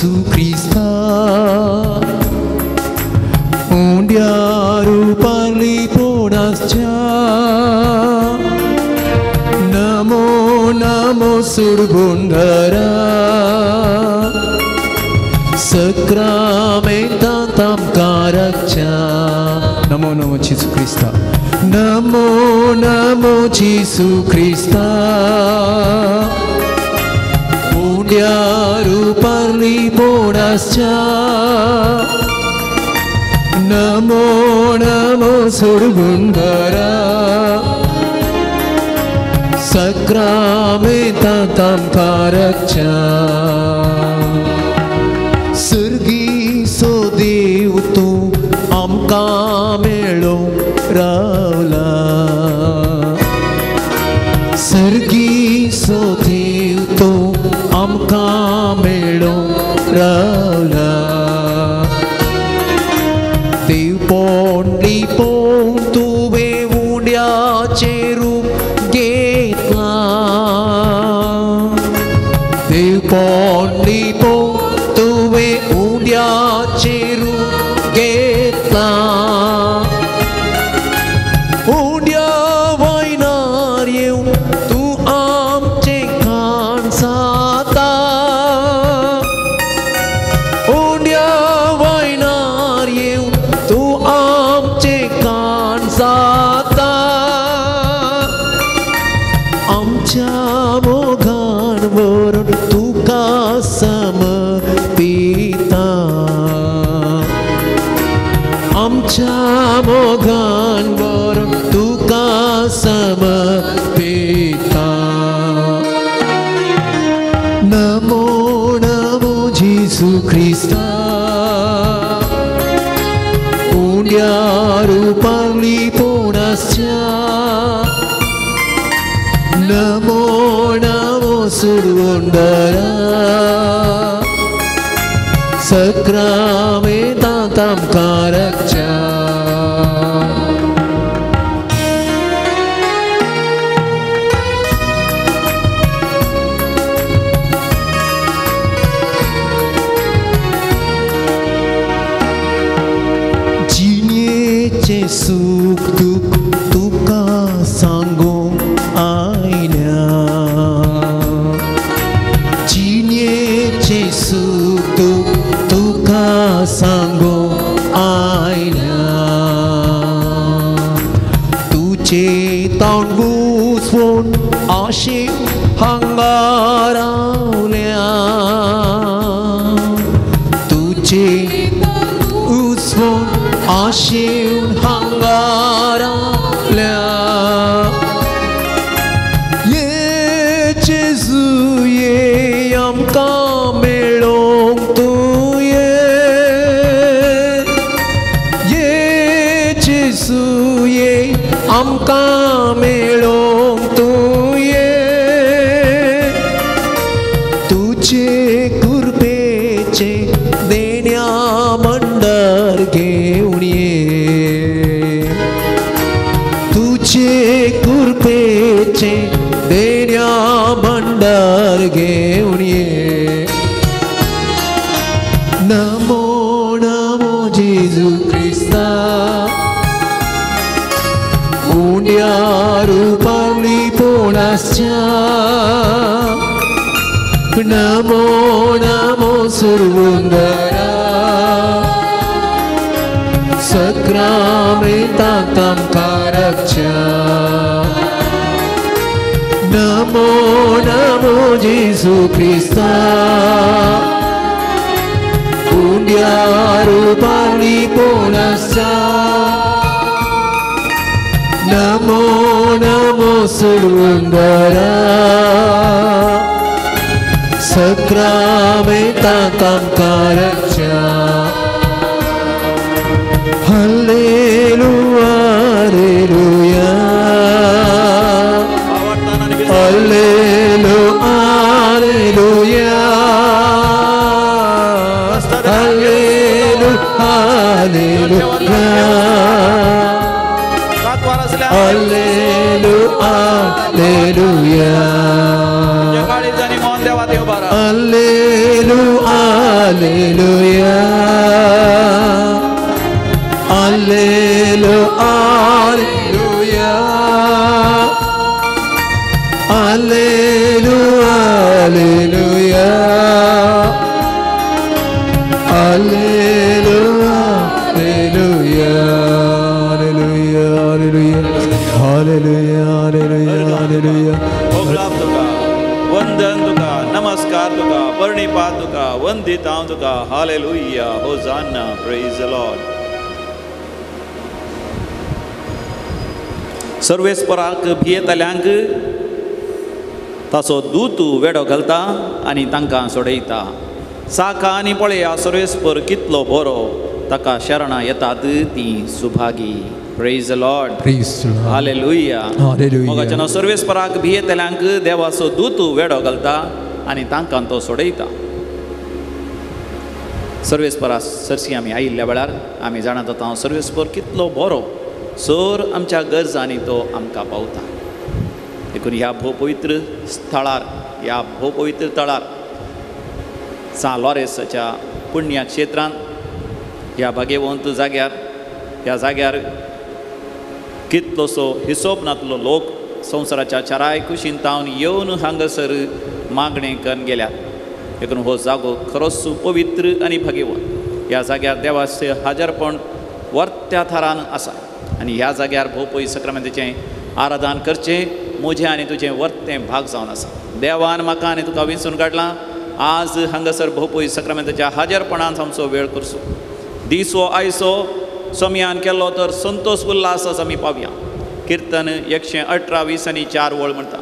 जेजू क्रिस्ता उंड्या रुपान लिपोणासच्या नमो नमो सुरगुंडरा सक्रामेंतांत आमकां राखच्या. नमो नमो जेजू क्रिस्ता नमो नमो जेजू क्रिस्ता उंड्या रुपान लिपोणासच्या नमो नमो सुरगुंडरा सक्रामेंतांत आमकां राखच्या. सर्गी सो देव तूं आमकां मेळोवंक रावला सर्गी सो देव तूं आमकां मेळोवंक रावला. देवपण लिपोवन तुवें उंड्याचें रूप घेतलां देवपण लिपोवन तुवें उंड्याचें रूप घेतलां. उंड्या वयनार येवन तूं आमचें खाण जाता उंड्या वयनार येवन तूं आमचें खाण जाता. आमच्या मोगान व्हरून तुका समर्पिता आमच्या मोगान व्हरून तुका समर्पिता. नमो नमो जेजू क्रिस्ता उंड्या रुपान लिपोणासच्या नमो नमो सुरगुंडरा सक्रामेंतांत आमकां राखच्या. जिणेचें सूख दूख तुका सांगूंक आयल्या जिणेचें सूख दूख तुका सांगूंक आयल्या. तुजें तोंड बुजवून आशेन हांगा रावल्या तुजें उसवून आशेन हांगा रावल्या. ये जेजू ये आमकां मेळोवंक तूं ये ये जेजू ये आमकां मेळोवंक तूं ये. तुजे कृपेचें देण्या मंडर घेवन ये तुजे कृपेचें देण्या मंडर घेवन ये. नमो नमो जेजू क्रिस्ता उंड्या रुपान लिपोणासच्या नमो नमो सुरगुंडरा सक्रामेंतांत आमकां राखच्या. नमो नमो जेजू क्रिस्ता उंड्या रुपान लिपोणासच्या नमो नमो सुरगुंडरा सक्रामेंतांत आमकां राखच्या. Hallelujah, hallelujah, hallelujah, hallelujah, hallelujah, hallelujah, hallelujah, hallelujah, Hallelujah, Hallelujah, Hallelujah, Hallelujah, Hallelujah, Hallelujah, Hallelujah, Hallelujah, Hallelujah, Hallelujah. होगलाप तुका, वंदन तुका, नमस्कार तुका, प्रणिपात तुका, वंदित हांव तुका. Hallelujah, hosanna, praise the Lord. सर्वेस्पराक भियेतल्यांक ताचो दूत वेडो घालता आनी तांकां सोडयता. साका आनी पळया सर्वेस्पर कितलो बरो, ताका शरणां येतात तीं Subhagi. Praise the Lord. Hallelujah. मोगाच्यानो, सर्वेस्पराक भियेतल्यांक देवाचो दूत वेडो घालता आनी तांकां तो सोडयता. सर्वेस्परा सरशी आमी आयिल्ल्या वेळार आमी जाणात आतां सर्वेस्पर कितलो बरो, सर आमच्या गरजांनी तो आमकां पावता. देखून ह्या भोवपवित्र स्थळार, ह्या भोवपवित्र तळार, सां लॉरेन्साच्या पुण्य क्षेत्रांत, ह्या भागेवंत जाग्यार, ह्या जाग्यार कितलोसो हिसोब नातलो लोक संवसाराच्या चाराय कुशीन तावन येवन हांगासर मागणें करून गेल्यात. देखून हो जागो खरोच पवित्र आनी भागेवंत. ह्या जाग्यार देवाचें हाजरपण वर्त्या थरान आसा आनी ह्या जाग्यार भोवपय सक्रामेंताचें आराधन करचें म्हजें आनी तुजें वर्तें भाग जावन आसा. देवान म्हाका आनी तुका विंचून काडलां. आज हांगासर भोवपय सक्रामेंताच्या हाजरपणान आमचो वेळ करचो. दीस हो आयचो सोमयान केलो तर संतोष उल्हास आमी पावया. किर्तन 118 20 आणि 4 वळ म्हणटा,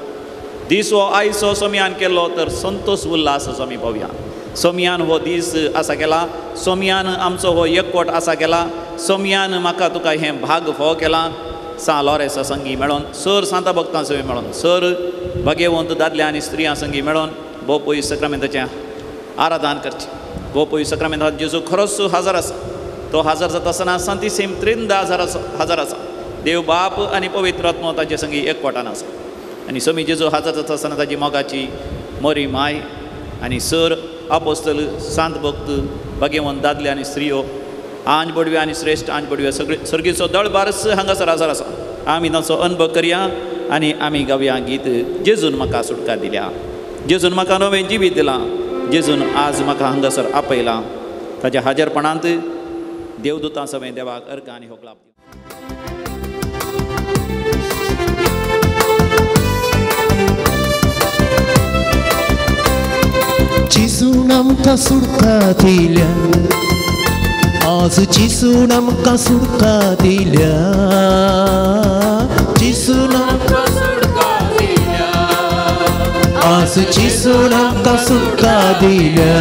दीस हो आयचो सोमयान केलो तर संतोष उल्हास आमी पावया. सोमयान हो दीस आसा केला, सोमयान आमचो हो एकवट आसा केला, सोमयान म्हाका तुका हें भाग फोव केलां. सां लॉरेन्सा संगी मेळोन, सर सांता भक्तां संगी मेळोन, सर भाग्यवंत दादल्या आनी स्त्रियां संगी मेळोन भोवपय सक्रामेंताचें आराधन करचें. भोवपय सक्रामेंतात जेजू खरोच हाजर आसा. तो हाजर जाता आसतना सांतीसेम त्रिंदा हाजर आसा. देव बाप आनी पवित्र आत्मो ताचे संगी एकवटान आसा. आनी समी जेजू हाजर जाता आसतना ताजी मोगाची मोरी माय आनी सर आपोस्तल सांत भक्त भाग्यवंत दादले आनी स्त्रियो, आंज बडव्यो आनी श्रेश्ठ आंज बडव्यो, सगळे सर्गीचो दळबारस हांगासर हाजर आसा. आमी तांचो अनुभव करया आनी आमी गावया गीत, जेजून म्हाका सुटका दिल्या, जेजून म्हाका नवें जिवीत दिलां, जेजून आज म्हाका हांगासर आपयलां. ताच्या हाजरपणांत देवदूतां सवें देवाक अर्घ आनी होगलाप. जेजून आमकां सुटका दिल्या, आज जेजून आमकां सुटका दिल्या, जेजून आमकां सुटका दिल्या, आज जेजून आमकां सुटका दिल्या.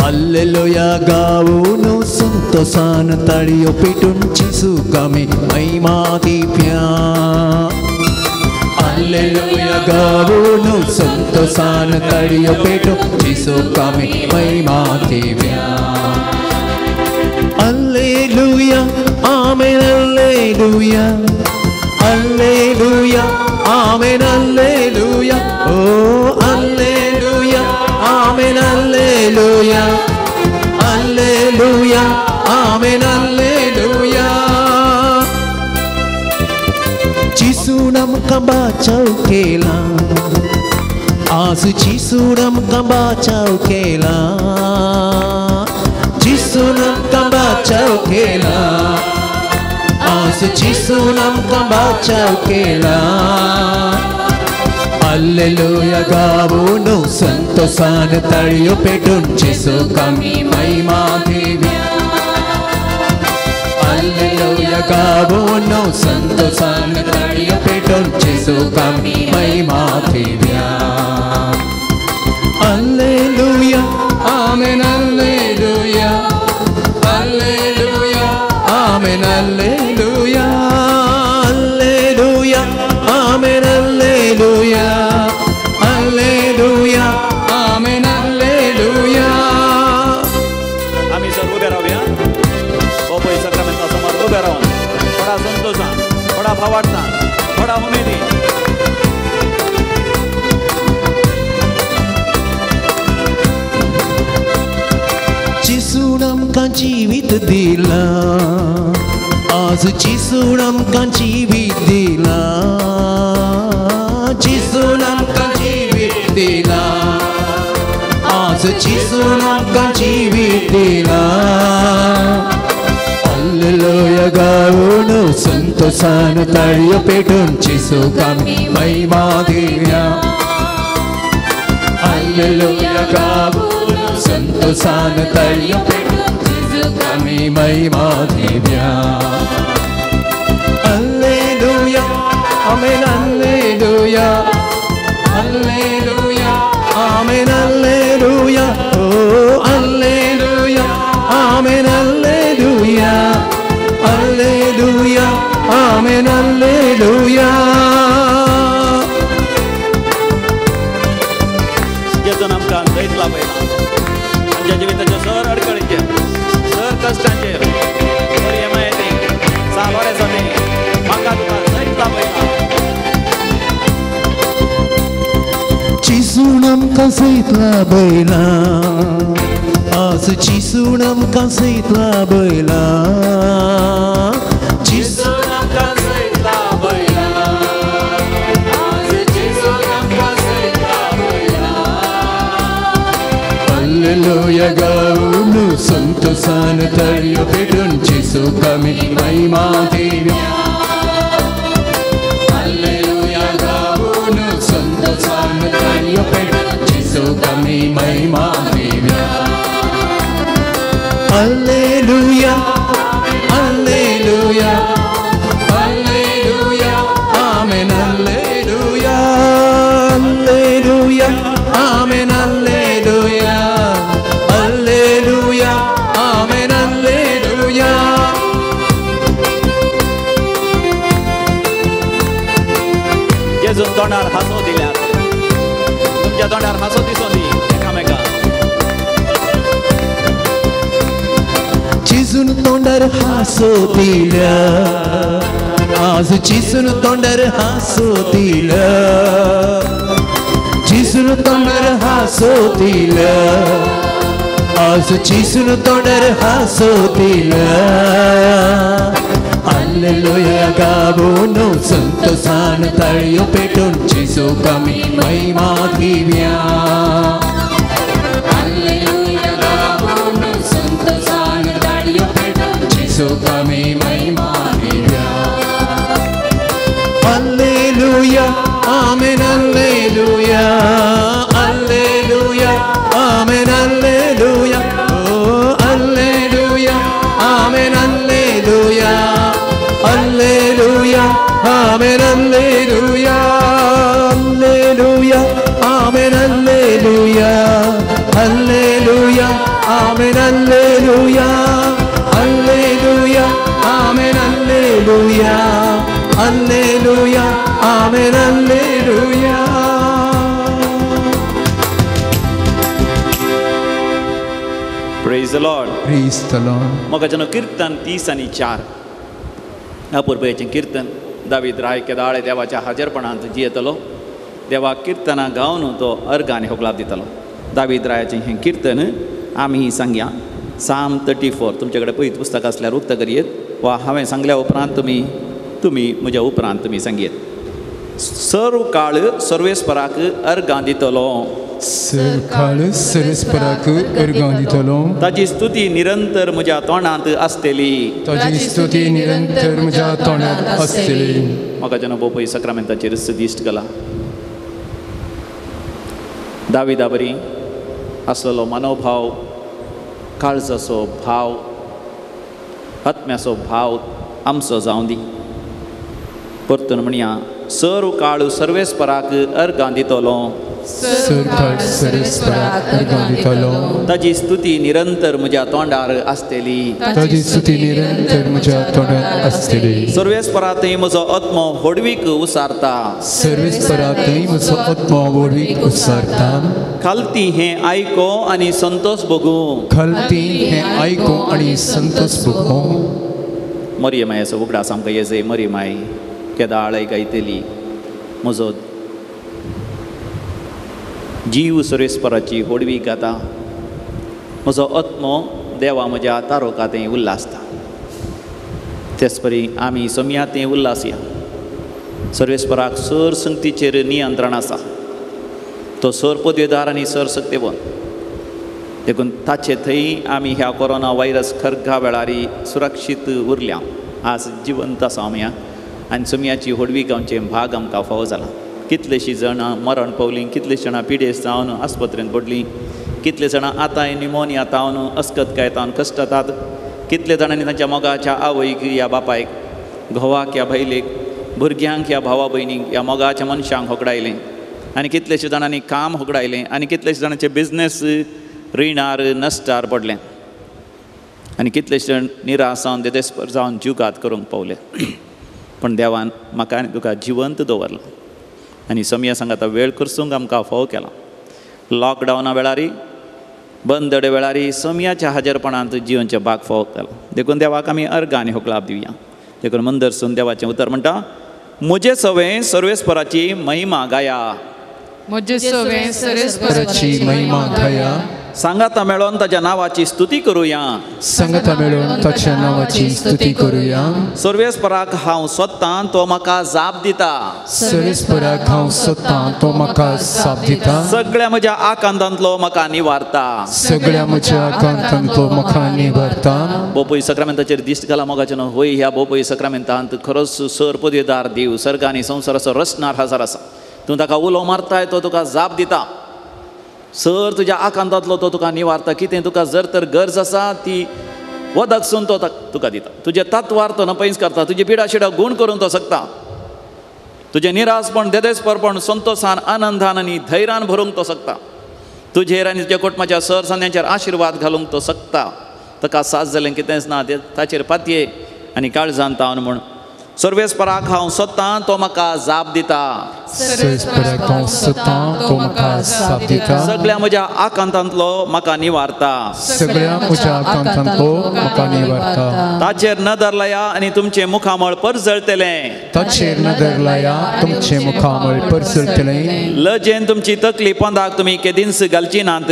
हालेलुया गावून संतोसान ताळयो पेटून जेजूक आमी महिमा दिवया. हालेलुया गावून संतोसान ताळयो पेटून जेजूक आमी महिमा दिवया. Hallelujah, amen, hallelujah, hallelujah, amen, hallelujah, oh hallelujah, amen, hallelujah, hallelujah, amen, hallelujah. जेजून आमकां बाचाव केला, आज जेजून आमकां बाचाव केला, जेजून आमकां बाचाव केला, आज जेजून आमकां बाचाव केला. हालेलुया गावून संतोसान ताळयो पेटून जेजूक आमी महिमा दिवया. हालेलुया गावून संतोसान ताळयो पेटून जेजूक आमी महिमा दिवया. Hallelujah, amen, hallelujah, hallelujah, amen, hallelujah, hallelujah, amen, hallelujah, hallelujah, amen, hallelujah. आमी सर उबे रावया. भोवपय सक्रामेंता समोर उबे रावन थोडा संतोषान, थोडा भावार्थान, थोडा उमेदीन चिसून आमकां जिवीत दिलां, आज चिसून आमकां जिवीत दिलां, चिसून आमकां जिवीत दिलां, आज चिसून आमकां जिवीत दिलां। हालेलुया गावन संतोषान ताळयो पेटून जेसूक आमी महिमा दिया। हालेलुया गावन संतोषान ताळयो पेटून जेसूक आमी महिमा दिया। हालेलुया आमेन हालेलुया हालेलुया आमेन हालेलुया ओ हालेलुया आमेन हालेलुया हालेलुया आमेन हालेलुया। जेजून आमकां जैत लाभयलां, आमच्या जिविताच्या सर अडकळींचेर, सर कश्टांचेर, सर येमायती सालोरे म्हाका तुका जैत लाभयलां। चिसून आमकां जैत लाभयलां, आज चिसून आमकां जैत लाभयलां, चिसून आमकां जैत लाभयलां, आज चिसून आमकां जैत लाभयलां। हालेलुया गावन संतोषान ताळयो पेटून जेसूक आमी महिमा दिया। हालेलुया गावन संतोषान ताळयो पेटून जेसूक आमी महिमा दिया। हालेलुया हालेलुया हालेलुया आमेन हालेलुया हालेलुया आमेन हालेलुया हालेलुया आमेन हालेलुया। जेजून तोंडार हांसो दिल्यात, तुमच्या तोंडार हांसो दिसों दी एकामेका। चिसून तोंडार हांसो दिल्या, आज चिसून तोंडार हांसो दिल्या, चिसून तोंडार हांसो दिल्या, आज चिसून तोंडार हांसो दिल्या। हालेलुया गावन संतोषान ताळयो पेटून जेसूक आमी महिमा दिया। हालेलुया गावन संतोषान ताळयो पेटून जेसूक आमी महिमा दिया। Hallelujah amen hallelujah hallelujah amen hallelujah O hallelujah amen hallelujah hallelujah amen hallelujah hallelujah amen hallelujah hallelujah amen hallelujah hallelujah amen hallelujah hallelujah amen hallelujah. Praise the Lord. Praise the Lord. मोगाच्यानो किर्तन 30 आनी 4 अपुरबायेचें किर्तन। दावीद राय केदाळे देवाच्या हाजेरपणांत जियेतलो, देवा किर्तनां गावन तो organ होगलाप दितलो। दावीद रायाचें हें कीर्तन आमी सांगया। साम 34 तुमचे कडेन पयत पुस्तक आसल्यार उक्तो करयेत वा हांवें सांगल्या उपरांत तुमी तुमी म्हज्या उपरांत तुमी सांगयेत। सर्व काळ सर्वेस्पराक अर्गां दितलो, सर्व सर्वेस्पराक अर्गां दितलो, ताजी स्तुती निरंतर म्हज्या तोंडांत आसतली, ताजी स्तुती निरंतर म्हज्या तोंडांत आसतली। म्हाका जेन्ना बोपय सक्रामेंताचेर दिश्ट घाला, दाविदा बरी आसलेलो मनोभाव, काळजाचो भाव, आत्म्याचो भाव आमचो जावं दी। परतून म्हणया, सर्व काळ सर्वेस्पराक अर्गां दितलो, सर्वेस्पराक अर्गां दितलो, ताजी स्तुती निरंतर म्हज्या तोंडार आसतली, ताजी स्तुती निरंतर म्हज्या तोंडार आसतली। सर्वेस्परा थंय म्हजो आत्मो व्हडवीक उसारता, सर्वेस्परा थंय म्हजो आत्मो व्हडवीक उसारता। खालती हें आयको आनी संतोष भोगूं, खालती हें आयको आनी संतोष भोगूं। मरिय मायेचो उगडास आमकां येजय। मरिय माय केदाळय गायतली, म्हजो जीव सर्वेस्पराची होडवी गाता, म्हजो आत्मो देवा म्हज्या तारोका थंय उल्हासता. तेच परी आमी सोमया थंय उल्हासया. सर्वेस्पराक सर संगतीचेर नियंत्रण आसा. तो सर पदवेदार आनी सर सक्तेवन. देखून ताचे थंय आमी ह्या कोरोना व्हायरस खरगा वेळार सुरक्षीत उरल्या. आज जिवंत आसा आमी आनी सोमयाची व्हडवीक आमचें भाग आमकां फावो जाला. कितलेशीं जाणां मरण पावलीं, कितलीं जाणां पिडेस्त जावन आस्पत्रेंत पडलीं, कितले जाणां आतांय निमोनिया तावन अस्कतकाय तावन कश्टतात, कितले जाणांनी तांच्या मोगाच्या आवयक ह्या बापायक, घोवाक ह्या बायलेक, भुरग्यांक ह्या भावा भयणीक, ह्या मोगाच्या मनशांक होगडायलें आनी कितलेशे जाणांनी काम होगडायलें आनी कितलेशे जाणांचे बिजनेस रिणार नश्टार पडलें आनी कितलेशे जाण निराश जावन देदेस्पर जावन जिवघात करूंक पावले. पूण देवान म्हाका आनी तुका जिवंत दवरलां आनी समया सांगाता वेळ करसूंक आमकां फावो केला. लॉकडावना वेळारी बंदडे वेळारी समयाच्या हाजरपणांत जिवनचें भाग फावो केला. देखून देवाक आमी अर्गां आनी होकलाप दिवया. देखून मंदरसून देवाचें उतर म्हणटा, म्हजें सवें सर्वेस्पराची महिमा गाया, म्हजें सवें सर्वेस्पराची महिमा गाया, सांगाता मेळोन ताच्या नांवाची स्तुती करुया, सांगाता मेळोन ताच्या नांवाची स्तुती करुया. सर्वेस्पराक हांव सोदतां तो म्हाका जाप दिता, सर्वेस्पराक हांव सोदतां तो म्हाका जाप दिता, सगळ्या म्हज्या आकांतांतलो म्हाका निवारता, सगळ्या म्हज्या आकांतांतलो म्हाका निवारता. बोपय सक्रामेंताचेर दिश्ट घाला मोगाचें न्हू. होय ह्या बोपय सक्रामेंतांत खरोच सर पदवेदार देव सर्ग आनी संवसाराचो रचणार हजार आसा. तूं ताका उलो मारताय तो तुका जाप दिता. सर तुज्या आकांतांतलो तो तुका निवारता. कितें तुका जर तर गरज आसा ती वदकसून तो तुका दिता. तुजें तत्वार तो नपैस करता. तुजी पिडा शिडा गूण करूंक तो शकता. तुजें निराशपण देदेस्परपण संतोशान आनंदान आनी धैर्यान भरूंक तो शकता. तुजेर आनी तुज्या कुटुंबाच्या सर सांद्यांचेर आशिर्वाद घालूंक तो शकता. ताका साथ जालें कितेंच ना ताचेर पातये आनी काळजान तावन म्हूण सर्वेस्पराक हांव सोदतां तो म्हाका जाप दिता, सर्वेस्पराक हांव सोदतां तो म्हाका जाप दिता, सगळ्या म्हज्या आकांतांतलो म्हाका निवारता, सगळ्या म्हज्या आकांतांतलो म्हाका निवारता. ताचेर नदर लाया आनी तुमचें मुखामळ परजळटलें, ताचेर नदर लाया तुमचें मुखामळ परजळटलें. लजेन तुमची तकली पोंदाक तुमी केदींच घालची नात,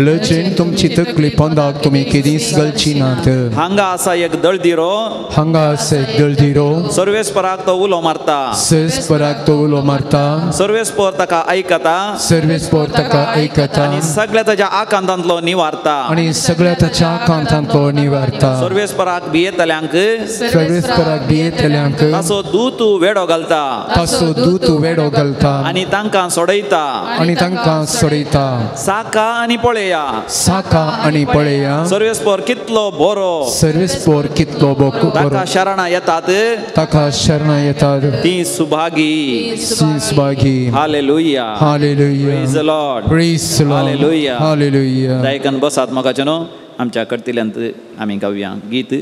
लजेन तुमची तकली पोंदाक तुमी केदींच घालची नात. हांगा आसा एक दळदिरो, हांगा आसा एक दळदिरो, सर्वेस्पराक तो उलो मारता, सर्वेस्पराक तो उलो मारता, सर्वेस्पर ताका आयकता, सर्वेस्पर ताका आयकता आनी सगळ्या ताच्या आकांतांतलो निवारता, आनी सगळ्या ताच्या आकांतांतलो निवारता. सर्वेस्पराक भियेतल्यांक, सर्वेस्पराक भियेतल्यांक ताचो दूत वेडो घालता, ताचो दूत वेडो घालता आनी तांकां सोडयता, आनी तांकां सोडयता. साका आनी पळया, साका आनी पळया, सर्वेस्पर कितलो बरो, सर्वेस्पर कितलो बरो, ताका शरणां येतात, ताका शरणा येतात ती सुभागी, ती Subhagi. Hallelujah, hallelujah, praise the Lord, praise the Lord, hallelujah, hallelujah. दायकन बसात मोगाचें न्हू. आमच्या करतेल्यांत आमी गावया गीत.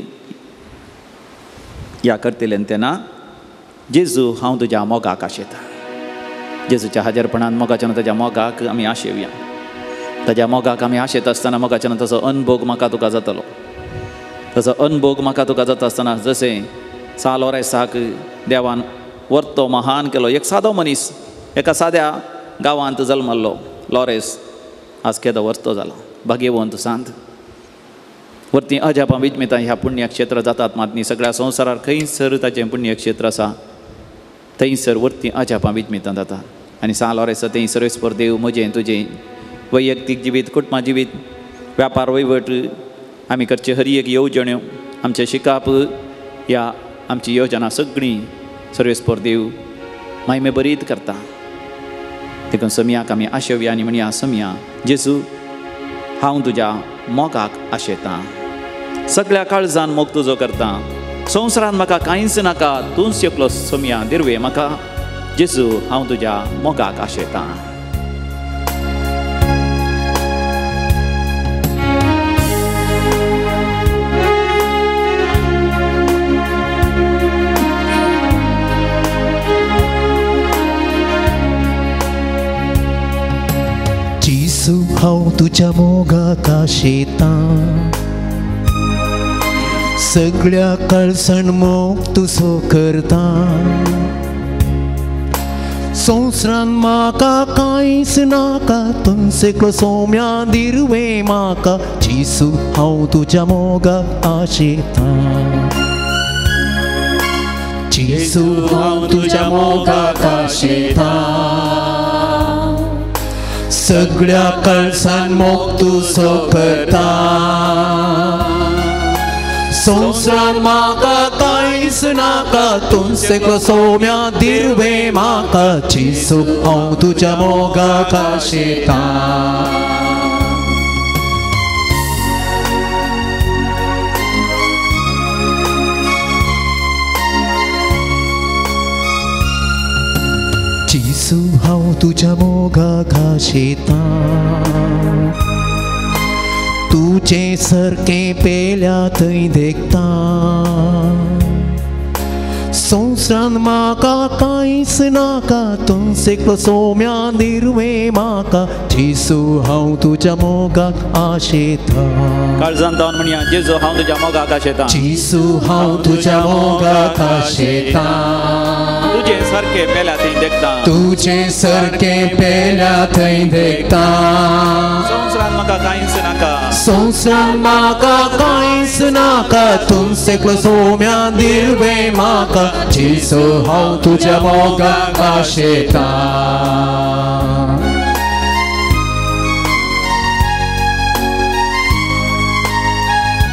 ह्या करतेल्यान तेन्ना जेजू हांव तुज्या मोगाक आशेता. जेजूच्या हाजरपणान मोगाचें न्हू ताच्या मोगाक आमी आशेवया. ताच्या मोगाक आमी आशेता आसतना मोगाचें न्हू ताचो अनभोग म्हाका तुका जातलो. ताचो अनभोग म्हाका तुका जाता आसतना जशें साल ओरायसाक देवान वर्तो महान केलो. एक सादो मनीस एका साद्या गांवांत जल्मल्लो लॉरेस आज केदो वर्तो जाला भाग्यवंत सांत. वरती अजापां विजमितां ह्या पुण्यक्षेत्र जातात मात न्ही. सगळ्या संवसारार खंयसर ताचें पुण्यक्षेत्र आसा थंयसर वरती अजापां विजमितां जाता. आनी साल लॉरेसा थंय सर्वेस्पर देव म्हजें तुजें वैयक्तीक जिवीत, कुटुंबा जिवीत, व्यापार वहिवट आमी करचे हर एक येवजण्यो, आमचें शिकाप, ह्या आमची योजना सगळीं सर्वेस्पर देव मायमे बरीत करता. देखून समयाक आमी आशेवया आनी म्हणया, समया जेजू हांव तुज्या मोगाक आशेतां, सगळ्या काळजान मोग तुजो करता, संवसारान म्हाका कांयच नाका, तूंच एकलो समया दिरवे म्हाका, जेजू हांव तुज्या मोगाक आशेतां. हांव तुज्या मोगाक आशेतां, सगळ्या काळजान मोग तुजो करता, संवसारान म्हाका कांयच नाका तुमचें सोम्या दिरवे म्हाका जेजू हांव तुज्या मोगाक आशेतां जेजू हांव तुज्या मोगाक आशेतां सगळ्या कळसान मोग तुजो करता संवसारान म्हाका कांयच नाका तुमचें सोम्या दिरवे म्हाका जेजू हांव तुज्या मोगाक आशेतां. जेजू हांव तुज्या मोगाक आशेतां तुजें सारकें पेल्या थंय देखता संवसारान म्हाका कांयच नाका तुमचें सोम्या दिरवे म्हाका जेजू हांव तुज्या मोगाक आशेतां. काळजान जावन म्हणया जेजू हांव तुज्या मोगाक आशेतां जेजू हांव तुज्या मोगाक आशेतां तुजें सारकें पेल्या थंय देखता तुजें सारकें पेल्या थंय देखता संवसारान म्हाका कांयच नाका संवसारान म्हाका कांयच नाका तुमचें सोम्या दिरवे म्हाका जेजू हांव तुज्या मोगाक आशेतां.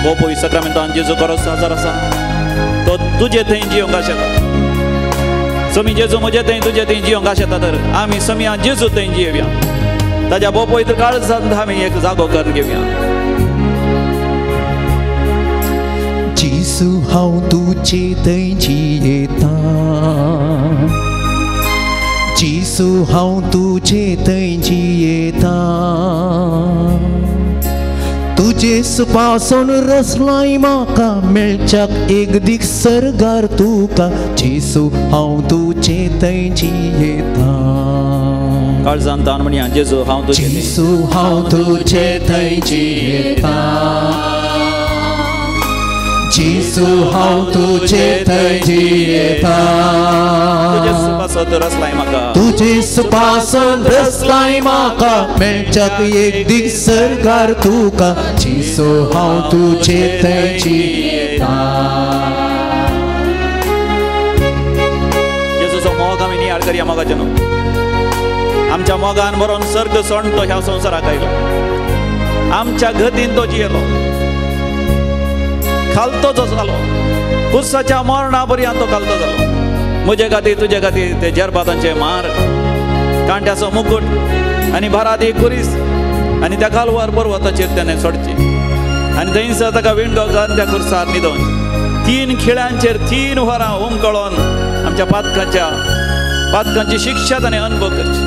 बोपोय सक्रामेंतान जेजू खरोच हजर आसा तो तुजे थंय जियोंक आशेता. समी जेजू म्हजे थंय तुजे थंय जियोंक आशेता तर आमी समिया जेजू थंय जियोया ताज्या बोपोय तर काळजांत आमी एक जागो करून घेवया. जेजू हांव तुजे थंय जियेतां जेजू हांव तुजे थंय जियेतां तुजे सुपासून रसलाय म्हाका मेळच्याक एक दीस सर्गार तुका जेजू हांव तुजे थंय जियेतां. काळजान तान म्हणया जेजू हांव तुजे जेजू हांव तुजे थंय जियेतां जेजू हांव तुजे थंय जियेतां तुजे सुपासून रसलाय म्हाका तुजे सुपासून रसलाय म्हाका मेळच्याक एक दीस सर्गार तुका जेजू हांव तुजे थंय जियेतां. जेजूचो मोग आमी नियाळ करया मोगाचें न्हू आमच्या मोगान बरोवन सर्ग सोडून तो ह्या संवसाराक आयलो आमच्या गतीन तो जियेलो खालतो जो जालो कुसाच्या मरणा पर्यंत तो खालतो जालो. म्हजे खातीर तुजे खातीर ते जेरबातांचे मार कांट्याचो मुकुट आनी भारादी कुरीस आनी त्या कालवार पर्वताचेर तेणें सोडची आनी थंयसर ताका विंडो घालून त्या कुर्सार न्हिदोवन 3 खिळ्यांचेर 3 वरां उमकळोन आमच्या पातकांची शिक्षा ताणें अनुभव करची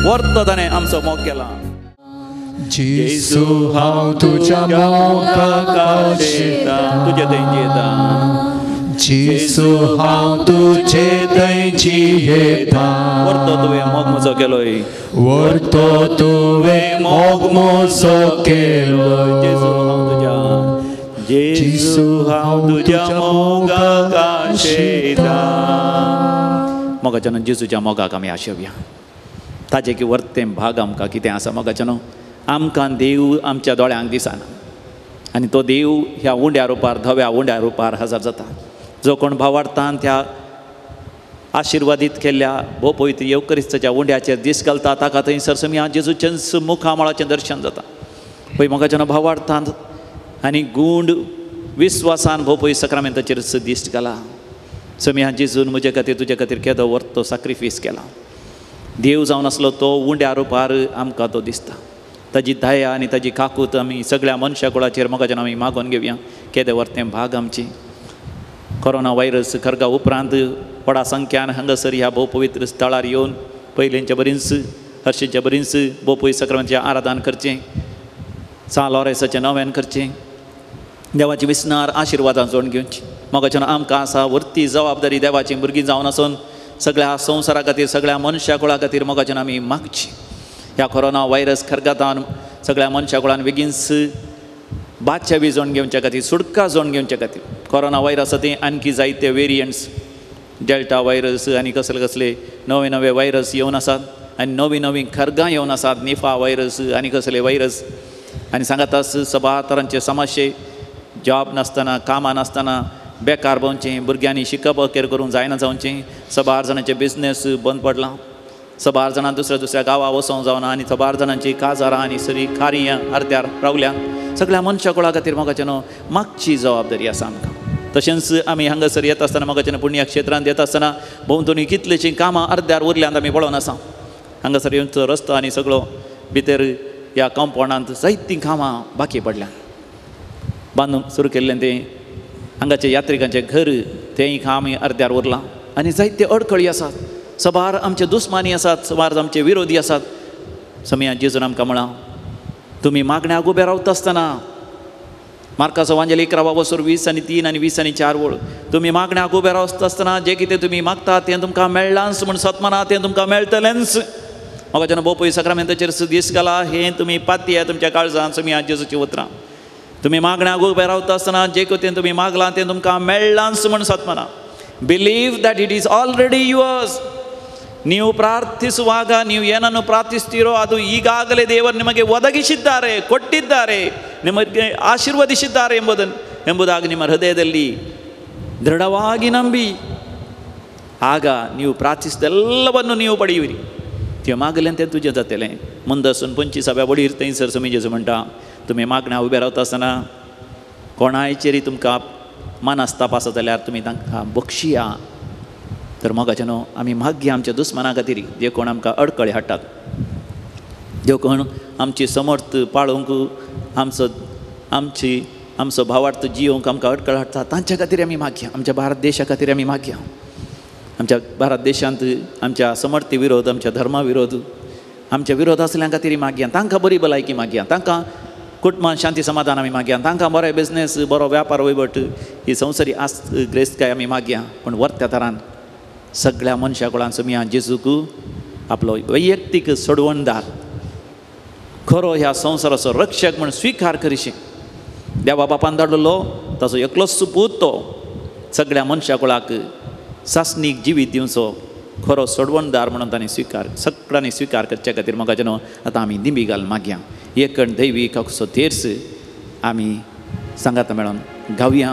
वर्तो ताणें आमचो मोग केला. जेजू हांव तुज्या मोगाक आशेतां तुजे थंय जियेतां जेजू हांव तुजे थंय जियेतां वर्तो तुवें मोग म्हजो केलोय वर्तो तुवें मोग म्हजो केलोय जेजू हांव तुज्या जेजू हांव तुज्या मोगाक आशेतां. मोगाच्यान जेजूच्या मोगाक आमी आशेवया ताजें की वर्तें भाग आमकां कितें आसा मोगाच्यान आमकां देव आमच्या दोळ्यांक दिसना आनी तो देव ह्या उंड्या रुपार धव्या उंड्या रुपार हजर जाता. जो कोण भावार्थान त्या आशिर्वादीत केल्ल्या भोपवित्र येवकरिस्ताच्या उंड्याचेर दीस घालता ताका थंयसर समिया जेजूचेंच मुखामळाचें दर्शन जाता. पळय मोगाच्यान भावार्थान आनी गूंड विस्वासान भोपय सक्रामेंताचेर दीस घाला. समिया जेजून म्हजे खातीर तुजे खातीर केदो वर्तो साक्रिफीस केला. देव जावन आसलो तो उंड्या रुपार आमकां तो दिसता. ताजी दया आनी ताजी काकूत आमी सगळ्या मनशा कुळाचेर मोगाच्यान आमी मागोवन घेवया. केदें वर्तें भाग आमची कोरोना व्हायरस खरगा उपरांत व्हडा संख्यान हांगासर ह्या भोवपवित्र स्थळार येवन पयलींच्या बरींच हर्शींच्या बरींच भोवपवित्र सक्रामेंताचें आराधन करचें सा लॉरेसाचें नव्यान करचें देवाची विसनार आशिर्वादां जोडून घेवची. मोगाच्यान आमकां आसा व्हरती जबाबदारी देवाची भुरगीं जावन आसून सगळ्या संवसारा खातीर सगळ्या मनशा कुळा खातीर मोगाच्यान आमी मागची. ह्या कोरोना व्हायरस खरगातान सगळ्या मनशा कुळान बेगीनच बादशा बी जोडून घेवच्या खातीर सुटका जोडून घेवच्या खातीर कोरोना व्हायरस ती आणखी जायते वेरियंट्स डेल्टा व्हायरस आनी कसले कसले नवे नवे व्हायरस येवन आसात आनी नवीं नवीं खरगां येवन आसात, निफा व्हायरस आनी कसले व्हायरस. आनी सांगाताच सबार तरांचे समस्ये, जॉब नासतना, कामां नासतना बेकार भोंवचें, भुरग्यांनी शिकप अखेर करूंक जायना जावचें, सबार जाणांचे बिजनेस बंद पडलां, सबार जाणां दुसऱ्या दुसऱ्या गांवा वचोंक जावना आनी सबार जाणांची काजारां आनी सरी कार्यां अर्द्यार रावल्या. सगळ्या मनशा कुळा खातीर मोगाचें न्हू मागची जबाबदारी आसा आमकां. तशेंच आमी हांगासर येता आसतना मोगाचें पुण्य क्षेत्रांत येता आसतना भोंवतणी कितलींशीं कामां अर्द्यार उरल्यांत आमी पळोवन आसा. हांगासर येवचो रस्तो आनी सगळो भितर ह्या कंपाउंडांत जायतीं कामां बाकी पडल्यात. बांदूंक सुरू केल्लें तें हांगाचे यात्रिकांचें घर तेंय काम अर्द्यार उरलां आनी जायते अडखळी आसात. सबार आमचे दुस्मानी आसात, सबार आमचे विरोधी आसात. समया जेजून आमकां म्हळां, तुमी मागण्याक उबे रावता आसतना, मार्काचो वांजेल 11 20 आनी 3 आनी 20 आनी 4 वळ, तुमी मागण्याक उबे रावता आसतना जें कितें तुमी मागता तें तुमकां मेळ्ळांच म्हूण सतमाना तें तुमकां मेळटलेंच. म्हाका जेन्ना बोपय साक्रामेंताचेर दीस घाला हें तुमी पातया तुमच्या काळजान. समिया जेजूची उतरां, तुमी मागण्याक उबे रावता आसतना जें कितें तुमी मागलां तें तुमकां मेळ्ळांच म्हूण सतमाना. Believe that it is already yours. ನೀವು ಪ್ರಾರ್ಥಿಸುವಾಗ ನೀವು ಏನನ್ನು ಪ್ರಾರ್ಥಿಸ್ತೀರೋ ಅದು ಈಗಾಗಲೇ ದೇವರು ನಿಮಗೆ ಒದಗಿಸಿದ್ದಾರೆ, ಕೊಟ್ಟಿದ್ದಾರೆ, ನಿಮಗೆ ಆಶೀರ್ವದಿಸಿದ್ದಾರೆ ಎಂಬುದಾಗಿ ನಿಮ್ಮ ಹೃದಯದಲ್ಲಿ ದೃಢವಾಗಿ ನಂಬಿ ಆಗ ನೀವು ಪ್ರಾರ್ಥಿಸಿದೆಲ್ಲವನ್ನು ನೀವು ಪಡೆಯುವಿರಿ. ते मागलें तें तुजें जातलें. मुंदसून 25व्या वडीर थंयसर समी जेजू म्हणटा, तुमी मागण्या उबे रावता आसतना कोणायचेरय तुमकां मनस्ताप आसा जाल्यार तुमी तांकां बक्षिया. तर मोगाचें न्हू आमी मागया आमच्या दुस्माना खातीर, जे कोण आमकां अडकळे हाडटात, जे कोण आमची समर्थ पाळोवंक, आमचो भावार्थ जियोवंक आमकां अडकळ हाडटा तांच्या खातीर आमी मागया. आमच्या भारत देशा खातीर आमी मागया. आमच्या भारत देशांत आमच्या समर्थी विरोध, आमच्या धर्मा विरोध, आमच्या विरोध आसल्या खातीर मागया. तांकां बरी भलायकी मागया, तांकां कुटुंबान शांती समाधान आमी मागया, तांकां बरो बिजनेस, बरो व्यापार वयवट, ही संवसारी आस ग्रेस्तकाय आमी मागया. पूण वर्त्या तरान सगळ्या मनशा कुळान समिया जेजूक आपलो वैयक्तीक सोडवणदार, खरो ह्या संवसाराचो रक्षक म्हूण स्विकार करिशी. देवा बापान धाडलेलो ताचो एकलोच पूत तो सगळ्या मनशा कुळाक सासणीक जिवीत दिवचो खरो सोडवणदार म्हणून तांणी स्विकार, सगळ्यांनी स्विकार करच्या खातीर मोगाचें न्हू आतां आमी दिंबी घाल मागया. एकण दैवी काकूचो तेर्स आमी सांगाता मेळोन गावया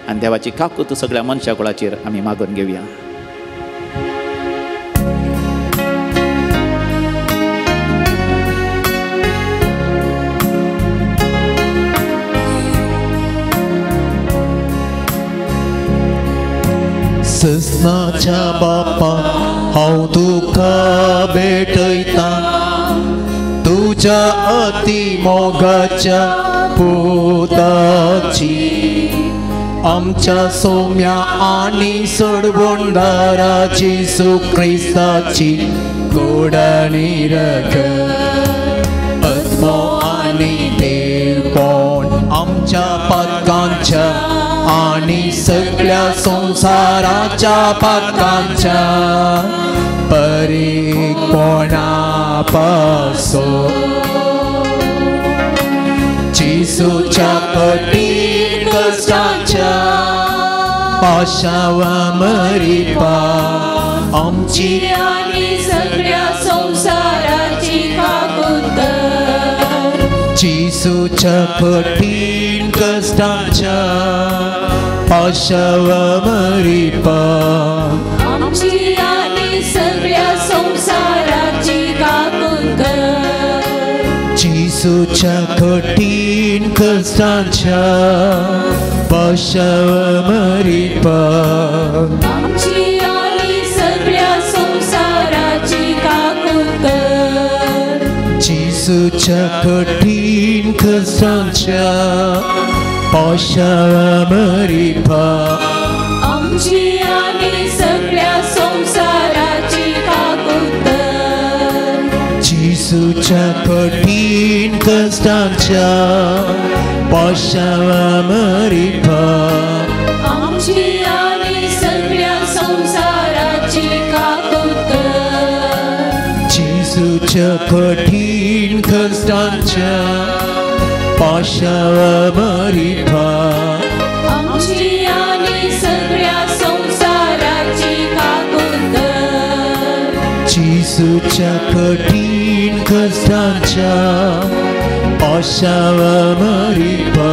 आनी देवाची काकूत सगळ्या मनशा कुळाचेर आमी मागून घेवया. ससनाच्या बापा हांव तुका भेटयता, तुज्या अति मोगाच्या पुताची, आमच्या सोम्या आनी सोडवणदारा जेजू क्रिस्ताची गोड आनी रगत, आत्मो आनी देवपण आमच्या पातकांच्या आनी सगळ्या संवसाराच्या पातकांच्या परिपणा पासून जेजूच्या कठीण कश्टांच्या पाशावा मरिपा आमची आनी सगळ्या संवसाराची काकूत कर. जेजूच्या कठीण कश्टांच्या पाशावा मरिपा आमची आनी सगळ्या संवसाराची काकूत कर. जेजूच्या कठीण कश्टांच्या पाशावा मरिपा आमची आनी सगळ्या संवसाराची काकूत कर. जेजूच्या कठीण कश्टांच्या पाशावा मरिपा आमची आनी सगळ्या संवसाराची काकूत कर. जेजूच्या कठीण कश्टांच्या पाशावा मरिपा आमची आनी सगळ्या संवसाराची काकूत कर. जेजूच्या कठीण कश्टांच्या पाशावा मरिपा आमची आनी सगळ्या संवसाराची जेजूच्या कठीण कश्टांच्या पाशावा मरिपा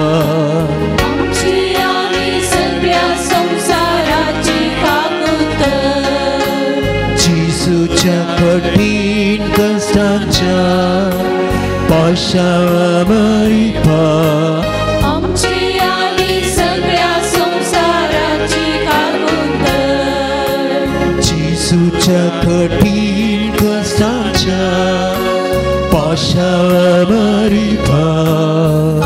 आमची आनी सगळ्या संवसाराची काकूत कर. जेजूच्या कठीण कश्टांच्या पाशावा मरिपा आमची आनी सगळ्या संवसाराची काकूत कर. जेजूच्या कठीण कश्टांच्या पाशावा मरिपा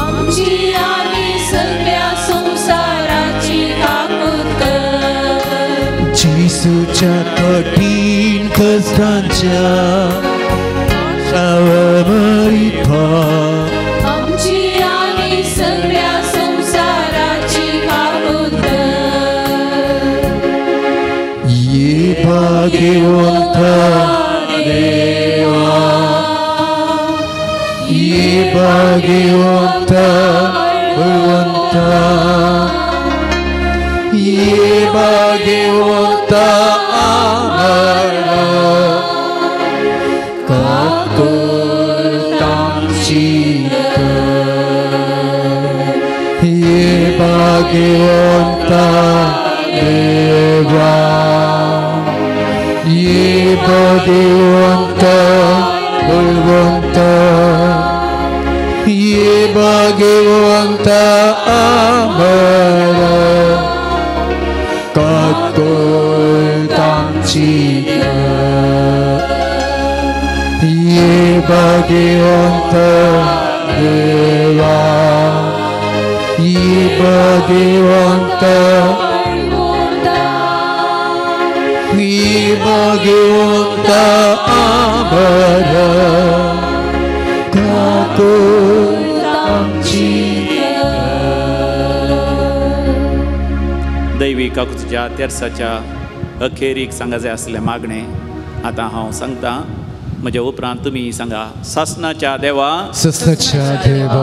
आमची आनी सगळ्या संवसाराची काकूत कर. जेजूच्या कठीण कश्टांच्या पाशावा मरिपा आमची आनी सगळ्या संवसाराची काकूत कर. ये भाग्यवंता देवा ये भाग्यवंता बळवंता ये भाग्यवंता आमरा काकूत आमची कर. ये भाग्यवंता देवा ये भाग्यवंता बळवंता ये भाग्यवंता आमरा काकूत आमची कर. ये भाग्यवंता देवा ये भाग्यवंता ये भाग्यवंता आमरा काकूत आमची कर. दैवी काकुतीच्या तेर्साच्या अखेरीक सांगा जाय आसलें मागणें आतां हांव सांगता. म्हज्या उपरांत तुमी सांगा. सासनाच्या देवा ससनाच्या देवा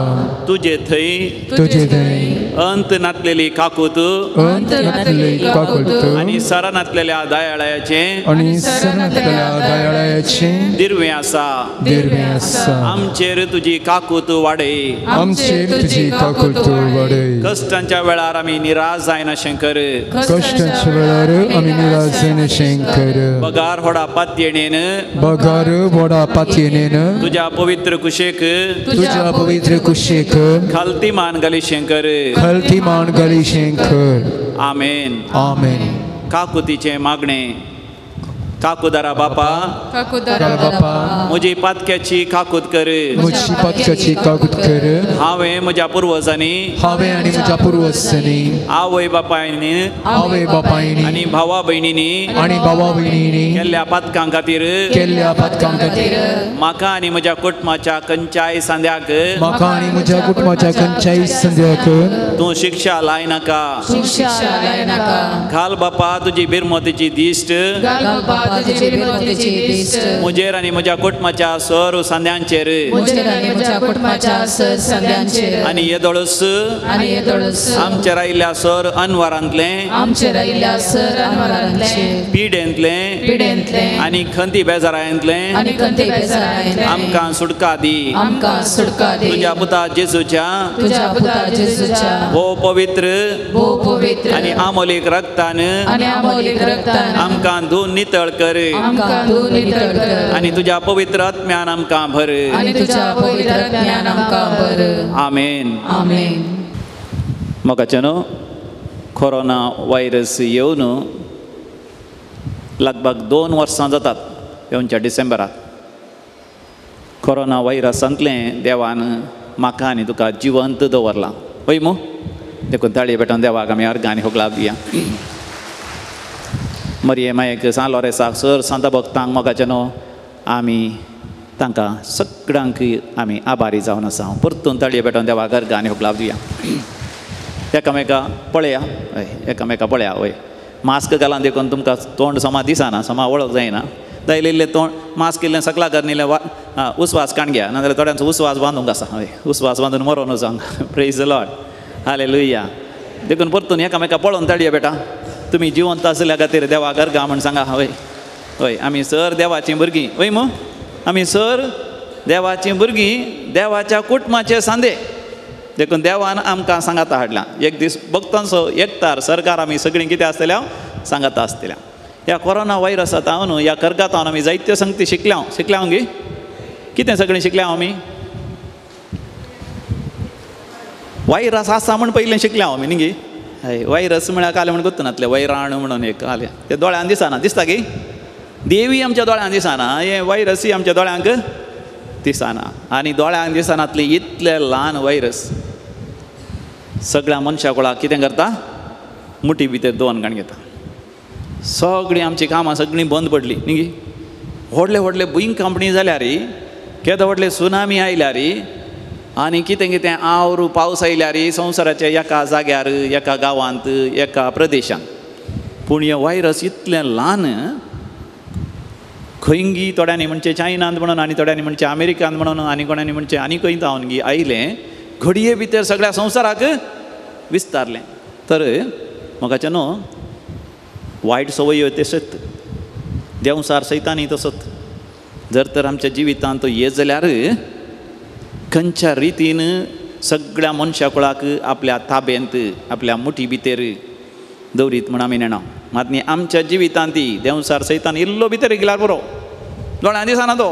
तुजे थंय तुजे थंय अंत नातलेली काकूत अंत नातलेली काकूत आनी सरा नातलेल्या दयाळायाचें आनी सरा नातलेल्या दयाळायाचें दिर्वें आसा दिर्वें आसा. आमचेर तुजी काकूत वाडय आमचेर तुजी काकूत वाडय. कश्टांच्या वेळार आमी निराश जायनाशें कर. कश्टांच्या वेळार आमी निराश जायनाशें कर. बगार होडा पातयेणेन बगार व्हडा पातयेणेन तुज्या पवित्र कुशेक तुज्या पवित्र कुशेक खालती मान घालीशें कर. खालती मान घालीशें कर. आमेन. आमेन. काकुतीचें मागणें. काकुदारा बापा काकुदारा बापा म्हजी पातक्याची काकूत कर. म्हजी पातक्याची काकूत कर. हांवें म्हज्या पुर्वजांनी हांवें आनी म्हज्या पुर्वजांनी आवय बापायनी आवय बापायनी आनी भावा भयणींनी आनी भावा भयणींनी केल्ल्या पातकां खातीर केल्ल्या पातकां खातीर म्हाका आनी म्हज्या कुटुंबाच्या खंयच्याय सांद्याक म्हाका आनी म्हज्या कुटुंबाच्या खंयच्याय सांद्याक तूं शिक्षा लायनाका. शिक्षा लायनाका. घाल बापा तुजी बिरमोतीची दिश्ट घाल बापा तुजी बिरमोतीची दिश्ट म्हजेर आनी म्हज्या कुटुंबाच्या सर सांद्यांचेर म्हजेर आनी म्हज्या कुटुंबाच्या सर सांद्यांचेर आनी येदोळस आनी येदोळस आमचेर आयिल्ल्या सर अनवारांतलें आमचेर आयिल्ल्या सर अनवारांतलें पिडेंतलें पिडेंतलें आनी खंती बेजारांतलें आनी खंती बेजारांतलें आमकां सुटका दी. आमकां सुटका दी. तुज्या पुता जेजूच्या तुज्या पुता जेजूच्या भोव पवित्र भोव पवित्र आनी आमोलीक रक्तान आनी आमोलीक रक्तान आमकां धुवन नितळ कर आमकां धुवन नितळ कर आनी तुज्या पवित्र आत्म्यान आमकां भर आनी तुज्या पवित्र आत्म्यान आमकां भर. आमेन. आमेन. मोगाच्यानो कोरोना व्हायरस येवन लगभग 2 वर्सां जातात. येवच्या डिसेंबराक कोरोना व्हायरसांतलें देवान म्हाका आनी तुका जिवंत दवरलां. हय मू? देखून ताळये पेटोवन देवाक आमी अर्गां आनी होगलाप दिया. मरये मायक सान लॉरेसाक सर सांता भक्तांक मोगाच्यानो आमी तांकां सगळ्यांक आमी आभारी जावन आसा. परतून ताळये पेटोवन देवाक अर्गां आनी होगलाप दिया. एकामेका पळया, हय एकामेका पळया. हय मास्क घालान देखून तुमकां तोंड समा दिसना, समा वळख जायना. दायलें तोंड मास्क इल्लें सकला कर वा उस्वास काण घ्या, नाजाल्यार थोड्यांचो उस्वास बांदूंक आसा. हय उस्वास बांदून मरोन वचोंक. Praise the Lord. हालेलुया. देखून परतून एकामेका पळोवन ताळये बेटा. तुमी जिवंत आसल्या खातीर देवाक अर्गां म्हण सांगा. हय हय, आमी सर देवाचीं भुरगीं. वय मू, आमी सर देवाचीं भुरगीं, देवाच्या कुटुंबाचे सांदे. देखून देवान आमकां सांगाता हाडला. एक दीस भक्तांचो एकतार सरकार आमी सगळीं कितें आसतल्या सांगाता आसतल्या. ह्या कोरोना व्हायरसा तावन ह्या कर्गातावन आमी जायत्यो संगती शिकल्या. शिकल्या गी? कितें सगळीं शिकल्या आमी? व्हायरस आसा म्हण पयलें शिकल्या आमी न्ही गी? हय, व्हायरस म्हळ्यार कालें म्हण गोत्तनातलें वैराणू म्हणून एक आलें, तें दोळ्यान दिसना. दिसता की? देवी आमच्या दोळ्यान दिसना, हें व्हायरसूय आमच्या दोळ्यांक दिसना. आनी दोळ्यांक दिसनातलें इतलें ल्हान व्हायरस सगळ्या मनशा कुळाक कितें करता? मुठी भितर दोन घाण घेता. सगळीं आमचीं कामां सगळीं बंद पडलीं न्ही गी? व्हडले व्हडले भूंय कंपनी जाल्यार, केदो व्हडले सुनामी आयल्यार, आनी कितें कितें आवरू पावस आयल्यार संवसाराच्या एका जाग्यार, एका गांवांत, एका प्रदेशांत. पूण हें व्हायरस इतलें ल्हान खंयगी थोड्यांनी म्हणचें चायनांत म्हणून, आनी थोड्यांनी म्हणचें अमेरिकांत म्हणून, आनी कोणांनी म्हणचें आनी खंय जावन गी आयलें, घडये भितर सगळ्या संवसाराक विस्तारलें. तर म्हाका न्हू वायट संवयो तशेंच देंवसार सैतानी तसोच जर तर आमच्या जिवितांत येत जाल्यार खंयच्या रितीन सगळ्या मनशा कुळाक आपल्या ताब्यांत, आपल्या मुठी भितर दवरीत म्हण आमी नेणा. मात न्ही आमच्या जिवितांत ती देंवसार सैतान इल्लो भितर गेल्यार पुरो, दोळ्यां दिसना तो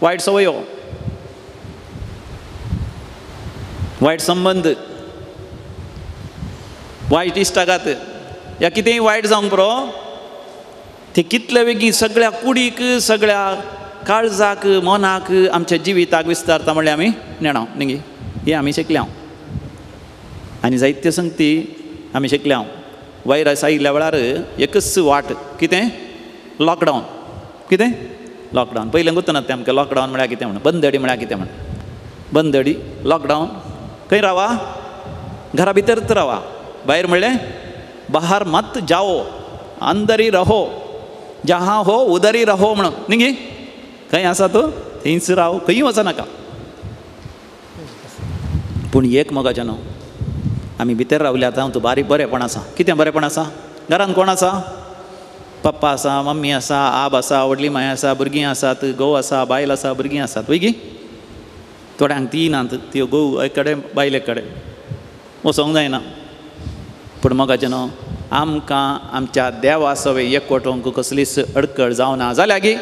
वायट संवयो, वायट संबंद, वायट इश्टागात, या कितेंय वायट जावंक पुरो, ते कितले बेगीन सगळ्या कुडीक, सगळ्या काळजाक, मनाक, आमच्या जिविताक विस्तारता म्हणल्यार आमी नेणा न्ही गी? हें आमी शिकल्या आनी जायते संगती आमी शिकल्या. व्हायरस आयिल्ल्या वेळार एकच वाट कितें? लॉकडावन. कितें? लॉकडावन. पयलें गुत्तना तें आमकां लॉकडावन म्हळ्यार कितें म्हण, बंदडी म्हळ्यार कितें म्हण. बंदडी, लॉकडावन. खंय रावा? घरा भितरच रावा. भायर म्हणलें बाहर मत जाओ, अंदरी रहो, जहाँ हो उदरी रहो म्हणून न्ही गी? खंय आसा तूं थंयच राव, खंय वचनाका. पूण एक मोगाचें न्हू, आमी भितर रावल्या आतां तूं बारीक बरेंपण आसा. कितें बरेंपण आसा? घरांत कोण आसा? पप्पा आसा, मम्मी आसा, आब आसा, व्हडली माय आसा, भुरगीं आसात, घोव आसा, बायल आसा, भुरगीं आसात. वय गी? थोड्यांक ती नात, त्यो घोव एक कडेन बायल एक कडेन, वचोंक जायना. पूण मोगाचें न्हू, आमकां आमच्या देवा सवे एकवटोवंक कसलीच अडकळ जावना. जाल्या गी?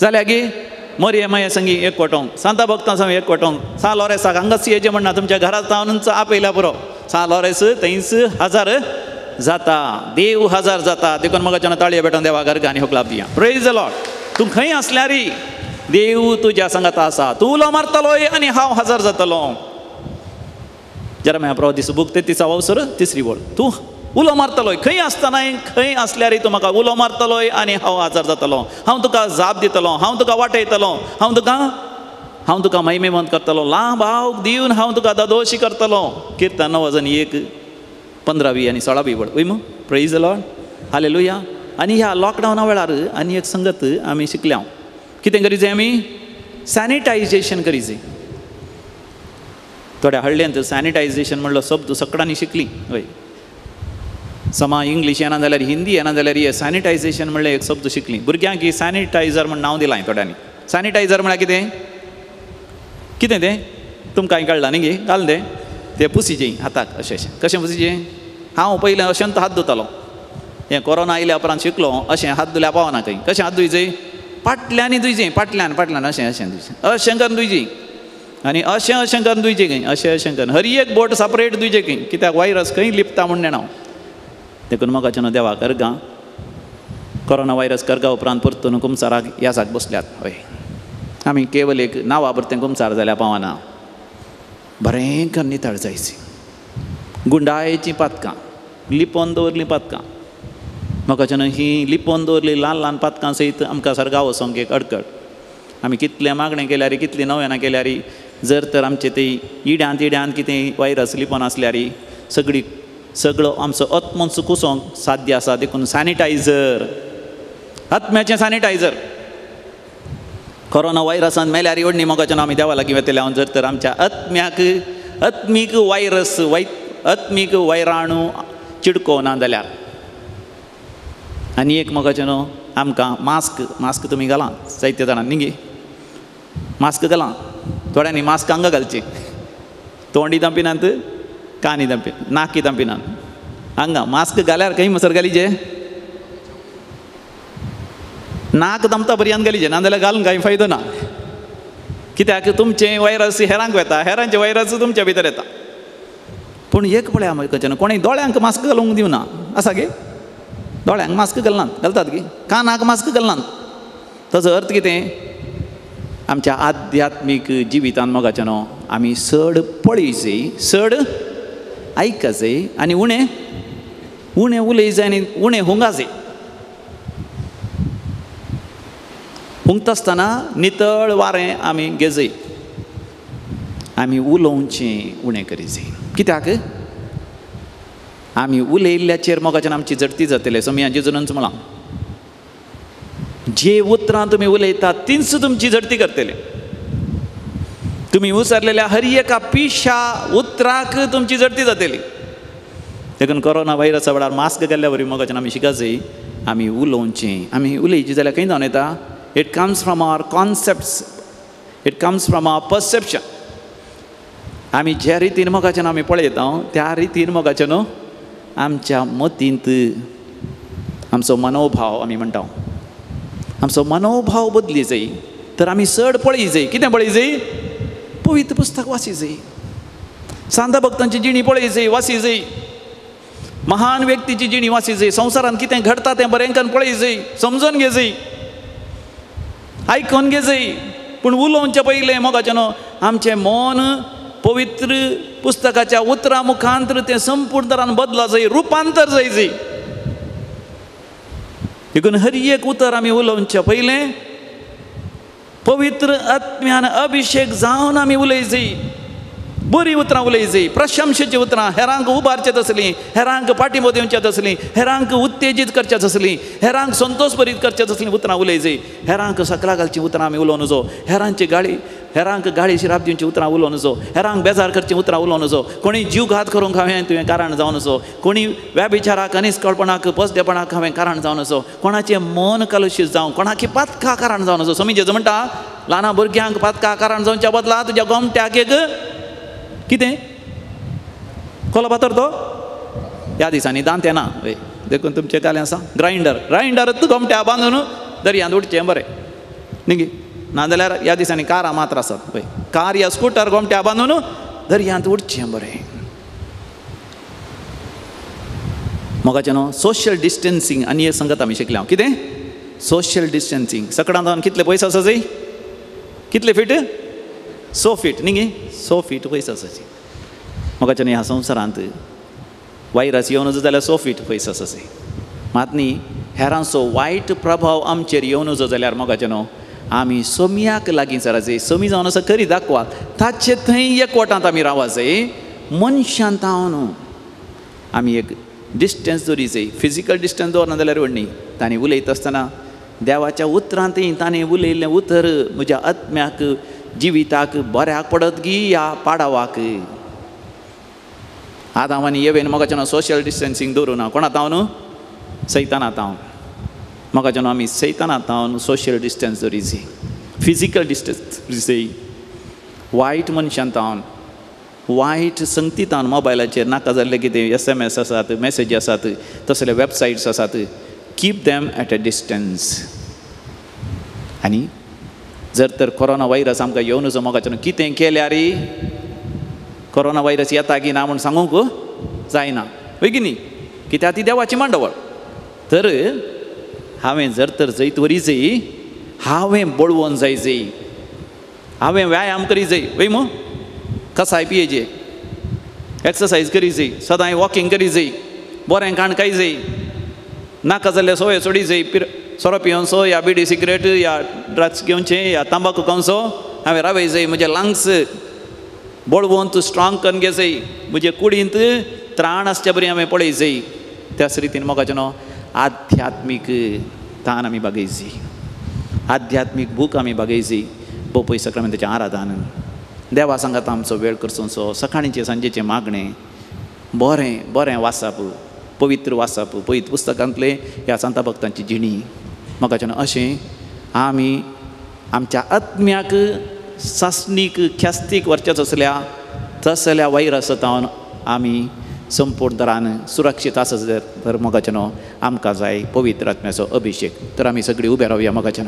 जाल्या गी? मोरये माये संगी एकवटोवंक, सांता भक्तां संग एकवटोवंक, सा लॉरेसाक हांगाच येचें म्हणना, तुमच्या घरांत जावनच आपयल्या पुरो. सा लॉरेस थंयच हजार जाता, देव हजार जाता. देखून मोगाचें ताळये भेटोवन देवा घर आनी होकलाप दिया. Praise the Lord. तूं खंय आसल्यारी देव तुज्या सांगाता आसा. तूं उलो मारतलोय आनी हांव हजार जातलो. जेरेमिया प्रवादीस बूक 33 अवसर 3 वळ. तूं उलो मारतलोय खंय आसतनाय, खंय आसल्यारय तूं म्हाका उलो मारतलोय आनी हांव हजार जातलो. हांव तुका जाप दितलो, हांव तुका वाटयतलो, हांव तुका महिमेवंत करतलो, लांब हाव दिवन हांव तुका दादोशी करतलो. किर्तन 9 1 15 आनी 16 वळ. वय मू? Praise the Lord, hallelujah. आनी ह्या लॉकडावना वेळार आनी एक संगत आमी शिकल्या. कितें करी जाय आमी? सॅनिटायजेशन करी जाय. थोड्या हळ्ळ्यांत सॅनिटायजेशन म्हणलो शब्द सगळ्यांनी शिकली. वय, समा इंग्लीश येना जाल्यार, हिंदी येना जाल्यार हे सॅनिटायजेशन म्हणलें एक शब्द शिकली. भुरग्यांक सॅनिटायझर म्हण नांव दिलां थोड्यांनी. सॅनिटायझर म्हळ्यार कितें? कितें तें तुमकां कळ्ळां न्ही गे? घाल तें तें पुसीचें हाताक अशें अशें. कशें पुसीचें? हांव पयलें अशेंच हात धुतालो. हें कोरोना आयल्या उपरांत शिकलो अशें हात धुल्यार पावना खंय. कशें हात धुयचें? पाटल्यांनी धुयचें, पाटल्यान पाटल्यान अशें अशें धुयचें, अशें करून धुयचें, आनी अशें अशें करून धुयचें खंय, अशें अशें करून हर एक बोट सेपरेट धुयचें खंय, कित्याक व्हायरस खंय लिपता म्हूण नेणा. देखून मोगाचें न्हू देवा करगा कोरोना व्हायरस करगा उपरांत परतून कुमसाराक यासाक बसल्यात. हय, आमी केवल एक नांवा पुरतें कुमसार जाल्यार पावना. बरें करून नितळ जायची, गुंडायचीं पातकां, लिपोवन दवरलीं पातकां. मोगाचें न्हू ही लिपोवन दवरली ल्हान ल्हान पातकां सयत आमकां सर्गा वचोंक एक अडकळ. आमी कितलें मागणें केल्यार, कितलीं नव्यानां केल्यार, जर तर आमचे ती इड्यांत इड्यांत कितें व्हायरस लिपोवन आसल्यार सगळी सगळो आमचो आत्मोच कुसोंक साध्य आसा. देखून सॅनिटायझर, आत्म्याचें सॅनिटायझर. कोरोना व्हायरसान मेल्यार ओडणी मोगाचें आमी देवा लागीं वेतले. हांव जर तर आमच्या आत्म्याक आत्मीक व्हायरस आत्मीक वैराणू चिडको ना जाल्यार. आनी एक मोगाचें न्हू आमकां मास्क मास्क तुमी घालां जायते जाणां न्ही, मास्क घालां, थोड्यांनी मास्क हांगा घालचें, तोंडी दांपिनात, कानी दांपी, नाकी दांपिनात, हांगा मास्क घाल्यार खंय मसर घालीचे, नाक दमता पर्यंत घालीचे, नाजाल्यार घालून कांय फायदो ना. कित्याक तुमचें वायरस हेरांक वेता, हेरांचें वायरस तुमच्या भितर येता. पूण एक पळया मागीर कोणें दोळ्यांक मास्क घालूंक दिवना आसा गे, दोळ्यांक मास्क घालनात, घालतात गी, कानाक मास्क घालनात. ताजो अर्थ कितें, आमच्या आध्यात्मीक जिवितान मोगाचें न्हू आमी चड पळयचें, चड आयकचें आनी उणें उणें उलयचें आनी उणें हुंगाचें. हुंगता आसतना नितळ वारें आमी घेजय, आमी उलोवचें उणें करीचें. कित्याक आमी उलयिल्ल्याचेर मोगाच्यान आमची झडती जातली. सोमया जेजूनच म्हळां, जे उतरां तुमी उलयतात तींच तुमची झडती करतले. तुमी उचारलेल्या हर एका पिशा उतराक तुमची झडती जातली. देखून कोरोना व्हायरसा वेळार मास्क घाल्ल्या वरी मोगाच्यान आमी शिकाचें, आमी उलोवचें. आमी उलयची जाल्यार खंय जावन येता, it comes from our concepts, it comes from our perception. आमी ज्या रितीन मोगाच्यान आमी पळयता त्या रितीन मोगाच्यान न्हू आमच्या मतींत आमचो मनोभाव आमी म्हणटा, आमचो मनोभाव बदली जाय तर आमी चड पळय जाय. कितें पळय जाय, पवित्र पुस्तक वाची जाय, सांता भक्तांची जिणी पळय जाय, वाची जाय, महान व्यक्तीची जिणी वाची जाय, संवसारांत कितें घडटा तें बरें करून पळय जाय, समजून घे जाय, आयकून घे जाय. पूण उलोवचें पयलें मोगाचें न्हू आमचें मन पवित्र पुस्तकाच्या उतरां मुखांतर तें संपूर्ण तरान बदला जाय, रुपांतर जाय जाय. देखून हर एक उतर आमी उलोवचें पयलें पवित्र आत्म्यान अभिशेक जावन आमी उलय जाय, बरीं उतरां उलय जाय, प्रशंसेचीं उतरां, हेरांक उबारचें तसलीं, हेरांक पाठिंबो दिवचें तसलीं, हेरांक उत्तेजीत करचें तसलीं, हेरांक संतोश भरीत करचें तसलीं उतरां उलय जाय. हेरांक सकला घालचीं उतरां आमी उलोवं नजो, हेरांची गाळी, हेरांक गाळी शिराप दिवची उतरां उलोवं नजो, हेरांक बेजार करचीं उतरां उलोवं नजो, कोणी जीवघात करूंक हांवें तुवें कारण जावं नजो, कोणी व्याभिचाराक, अनिस्कळपणाक, पसदेपणाक हांवें कारण जावं नजो, कोणाचें मन कलुशीत जावं, कोणाकी पातका कारण जावं नजो. स्वामी जेजू म्हणटा, ल्हाना भुरग्यांक पातका कारण जावच्या बदला तुज्या गोमट्याक एक कितें कोलो पातर तो ह्या दिसांनी दांत येना वय, देखून तुमचें कालें आसा ग्रायंडर, ग्रायंडर गोमट्या बांदून दर्यांत उडचें बरें न्ही, नाजाल्यार ह्या दिसांनी कारां मात्र आसात पळय, कार या स्कुटर गोमट्या बांदून दर्यांत उडचें बरें. मोगाचें न्हू सोशल डिस्टन्सींग आनी एक संगत आमी शिकल्या. कितें सोशल डिस्टन्सींग, सकडान जावन कितले पयस आसा जाय, कितले फीट, 100 फीट न्ही गे, 100 फीट पयस आसाची. मोगाचें न्हू ह्या संवसारांत वायरस येवन जाल्यार 100 फीट पयस आसाची, मात न्ही हेरांचो वायट प्रभाव आमचेर येवन जाल्यार मोगाचें न्हू आमी सोम्याक लागीं सराचे, सोमी जावन आसा खरी दाखवात ताचे थंय एकवटांत आमी रावा जाय. मनशान तावन आमी एक डिस्टन्स दवरी जाय, फिजिकल डिस्टन्स दवरना जाल्यार व्हड न्ही. तांणी उलयता आसतना देवाच्या उतरांतय तांणी उलयल्लें उतर म्हज्या आत्म्याक जिविताक बऱ्याक पडत गी ह्या पाडावाक. आदांव आनी येवेन मोगाचें न्हू सोशल डिस्टन्सींग दवरूं ना, कोणा तावन, सैताना तावन. मोगाचें न्हू आमी सैताना तावन सोशल डिस्टन्स दवरी जाय, फिजिकल डिस्टन्स दवरी जाय, वायट मनशान तावन, वायट संगती तावन, मोबायलाचेर नाका जाल्लें कितें SMS आसात, मॅसेजी आसात, तसले वेबसायट्स आसात, keep them at a distance. आनी जर तर कोरोना व्हायरस आमकां येवन मोगाचें न्हू कितें केल्यार कोरोना व्हायरस येता की ना म्हूण सांगूंक जायना, हय की न्ही, कित्याक ती देवाची मांडवळ. तर हांवें जर तर जैत वरी जाय, हांवें बळवून जाय जाय, हांवें व्यायाम करी जाय, वय मू कसाय पियेचे, एक्सरसायज करी जाय, सदांय वॉकिंग करी जाय, बरें खाण खाय जाय, नाका जाल्ले सोय सोडी जाय, सोरो पिवनसो या बिडी सिगरेट या ड्रग्स घेवचें या तंबाकू खावचो हांवें रावय जाय, म्हजे लंग्स बळवंत स्ट्रांग करून घे जाय, म्हजे कुडींत त्राण आसचे बरी हांवें पळय जाय. त्याच रितीन मोगाचें न्हू आध्यात्मीक तान आमी बागय जाय, आध्यात्मीक भूक आमी बागय जाय. बोपय सक्रामेंताचें आराधन, देवा सांगाता आमचो वेळ करचो, सकाळीचें सांजेचें मागणें, बरें बरें वाचप, पवित्र वाचप, पवित्र पुस्तकांतलें ह्या सांता भक्तांची जिणी. मोगाच्यान अशें आमी आमच्या आत्म्याक सासणीक ख्यास्तीक व्हरचेच आसल्या तसल्या वायरस जावन आमी संपूर्ण तरान सुरक्षीत आसत तर मोगाच्यान आमकां जाय पवित्र आत्म्याचो अभिशेक. तर आमी सगळीं उबे रावया मोगाच्यान.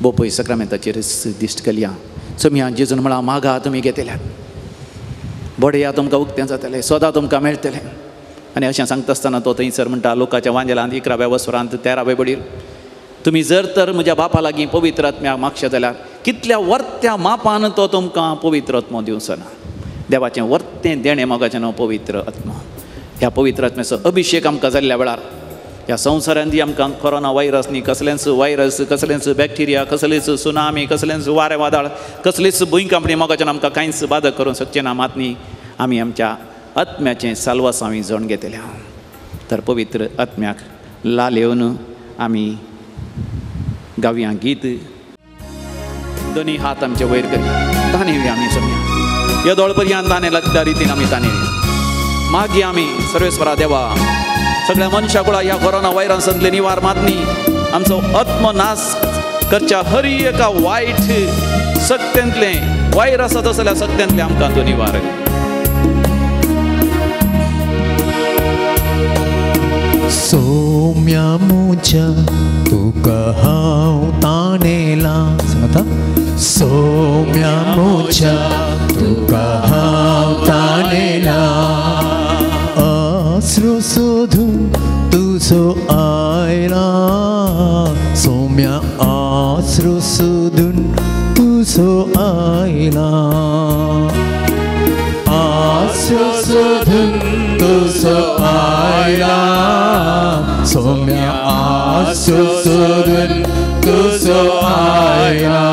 बोपय सक्रामेंताचेर दिश्ट केल्या सोमया जेजून म्हळां मागा तुमी घेतल्यात, बडया तुमकां उक्तें जातलें, सोदा तुमकां मेळटलें. आनी अशें सांगता आसतना तो थंयसर म्हणटा लोकाच्या वांजेलांत 11व्या वसरांत 13व्या बडीर तुमी जर तर म्हज्या बापा लागीं पवित्र आत्म्याक मागशे जाल्यार कितल्या वर्त्या मापान तो तुमकां पवित्र आत्मो दिवचो ना. देवाचें वर्तें देणें मोगाचें नांव पवित्र आत्मो. ह्या पवित्र आत्म्याचो अभिशेक आमकां जाल्ल्या वेळार ह्या संवसारांत आमकां कोरोना व्हायरस न्ही, कसलेंच व्हायरस, कसलेंच बॅक्टिरिया, कसलेंच सुनामी, कसलेंच वारें वादळ, कसलीच भुंयकांपणी मोगाच्यान आमकां कांयच बादक करूंक शकचें ना. मात न्ही आमी आमच्या आत्म्याचें साल्वासांव जण घेतल्या. तर पवित्र आत्म्याक लालेवन आमी गावया गीत. दोनी हात आमचे वयर करी तानेवया आमी सोमया येदोळ पर्यंत ताणे लागता रितीन आमी तानेवया. मागीर आमी सर्वेस्वरा देवा सगळ्या मनशा कुळा ह्या कोरोना व्हायरसांतले निवार मातनी आमचो आत्मनाश करच्या हर एका वायट सत्यांतलें व्हायरस आसल्या सत्यांतलें आमकां तो निवार. सोम्या मुझ्या तुका हांव ताणेला सांगता, सोम्या मुझ्या तुका हांव ताणेला, आसरो सोदून तुजो आयला, सोम्या आसरो सोदून तुजो आयला, आसरो सोदून तुजो आयला, सोम्या आसरो सोदून तुजो आयला.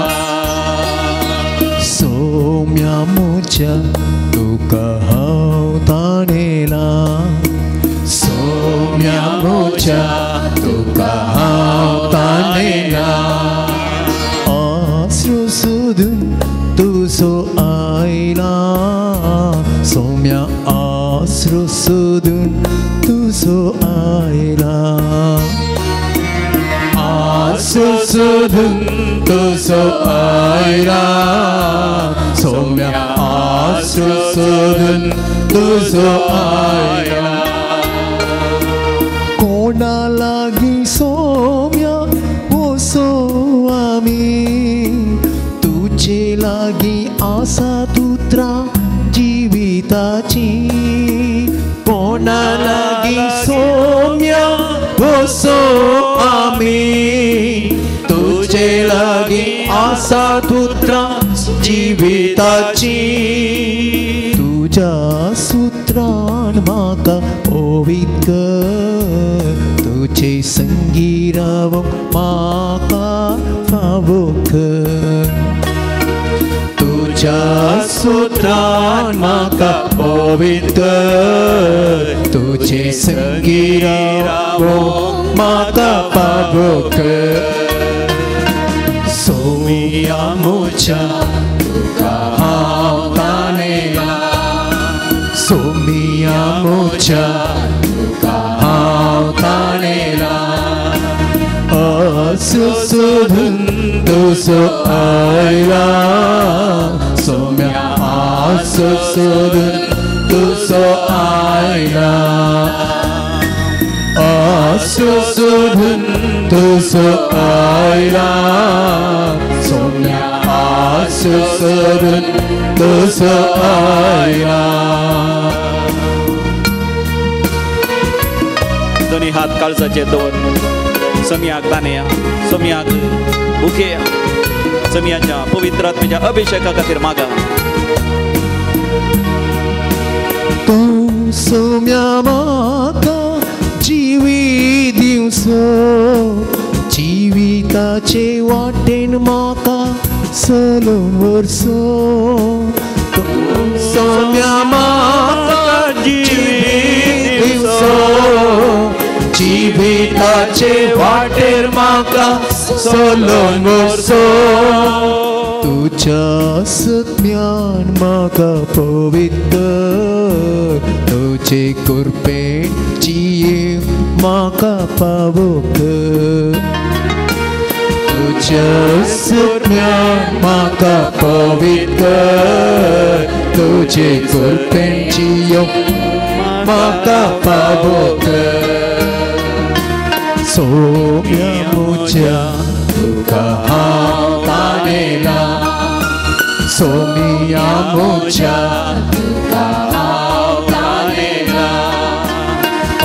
सोम्या मुझ्या तुका हांव ताणेला, सोम्या मुझ्या तुका हांव ताणेला, आसरो सोदून तुजो आयला, सोम्या आसरो सोदून तुजो आयला, आसरो सोदून तुजो आयला, सोम्या आसरो सोदून तुजो आयला. कोणा लागीं सोम्या वसो आमी, तुजे लागीं आसा तुत्रा जिविताची, कोणा लागीं सोम्या वसो आमी, तुजे लागीं आसा तुत्रा जिविताची, तुज्या सुत्रान म्हाका पवित्र कर, तुजे संगी रावंक म्हाका फावो कर, तुज्या सुत्रान म्हाका पवित्र कर, तुजे संगी रावंक म्हाका फावो कर. सोम्या मुझ्या तुका हांव ताणेला, सोम्या मुझ्या तुका हांव ताणेला, आसरो सोदून तुजो आयला, सोम्या आसरो सोदून तुजो आयला, आसरो सोदून तुजो आयला, सोम्या आसरो सोदून तुजो आयला. दोनी हात काळजाचेर दवर सोमयाक तानेया, सोमयाक भुकेया, सोमयाच्या पवित्र आत्म्याच्या अभिशेका खातीर मागा. तूं सोम्या म्हाका जिवी दिवचो, जिविताचे वाटेन म्हाका चलोवन व्हरचो, तूं सोम्या म्हाका जिवी दिवचो, जिविताचे वाटेर म्हाका चलोवन व्हरचो, तुज्या सत्म्यान म्हाका पवित्र, तुजे कृपेन जिये म्हाका पावोक तुज्या सुरम्यान म्हाका पवित्र कर तुजे कृपेन जियोंक म्हाका पावोक सोम्या म्हज्या तुका हांव तानेला सोम्या म्हज्या तुका हांव तानेला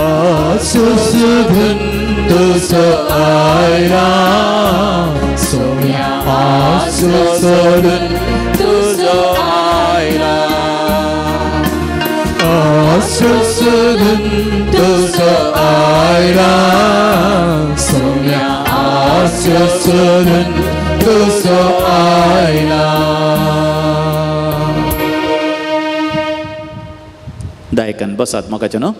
आसुसधून तुजो आयला सोम्या आसुसधून तुजो आयला आसुसधून तुजो आयला सोम्या आसुसधून तुजो आयला. दायकन बसात मोगाचें न्हू.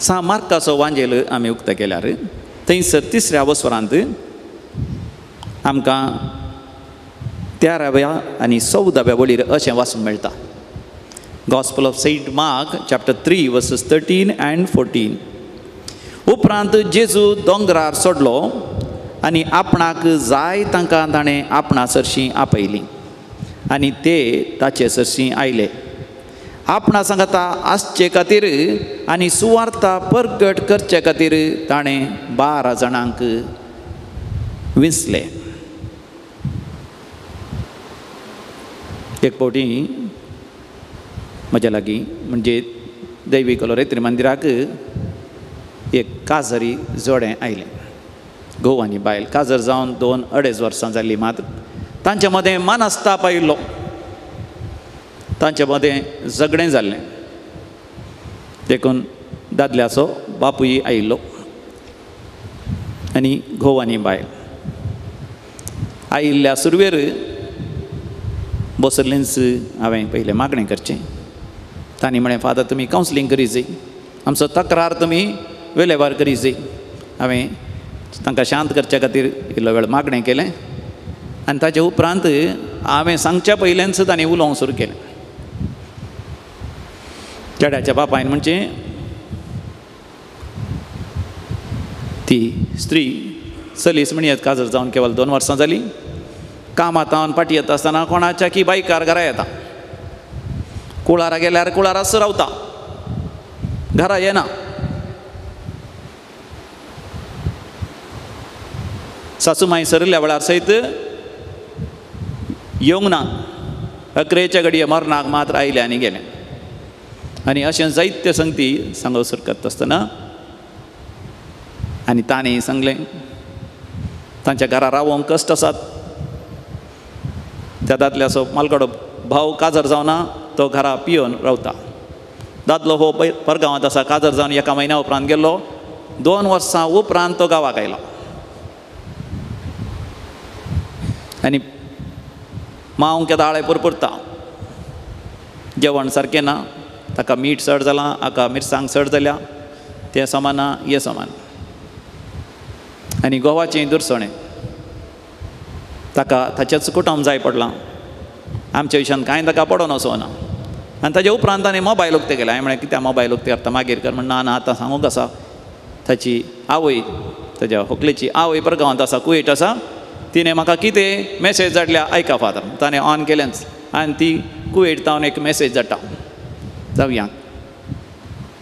सा मार्काचो वांजेल आमी उक्ता केल्यार थंयसर तिसऱ्या वसरांत आमकां 13व्या आनी 14व्या वळीर अशें वाचूंक मेळटा. Gospel of Saint Mark chapter 3 verses 13 and 14. उपरांत जेजू दोंगरार सोडलो आनी आपणाक जाय तांकां ताणें आपणा सरशीं आपयलीं आनी ते ताचे सरशीं आयले. आपणा सांगता आसचे खातीर आनी सुवार्ता परगट करचे खातीर ताणें 12 जाणांक विंचले. एक फावटी म्हज्या लागीं म्हणजे दैवी कलोरेत्री मंदिराक एक काजरी जोडें आयलें. घोव आनी बायल काजर जावन 2-2.5 वर्सां जाल्लीं. मात तांचे मदें मनस्ताप आयिल्लो, तांचे मदें झगडें जाल्लें. देखून दादल्याचो बापूय आयिल्लो आनी घोव आनी बायल आयिल्ल्या सुरवेर बसलेंच हांवें पयलें मागणें करचें. तांणी म्हळें, फादर तुमी कावन्सिलींग करी जाय, आमचो तक्रार तुमी वेलेवार करी जाय. हांवें तांकां शांत करच्या खातीर इल्लो वेळ मागणें केलें आनी ताचे उपरांत हांवें सांगच्या पयल्यानच तांणी उलोवंक सुरू केलें. चेड्याच्या बापायन म्हणजे ती स्त्री चलीस म्हणयत काजर जावन केवल 2 वर्सां जालीं. कामांत फाटी येता आसतना कोणाच्या की बायकार घरा येता, कुळारा गेल्यार कुळाराच रावता, घरा येना. सासूमाई सरिल्ल्या वेळार सयत येवंक ना. अकरेच्या घडये मरणाक मात्र आयले आनी गेले. आनी अशें जायते संगती सांगो सुरू करता आसतना आनी तांणी सांगलें तांच्या घरा रावोंक कश्ट आसात. त्या दादल्याचो मालकडो भाव काजर जावना, तो घरा पियोन रावता. दादलो हो परगांवांत आसा, काजर जावन 1 म्हयन्या उपरांत गेल्लो. 2 वर्सां उपरांत तो गांवाक आयलो आनी मांव केदाळे पुरपुरता, जेवण सारकें ना, ताका मीठ चड जालां, हाका मिरसांग चड जाल्या, तें समान ना, हें समान. आनी गोवाचें दुरसणें ताका ताचेंच कुटुंब जाय पडलां, आमच्या विशयान कांय ताका पडोन वचो ना. आनी ताजे उपरांत ताणें मोबायल उक्तें केलें. हांवें म्हळें, कित्याक मोबायल उक्तें करता, मागीर कर. म्हण ना ना, आतां सांगूंक आसा. ताची आवय, ताज्या होकलेची आवय परगांवांत आसा, कुवेट आसा. तिणें म्हाका कितें मॅसेज धाडल्या आयका फादर. ताणें ऑन केलेंच आनी ती कुवेट तावन एक मॅसेज धाडटा, जावया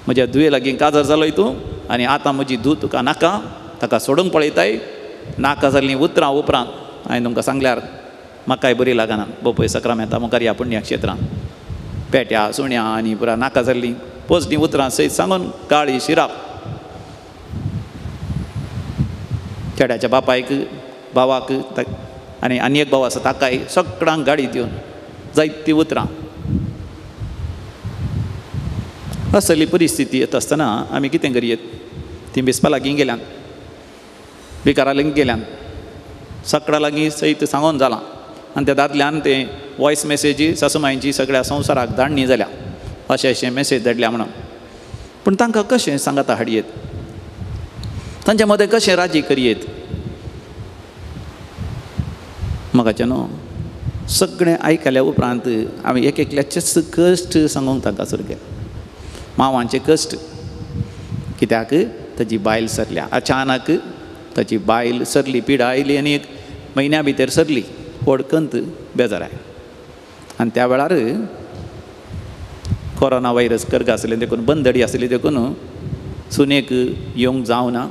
म्हज्या धुवे लागीं काजर जालोय तूं आनी आतां म्हजी धूव तुका नाका, ताका सोडूंक पळयताय. नाका जाल्लीं उतरां उपरांत हांवें तुमकां सांगल्यार म्हाकाय बरी लागना. बोपय सक्रामेंता मुखार ह्या पुण्यक्षेत्रांत पेट्या सुण्या आनी पुरा नाका जाल्लीं पोजणी उतरां सयत सांगून गाळी शिराप. चेड्याच्या बापायक, भावाक आनी आनी एक भाव आसा ताकाय सगळ्यांक गाडी दिवन जायतीं उतरां. असली परिस्थिती येता आसतना आमी कितें करयेत? तीं बेसपा लागीं गेल्यान, विकारा लागीं गेल्यान, सगळ्या लागीं सयत सांगून जालां. आनी त्या दादल्यान ते वॉयस मॅसेजी सासूमांयची सगळ्या संवसाराक धाडणी जाल्या, अशें अशें मॅसेज धाडल्या म्हणून. पूण तांकां कशें सांगाता हाडयेत, तांच्या मदें कशें राजी करयेत? म्हाका न्हू सगळें आयकल्या उपरांत हांवें एक एकल्याचेच कश्ट सांगूंक तांकां सुरू केलें. मावांचे कश्ट, कित्याक ताजी बायल सरल्या अचानक ताची बायल सरली, पिडा आयली आनी एक म्हयन्या भितर सरली. व्हड कंत बेजाराय. आनी त्या वेळार कोरोना व्हायरस करग आसलें देखून बंदडी आसली देखून सुनेक येवंक जावना,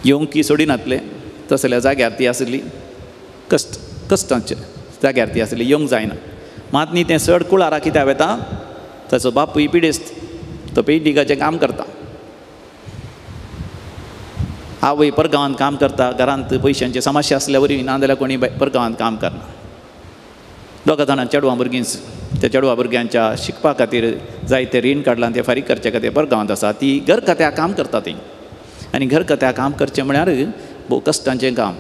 येवंक सोडिनातलें. तसल्या जाग्यार ती आसली, कश्ट कश्टांचे जाग्यार ती आसली, येवंक जायना. मात न्ही तें चड कुळारा कित्याक वेता, ताचो बापूय पिडेस्त, तो पेंटिंगाचें काम करता, आवय परगांवांत काम करता, घरांत पयशांची समस्या आसल्या वरवीं ना जाल्यार कोणी परगांवांत काम करना. दोगां जाणां चेडवां भुरगींच, त्या चेडवा भुरग्यांच्या शिकपा खातीर जायते रीण काडलां, तें फारीक करचे खातीर परगांवांत आसा. ती घरखात्या काम करता ती, आनी घरखात्या काम करचें म्हळ्यार भोव कश्टांचें काम.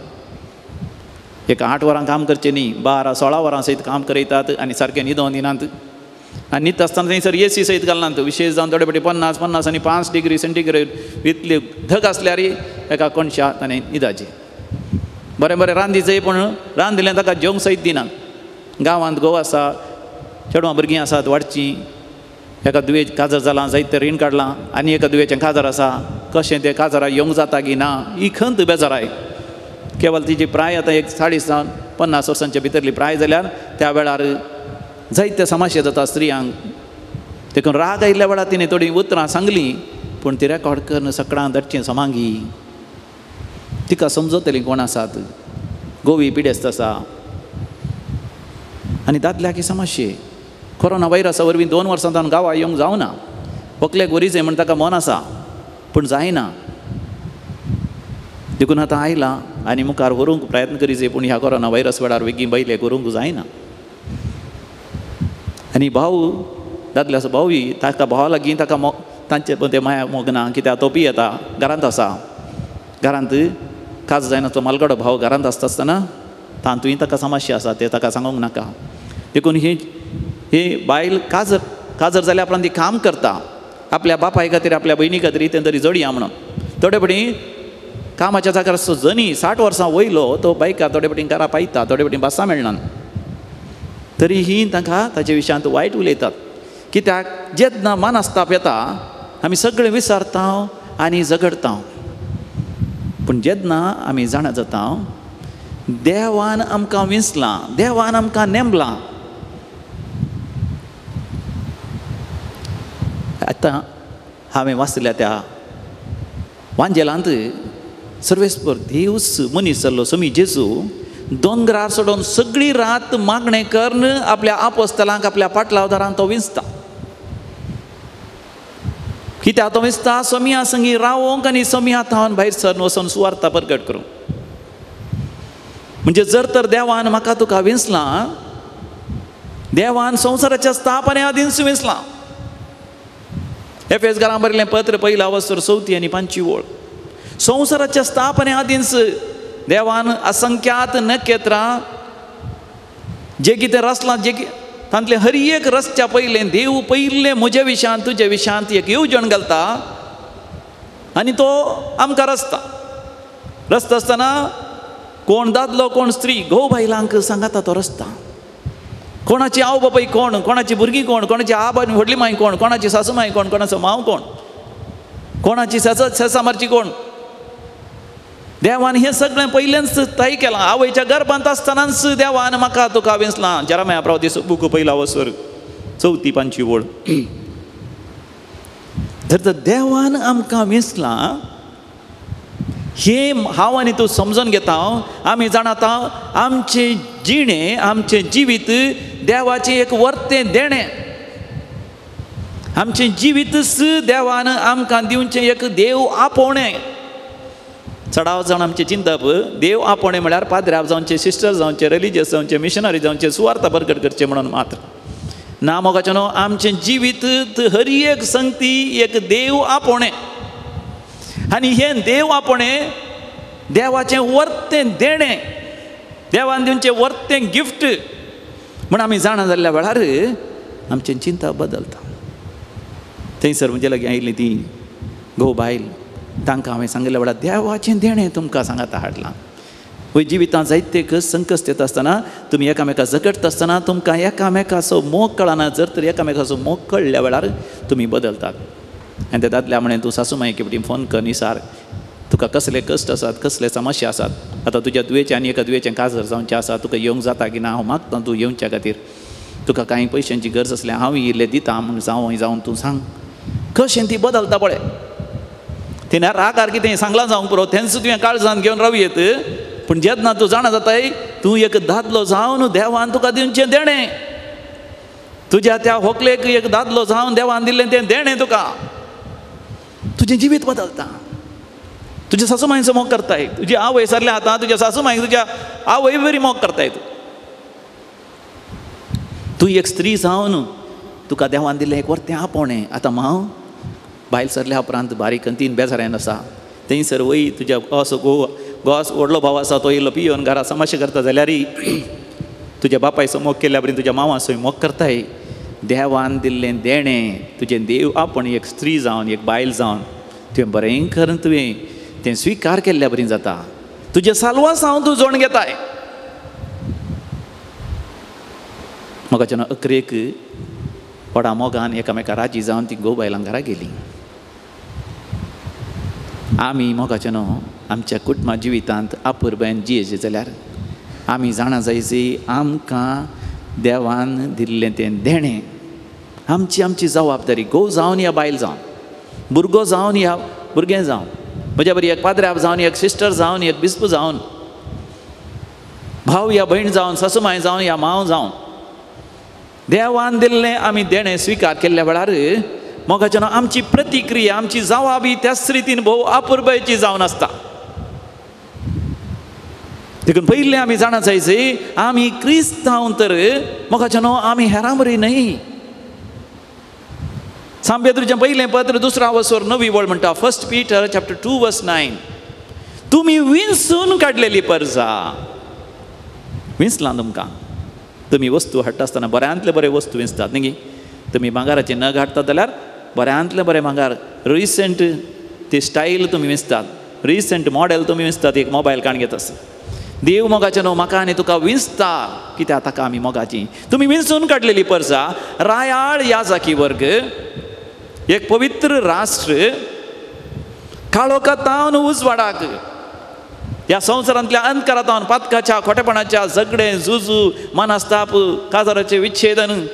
एक 8 वरां काम करचें न्ही, 12-16 वरां सयत काम करयतात आनी सारकें न्हिदोन दिनात. आनी न्हिदता आसतना थंयसर ए सी सयत घालनात. विशेश जावन थोडे फावटी 50-50 आनी 5 डिग्री सेंटीग्रेड इतले धग आसल्यार एका कोणशा ताणें न्हिदाचें. बरें बरें रांदीचें, पूण रांदिल्लें ताका जेवंक सयत दिनात. गांवांत घोव आसा, चेडवां भुरगीं आसात वाडचीं, एका दुयेंत काजार जालां, जायते रीण काडलां आनी एका दुयेचें काजार आसा, कशें तें काजारा येवंक जाता की ना ही खंत बेजाराय. केवल तिची प्राय आतां एक 40 जावन 50 वर्सांच्या भितरली प्राय जाल्यार त्या वेळार जायते समस्या जाता स्त्रियांक. देखून राग आयिल्ल्या वेळार तिणें थोडीं उतरां सांगलीं, पूण ती रेकॉर्ड करून सकडां धाडचीं समांगी, तिका समजतलीं कोण आसात. गोवी पिडेस्त आसा आनी दादल्याक ही समस्या. कोरोना व्हायरसा वरवीं 2 वर्सां तावन गांवा येवंक जावना. व्हंकलेक वरी जाय म्हण ताका मन आसा, पूण जायना. देखून आतां आयलां आनी मुखार व्हरूंक प्रयत्न करी जाय, पूण ह्या कोरोना व्हायरस वेळार बेगीन बायलेक व्हरूंक जायना. आनी भाव दादल्याचो भावूय ताका भावा लागीं ताका तांचे तें माया मोग ना, कित्याक तो पियेता, घरांत आसा, घरांत काज जायना तो मालगडो भाव घरांत आसता आसतना तातूंय ताका समस्या आसा, तें ताका सांगूंक नाका. देखून ही ही बायल काजर काजर जाल्या उपरांत ती काम करता आपल्या बापाय खातीर, आपल्या भयणी खातीर, तें तरी जोडया म्हणून. थोडे फावटी कामाच्या जाग्यार जनी 60 वर्सां वयलो तो बायकार थोडे फावटी घरा पायता, थोडे फावटी बसां मेळना, तरी ही तांकां ताचे विशयांत वायट उलयतात. कित्याक जेन्ना मनस्ताप येता आमी सगळें विसरता आनी झगडता, पूण जेन्ना आमी जाणा जाता देवान आमकां विंचलां, देवान आमकां नेमलां. आतां हांवें वाचल्या त्या वांजेलांत सर्वेस्पर देवच मनीस जाल्लो समी जेजू दोंगरार चडोवन सगळी रात मागणें करून आपल्या आपोस्तलांक आपल्या पाटलावदारांक तो विंचता. कित्याक तो विंचता? सोमिया संगी रावोंक आनी सोमिया थावन भायर सरन वचोन सुवार्ता परगट करूंक. म्हणजे जर तर देवान म्हाका तुका विंचलां, देवान संवसाराच्या स्थापने आदींच विंचलां. एफेस घरां बरयलें पत्र पयला वस्त्र 4 आनी 5 ओळ. संवसाराच्या स्थापने आदींच देवान असंख्यात नखेत्रां जे कितें रचलां, जे तांतलें हर एक रचच्या पयलें देव पयलें म्हज्या विशयांत तुज्या विशयांत एक येवजण घालता आनी तो आमकां रचता. रचता आसतना कोण दादलो कोण स्त्री घोव बायलांक सांगाता तो रचता. कोणाची आवय बापाय कोण, कोणाची भुरगीं कोण, कोणाची आब आनी व्हडली माय कोण, कोणाची सासू माय कोण, कोणाचो मांव कोण, कोणाची सेसा मारची कोण. देवान हें सगळें पयलेंच तय केलां. आवयच्या गर्भांत आसतनाच देवान म्हाका तुका विंचलां. जेरामया प्रवादी बूक पयला वसर 4 5 ओळ. जर तर देवान आमकां विंचलां हे हांव आनी तूं समजून घेता. आमी जाणात आमचें जिणें आमचें जिवीत देवाचें एक वर्तें देणें. आमचें जिवीतच देवान आमकां दिवचें एक देव आपोवणें. चडाव जावन आमचें चिंतप देव आपोवणें म्हळ्यार पाद्र्याव जावचें, सिस्टर जावचें, रिलिजियस जावचें, मिशनरी जावचें, सुवार्ता परगट करचें म्हणून मात्र ना. मोगाचें न्हू, आमचें जिवीत हर एक संगती एक देव आपोवणें. आनी हें देव आपोवणें देवाचें वर्तें देणें, देवान दिवचें वर्तें गिफ्ट म्हण आमी जाणा जाल्ल्या वेळार आमचें चिंता बदलता. थंयसर म्हजे लागीं आयिल्ली ती घोव बायल, तांकां हांवें सांगिल्ल्या वेळार देवाचें देणें तुमकां सांगाता हाडलां. वय जिवितांत जायते संकश्ट येता आसतना तुमी एकामेका झगडटा आसतना तुमकां एकामेकाचो मोग कळना. जर तर एकामेकाचो मोग कळ्ळ्या वेळार तुमी बदलतात. आनी त्या दादल्या म्हणें तूं सासू माई एकपटी फोन कर निसार, तुका कसले कश्ट आसात, कसले समस्या आसात, आतां तुज्या दुयेचें आनी एका दुयेचें काजर जावचें आसा, तुका येवंक जाता की ना, हांव मागता तूं येवच्या खातीर, तुका कांय पयशांची गरज आसल्यार हांव इल्लें दिता म्हूण जावं जावन तूं सांग. कशें ती बदलता पळय. तिणें रागार कितें सांगलां जावंक पुरो, तेंच तुवें काळजान घेवन रावं येत, पूण जेन्ना तूं जाणा जाताय तूं एक दादलो जावन देवान तुका दिवचें देणें, तुज्या त्या होकलेक एक दादलो जावन देवान दिल्लें तें देणें तुका, तुजें जिवीत बदलता. तुज्या सासू माईचो मोग करताय, तुजी आवय सरल्या आतां तुज्या सासू माईक तुज्या आवय बरी मोग करताय. तूं तूं एक स्त्री जावन तुका देवान दिल्लें एक वर्तें आपोवणें. आतां माव बायल सरल्या उपरांत बारीक तीन बेजारान आसा, थंयसर वय तुज्या असो घोव गोस व्हडलो भाव आसा तो येयलो पियोन घरा समाशे करता जाल्यारय तुज्या बापायचो मोग केल्या बरी तुज्या मावाचोय मोग करताय. देवान दिल्लें देणें तुजें देव आपण एक स्त्री जावन एक बायल जावन तुवें बरें करून तुवें तें स्विकार केल्ल्या बरी जाता. तुजें सालवास हांव तूं जोण घेताय. मोगाच्यान अकरेक व्हडा मोगान एकामेका राजी जावन ती घोव बायलां घरा गेली. आमी मोगाच्यान आमच्या कुटुंबा जिवितांत आपुरबायेन जियेचे जाल्यार आमी जाणा जायची आमकां देवान दिल्लें तें देणें, आमची आमची जबाबदारी, घोव जावन या बायल जावन, भुरगो जावन या भुरगें जावन, म्हज्या बरी एक पाद्र्याब जावन, एक सिस्टर जावन, एक बिस्प जावन, भाव या भयण जावन, सासुमाय जावन या मांव जावन, देवान दिल्लें आमी देणें स्विकार केल्ल्या वेळार मोगाच्यान आमची प्रतिक्रिया, आमची जबाबी त्याच रितीन भोव आपुरबायेची जावन आसता. देखून पयलें आमी जाणा जायचे आमी क्रिस्तांव तर मोगाच्यान आमी हेरां बरी न्हय. सांबेद्रूचें पयलें पत्र दुसरा वसोर नवी वळ म्हणटा, 1 Peter chapter 2 verse 9, तुमी विंचून काडलेली परजा. विंचलां तुमकां, तुमी वस्तू हाडटा आसतना बऱ्यांतले बरे वस्तू विंचतात न्ही. तुमी भांगाराचे नग हाडटात जाल्यार बऱ्यांतले बरे भांगार, रिसंट ती स्टायल तुमी विंचतात, रिसंट मॉडेल तुमी विंचतात. एक मोबायल काण घेत आसा. देव मोगाचें न्हू म्हाका आनी तुका विंचता, कित्याक ताका आमी मोगाची. तुमी विंचून काडलेली परजा, रायाळ याजाकी वर्ग, एक पवित्र राष्ट्र, काळोखातावन उजवाडाक, ह्या संवसारांतल्या अंधकारातावन पातकाच्या खोटेपणाच्या झगडें झुजू मनस्ताप काजाराचें विच्छेदन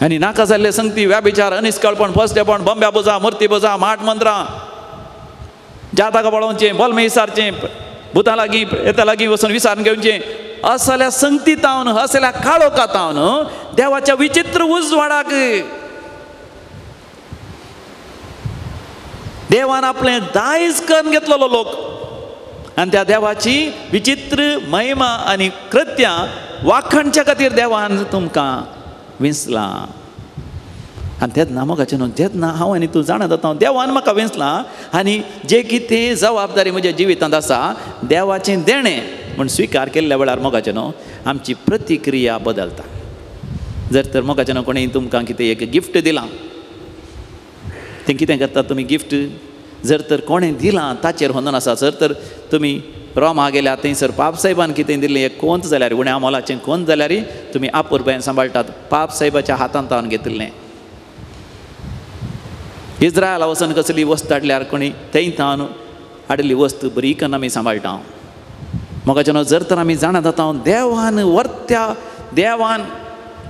आनी नाका जाल्ले संगती, व्याभिचार, अनिस्कळपण, फसटेपण, बंब्या बोजा, मुर्ती बोजा, माट मंत्रां, जातकां पळोवचें, बोलमे विसारचें, भुतां लागीं येता लागीं वचून विसारून घेवचें, असल्या संगतीतावन असल्या काळोखातावन देवाच्या विचित्र उजवाडाक देवान आपलें दायज करून घेतलेलो लोक. आनी त्या देवाची विचित्र महिमा आनी कृत्यां वाखणच्या खातीर देवान तुमकां विंचलां. आनी तेन्ना मोगाचें न्हू, जेन्ना हांव आनी तूं जाणा जाता देवान म्हाका विंचलां आनी जे कितें जबाबदारी म्हज्या जिवितांत आसा देवाचें देणें म्हूण स्विकार केल्ल्या वेळार मोगाचें न्हू आमची प्रतिक्रिया बदलता. जर तर मोगाचें न्हू कोणी तुमकां कितें एक गिफ्ट दिलां, तें कितें करतात तुमी गिफ्ट जर तर कोणें दिलां ताचेर होंदून आसा. जर तर तुमी रोमा गेल्या थंयसर पापसाहेबान कितें दिल्लें एक कोंत जाल्यार उण्या मोलाचें कोंत जाल्यार तुमी आपुरबायेन सांबाळटात, पापसाहेबाच्या हातांत तावन घेतिल्लें. इज्रायला वचून कसली वस्त हाडल्यार कोणी थंय तावन हाडिल्ली वस्त बरी करून आमी सांबाळटा. मोगाचें जर तर आमी जाणा जाता देवान वर्त्या देवान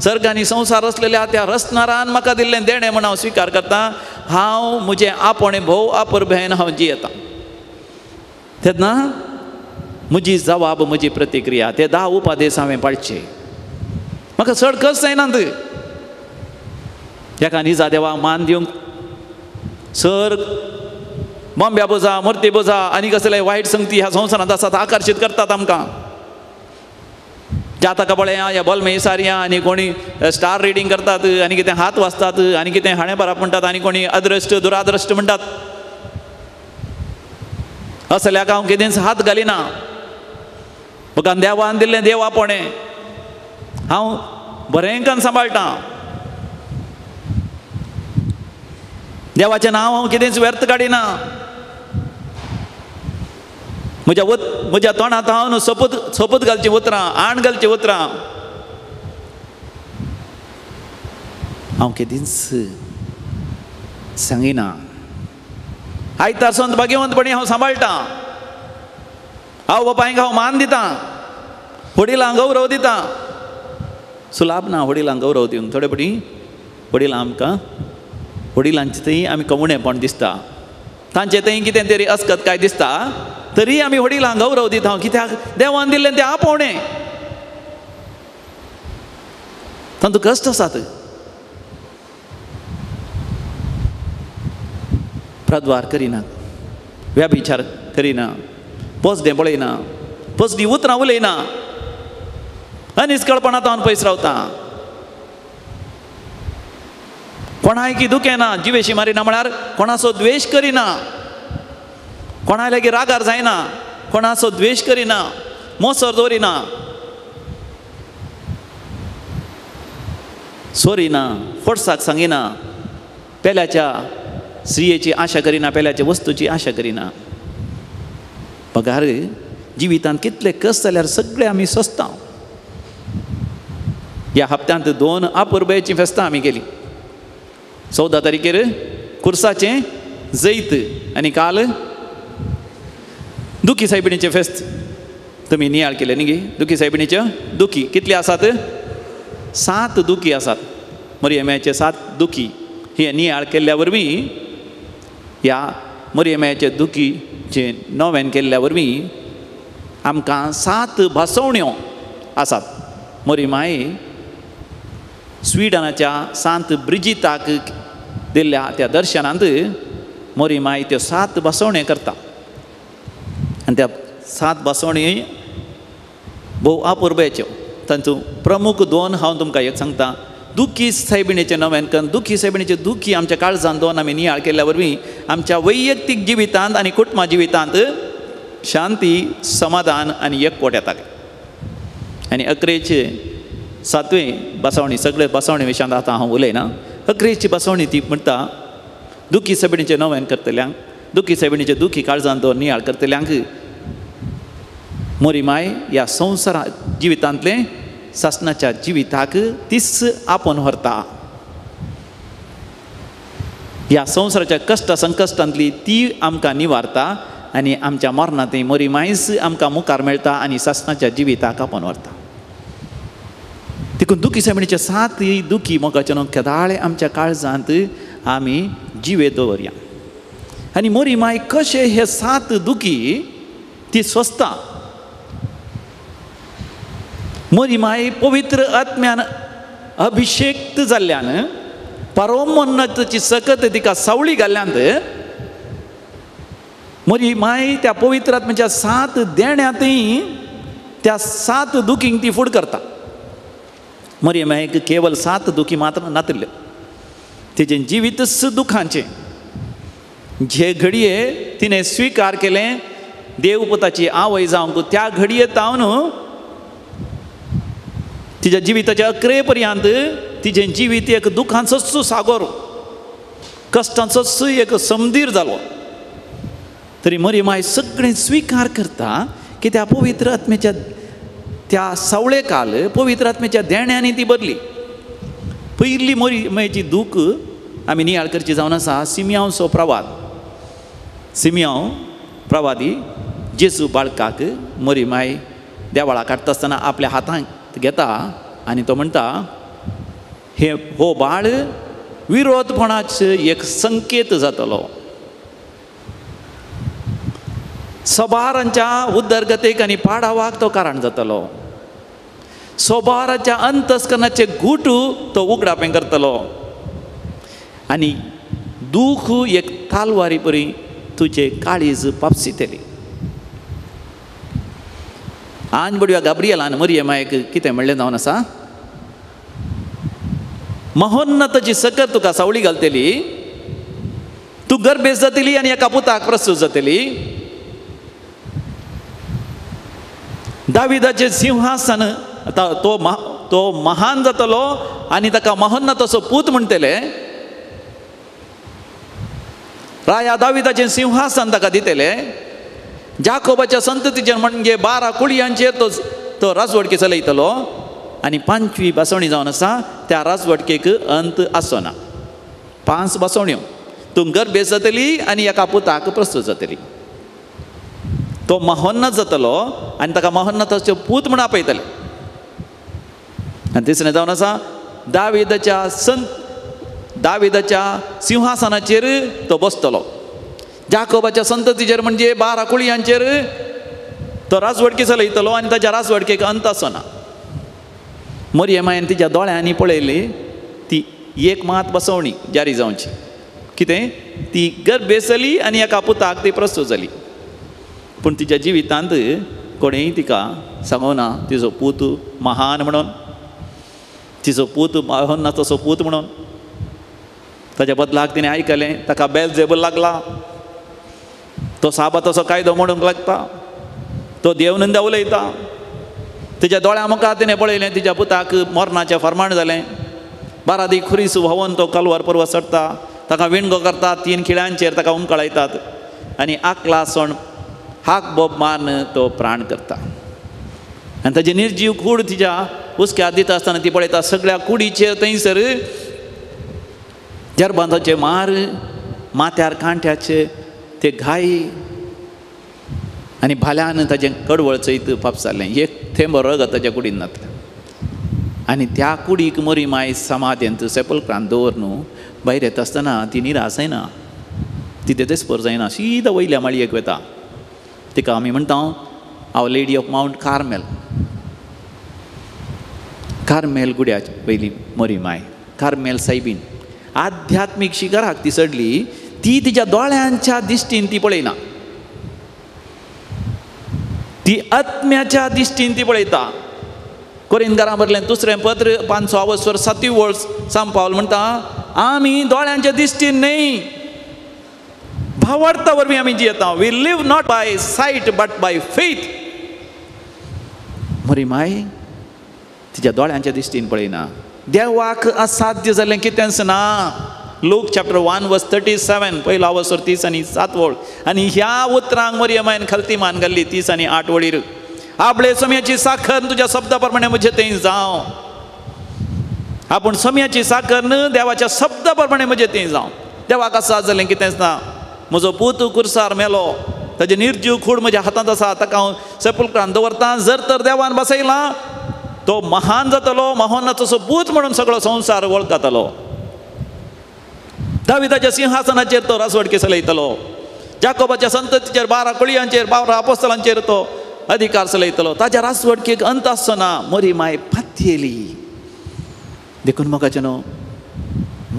सर्गांनी संवसार रचलेल्या त्या रचणारान म्हाका दिल्लें देणें म्हूण हांव स्विकार करता, हांव म्हजें आपोवणें भोव आपुरबायेन हांव जियेता. तेन्ना म्हजी जबाब, म्हजी प्रतिक्रिया, ते 10 उपदेश हांवें पाळचे, म्हाका चड कस जायनात. एका निजा देवा मान दिवंक सर बॉम्ब्या बोजा, मुर्ती बोजा आनी कसले वायट संगती ह्या संवसारांत आसात आकर्शीत करतात आमकां. जातकां पळया ह्या बोलमे सारया आनी कोणी स्टार रिडींग करतात आनी कितें हात वाचतात आनी कितें हाणें बराप म्हणटात आनी कोणी अद्रश्ट दुराद्रश्ट म्हणटात. असल्याक हांव कितेंच हात घालिना. म्हाका देवान दिल्लें देव आपोवणें हांव बरें करून सांबाळटा. देवाचें नांव हांव कितेंच व्यर्थ काडिना. म्हज्या म्हज्या तोंडांत हांव सोपूत घालचीं उतरां, आण घालचीं उतरां हांव केदींच सांगिना. आयतार संत भाग्यवंतपणी हांव सांबाळटां, हांव बापायक हांव मान दितां, वडिलांक गौरव दितां. सुलाभ ना वडिलांक गौरव दिवंक. थोडे पटी वडिलां आमकां वडिलांचे थंय आमी कमुणेपण दिसता, तांचे थंय कितें तरी अस्कत काय दिसता, तरी आमी वडिलांक गौरव दिता. कित्याक? देवान दिल्लें तें आपोवणें, तांतूं कश्ट आसात. प्रद्वार करिना, व्यभिचार करिना, पोसडें पळयना, पोसडी उतरां उलयना, अनिस्कळपणांत हांव पयस रावता, कोणायकी दुखेना, जिवेशी मारिना म्हळ्यार कोणाचो द्वेश करिना, कोणा लागीं रागार जायना, कोणाचो द्वेश करिना, मोसर दवरिना, सोरिना, फोर्साक सांगिना, पेल्याच्या स्त्रियेची आशा करिना, पेल्याच्या वस्तूची आशा करिना. पगार जिवितांत कितले कश्ट जाल्यार सगळे आमी सोंसता. ह्या हप्त्यांत 2 अपुरबायेचीं फेस्तां आमी केलीं. 14 तारखेर कुर्साचें जैत आनी काल दुखी सायबिणीचें फेस्त. तुमी नियाळ केलें न्ही गे? दुखी सायबिणीच्यो दुखी कितले आसात? 7 दुखी आसात. मरियमाचे 7 दुखी हे नियाळ केल्ल्या वरवीं, ह्या मरियमाचे दुखीचें नोवेन केल्ल्या वरवीं आमकां 7 भासवण्यो आसात. मरिमाय स्विडनाच्या सांत ब्रिजिताक दिल्ल्या त्या दर्शनांत मोरीमाय त्यो 7 बसवण्यो करता आनी त्या 7 बसवण्यो भोव अपुरबायेच्यो. तांचो प्रमुख 2 हांव तुमकां एक सांगता. दुखी सायबिणीचें नवें कन्न, दुखी सायबिणीचें दुखी आमच्या काळजान 2 आमी नियाळ केल्ल्या वरवीं आमच्या वैयक्तीक जिवितांत आनी कुटुंबा जिवितांत शांती, समाधान आनी एकवट येता. आनी अकरेचे 7वें बसवणी, सगळे बसवणे विशयांत आतां हांव उलयना. अकरेची बसवणी ती म्हणटा दुखी सायबिणीचें नवें करतल्यांक, दुखी सायबिणीचें दुखी काळजान 2 नियाळ करतल्यांक मोरीमाय ह्या संवसारा जिवितांतलें सासणाच्या जिविताक तीच आपोवन व्हरता. ह्या संवसाराच्या कश्ट संकश्टांतली ती आमकां निवारता आनी आमच्या मरणांतय मोरीमायच आमकां मुखार मेळटा आनी सासणाच्या जिविताक आपोवन व्हरता. देखून दुखी सायबिणीचे 7 दुखी मोगाचे न्हू केदाळे आमच्या काळजांत आमी जिवे दवरया. आनी मोरीमाय कशें हे 7 दुखी ती सोंसता. मोरीमाय पवित्र आत्म्यान अभिषेक्त जाल्ल्यान, परमोन्नताची सकत तिका सावळी घाल्ल्यान मोरीमाय त्या पवित्र आत्म्याच्या 7 देण्यांतय त्या 7 दुखींक ती फूड करता. मोरीमायक केवल 7 दुखी मात्र नातिल्ल्यो, तिचें जिवीतच दुखांचें. जे घडये तिणें स्विकार केलें देवपुताची आवय जावंक, त्या घडये तावन तिच्या जिविताच्या अकरे पर्यंत तिचें जिवीत एक दुखांचोच सागोर, कश्टांचोच एक समदीर जालो. तरी मोरीमाय सगळें स्विकार करता की त्या पवित्र आत्म्याच्या त्या सावळे काल पवित्र आत्म्याच्या देण्यांनी ती बदली. पयली मोरीमायची दूख आमी नियाळ करची जावन आसा सिमियांवचो प्रवाद. सिमियांव प्रवादी जेजू बाळकाक मोरीमाय देवळा काडटा आसतना आपल्या हातांत घेता आनी तो म्हणटा, हे हो बाळ विरोधपणाचो एक संकेत जातलो, सबारांच्या उदरगतेक आनी पाडावाक तो कारण जातलो, सोबाराच्या अंतस्करणाचे गूट तो उगडापें करतलो आनी दूख एक तालवारी परी तुजे काळीज पापसितली. आनी बडव्या गाब्रियलान मरियमायक कितें म्हणलें जावन आसा, महोन्नताची सकत तुका सावळी घालतली, तूं गर्भेस्त जातली आनी एका पुताक प्रस्तूत जातली, दाविदाचें सिंहासन तो महान जातलो आनी ताका महोन्नताचो पूत म्हणटले, राया दाविदाचें सिंहासन ताका दितले, जाकोबाच्या संततीचेर म्हणजे 12 कुळयांचेर तो राजवटकी चलयतलो आनी 5वी बसवणी जावन आसा त्या राजवटकेक अंत आसना. 5 बसवण्यो, तूं गर्भेस्त जातली आनी एका पुताक प्रस्तूत जातली. तो महोन्नत जातलो आनी ताका महोन्नताचो पूत म्हूण आपयतले. आनी तिसरें जावन आसा दाविदाच्या सिंहासनाचेर तो बसतलो. जाकोबाच्या संततीचेर म्हणजे 12 कुळयांचेर तो राजवडकी चलयतलो आनी ताच्या राजवडकेक अंत आसना. मरियमायन तिच्या दोळ्यांनी पळयली ती एक मात बसवणी जारी जावची. कितें? ती गर्भेस्त जाली आनी एका पुताक ती प्रस्तूत जाली. पूण तिच्या जिवितांत कोणेय तिका सांगना तिजो पूत महान म्हणून, तिजो पूत महान तसो पूत म्हणून. ताच्या बदलाक तिणें आयकलें, ताका बेलजेबल लागला, तो साबाताचो कायदो मोडूंक लागता, तो देवनंदा उलयता. तिच्या दोळ्या मुखार तिणें पळयलें तिच्या पुताक मरणाचें फरमाण जालें. 12 दी खुरीस व्हांवन तो कलवार पर्वत चडटा, ताका विणगो करतात, 3 खिळ्यांचेर ताका उमकळायतात आनी आकला सण हाक बोब मारून तो प्राण करता. आनी ताजी निर्जीव कूड तिच्या हुसक्यार दिता आसतना ती पळयता सगळ्या कुडीचेर थंयसर जरबांताचे मार, माथ्यार कांट्याचे ते घाय आनी भाल्यान ताजें कडवळ चयत पाप जालें. एक थेंबो रगत ताच्या कुडीन नातलें. आनी त्या कुडीक मरी माय समाधेंत सेपलक्रांत दवर न्हू भायर येता आसतना ती निराश जायना, ती तेदस्पर जायना, सीधा वयल्या माळयेक वता. तिका आमी म्हणटा our lady of Mount Carmel. Carmel गुड्या वयली मरी माय, कार्मेल सायबीन. आध्यात्मीक शिखराक ती चडली, ती तिच्या दोळ्यांच्या दिश्टीन ती पळयना, ती आत्म्याच्या दिश्टीन ती पळयता. कोरिंदकारां बरलें दुसरें पत्र 5 7 वळ सांत पावल म्हणटा, आमी दोळ्यांच्या दिश्टीन न्हय, भावार्था वरवीं आमी जियेता. We live not by sight but by faith. मरी माय तिच्या दोळ्यांच्या दिश्टीन पळयना. देवाक असाध्य जालें कितेंच ना. लूक चॅप्टर 1 वर्स 37 पयलो अवसर 37 वळ. आनी ह्या उतरांक मरियमायन खलती मान घाल्ली 38 वळीर. आपले सम्याची साखर तुज्या शब्दा प्रमाणे म्हजे थंय जावं. आपूण सम्याची साखर न्हू देवाच्या शब्दा प्रमाणे म्हजे थंय जावं. देवाक आसा जालें कितेंच ना. म्हजो पूत कुर्सार मेलो, ताजे निर्जीव कूड म्हज्या हातांत आसा, ताका हांव सेपुलक्रांत दवरतां. जर तर देवान बसयला तो महान जातलो, महानाचो पूत म्हणून सगळो संवसार वळखतलो. दाविदाच्या सिंहासनाचेर तो राजवटकी चलयतलो, जाकोबाच्या संततीचेर 12 कुळयांचेर 12 अपोस्तलांचेर तो अधिकार चलयतलो. ताच्या राजवटकेक अंत आसचो ना. मरी माय पातयेली. देखून मोगाचें न्हू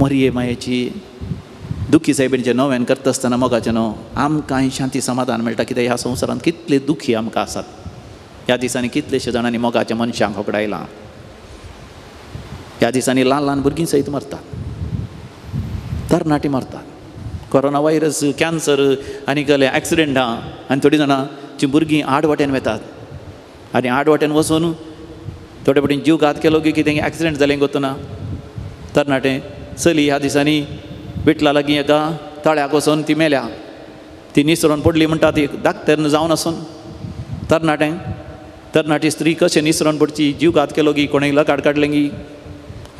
मरिये मायेची दुखी सायबीणचें नव्यान करता आसतना मोगाचें न्हू आमकां शांती समाधान मेळटा. कित्याक ह्या संवसारांत कितले दुखी आमकां आसात. ह्या दिसांनी कितलेशे जाणांनी मोगाच्या मनशांक होगडायलां. ह्या दिसांनी ल्हान ल्हान भुरगीं सयत मरतात, तरणाटी मरतात. कोरोना व्हायरस, कॅन्सर आनी कसले एक्सिडेंटां आनी थोडीं जाणां जी भुरगीं आड वाटेन वतात आनी आड वाटेन वचून थोडे फावटी जीव घात केलो की कितें एक्सिडेंट जालें गोतना. तरणाटे चली ह्या दिसांनी विटला लागीं एका तळ्याक वचून ती मेल्या, ती निसरून पडली म्हणटा ती डाक्टर जावन आसून. तरणाटे तरणाटी स्त्री कशें निसरून पडची, जीव घात केलो की कोणें लकाड काडलें की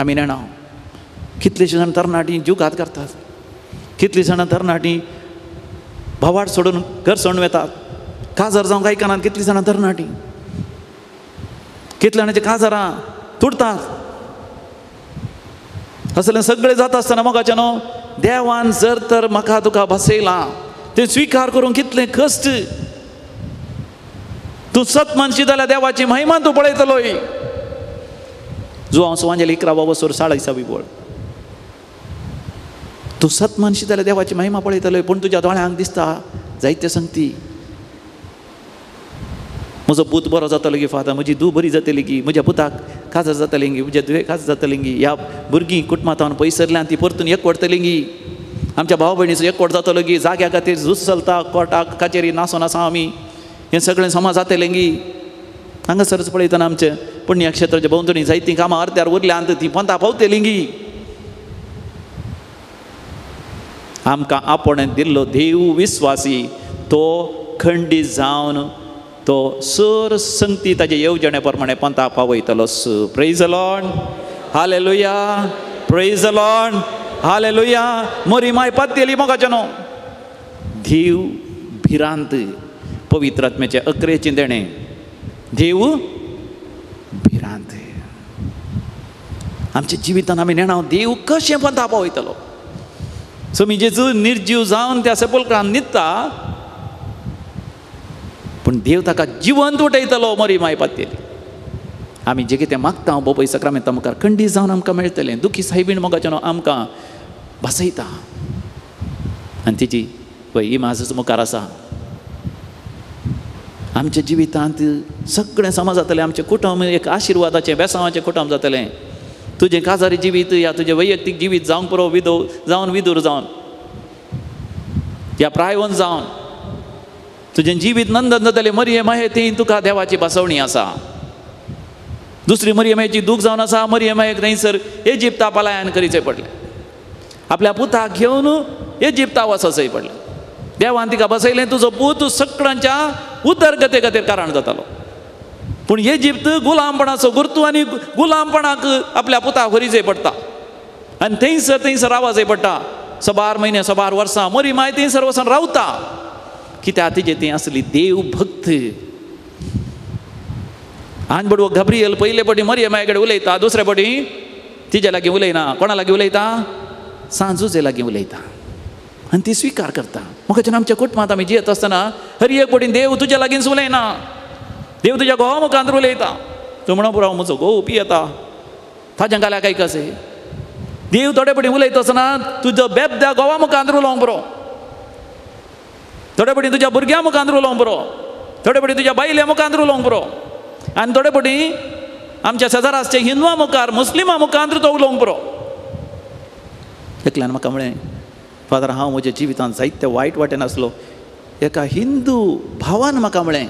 आमी नेणा. कितलीं जाणां तरणाटी जीव घात करतात, कितलीं जाणां तरणाटी भावाट सोडून घर सोडून वेतात. काजार जावंक आयकनात कितलीं जाणां तरणाटी, कितल्या जाणांची काजारां तुटतात. असलें सगळें जाता आसतना मोगाचें न्हू देवान जर तर म्हाका तुका बसयलां तें स्विकार करूंक कितलें कश्ट. तूं सत मानशी जाल्यार देवाची महिमा तूं पळयतलोय. जुआंव सुवांजेल 11 वसोर 40 वळ. तूं सत मानशी जाल्यार देवाची महिमा पळयतलोय. पूण तुज्या दोळ्यांक दिसता जायते संगती. म्हजो पूत बरो जातलो की फादर, म्हजी धूव बरी जातली की, म्हज्या पुताक काजार जातली गी, म्हज्या धुवे काजार जातली गी, ह्या भुरगीं कुटुंबांत पयसरल्यान ती परतून एकवटतली गी, आमच्या भाव भयणीचो एकवट जातलो गी, जाग्या खातीर झूज चलता कोर्टाक कचेरी नासोन आसा आमी, हें सगळें समाज जातलें गी. हांगासरच पळयतना आमचें पुण्यक्षेत्राच्या भोंवतणी जायतीं कामां अर्द्यार उरल्यांत ती पंथा पावतली गी. आमकां आपोवणें दिल्लो देव विस्वासी तो खंडीत जावन तो सर संगती ताजे येवजणे प्रमाणे पंथा पावयतलो. Praise the Lord, hallelujah, praise the Lord. Hallelujah. मोरी माय पातयेली मोगाचें न्हू. देव भिरांत पवित्र आत्म्याचें अकरेचें देणें. देव भिरांत आमच्या जिवितान आमी नेणा देव कशें पंथा पावयतलो. सो मी जेजू निर्जीव जावन त्या सेपुलक्रान न्हिदता, पूण देव ताका जिवंत उठयतलो मोरी माय पातयेली. आमी जे कितें मागता बोपय सक्रामेंता मुखार खंडीत जावन आमकां मेळटलें. दुखी सायबीण मोगाचें न्हू आमकां भासयता आनी तिची पळय इमाजच मुखार आसा. आमच्या जिवितांत सगळें समा जातलें. आमचें कुटुंब एक आशिर्वादाचें बेसांवाचें कुटुंब जातलें. तुजें काजारी जिवीत या तुजें वैयक्तीक जिवीत जावंक पुरो विदो जावन विदूर जावन या प्रायवंत जावन तुजें जिवीत नंदन जातलें. मरिये माये थंय तुका देवाची बसवणी आसा. दुसरी मरिये मायेची दूख जावन आसा. मरिये मायेक थंयसर इजिप्ता पलायन करीचें पडलें. आपल्या पुताक घेवन इजिप्ता वचचें पडलें. देवान तिका बसयलें तुजो पूत सगळ्यांच्या उदरगते खातीर कारण जातालो. पूण इजिप्त गुलामपणाचो गुर्तू आनी गुलामपणाक आपल्या पुताक व्हरीचें पडटा आनी थंयसर थंयसर रावचें पडटा. सबार म्हयने सबार वर्सां मरी माय थंयसर वचून रावता. कित्याक तिजे ती आसली देव भक्त. आनी बडवो गब्रियल पयले पटी मरिये माये कडेन उलयता, दुसरे पटी तिजे लागीं उलयना. कोणा लागीं उलयता? सांजुजे लागीं उलयता आनी ती स्विकार करता. म्हाका आमच्या कुटुंबांत आमी जियेत आसतना हर एक पटी देव तुज्या लागींच उलयना. देव तुज्या घोवा मुखांत उलयता. तूं म्हणो पुरो म्हजो घोव पियेता ताज्या गाल्याक काय कशें. देव थोडे पटी उलयता आसतना तुजो बेबद्या घोवा मुखांत उलोवंक पुरो, थोडे पटी तुज्या भुरग्यां मुखांत उलोवंक पुरो, थोडे पटी तुज्या बायल्या मुखांत उलोवंक पुरो आनी थोडे पटी आमच्या शेजारा आसचे हिंदवा मुखार मुस्लिमा मुखांत तो उलोवंक पुरो. एकल्यान म्हाका म्हळें, फादर हांव म्हज्या जिवितांत जायते वायट वाटेन आसलो. एका हिंदू भावान म्हाका म्हळें,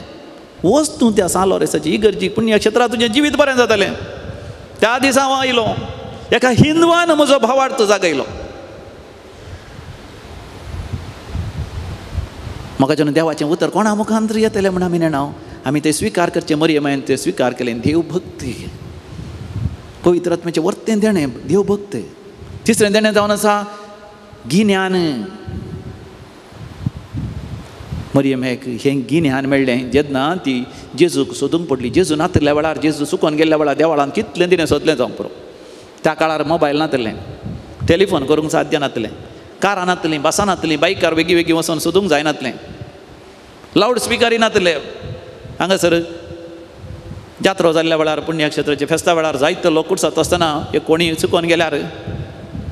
वच तूं त्या सान लॉरेसाची इगर्जी पुण्यक्षेत्रां तुजें जिवीत बरें जातलें. त्या दिसा हांव आयलो. एका हिंदवान म्हजो भावार्थ जागयलो. म्हाका जेन्ना देवाचें उतर कोणा मुखांत येतलें म्हण आमी नेणा आमी तें स्विकार करचें. मरिये मायेन तें स्विकार केलें. देवभक्ती पवित्र आत्म्याचें वर्तें देणें देवभक्त. तिसरें देणें जावन आसा गिन्यान. मरिये मायेक हें गिन्यान मेळ्ळें जेन्ना ती जेजूक सोदूंक पडली. जेजू नातिल्ल्या वेळार जेजू चुकोन गेल्ल्या वेळार देवळान कितलें तिणें सोदलें जावंक पुरो. त्या काळार मोबायल नातिल्लें, टेलिफोन करूंक साध्य नातलें, कारां नातलीं, बसां नातलीं, बायकार वेगीं वेगीं वचून सोदूंक जायनातलें, लावड स्पिकरय नातले. हांगासर जात्रो जाल्ल्या वेळार पुण्यक्षेत्राचे फेस्ता वेळार जायतो लोक कुडसात आसतना एक कोणी चुकोन गेल्यार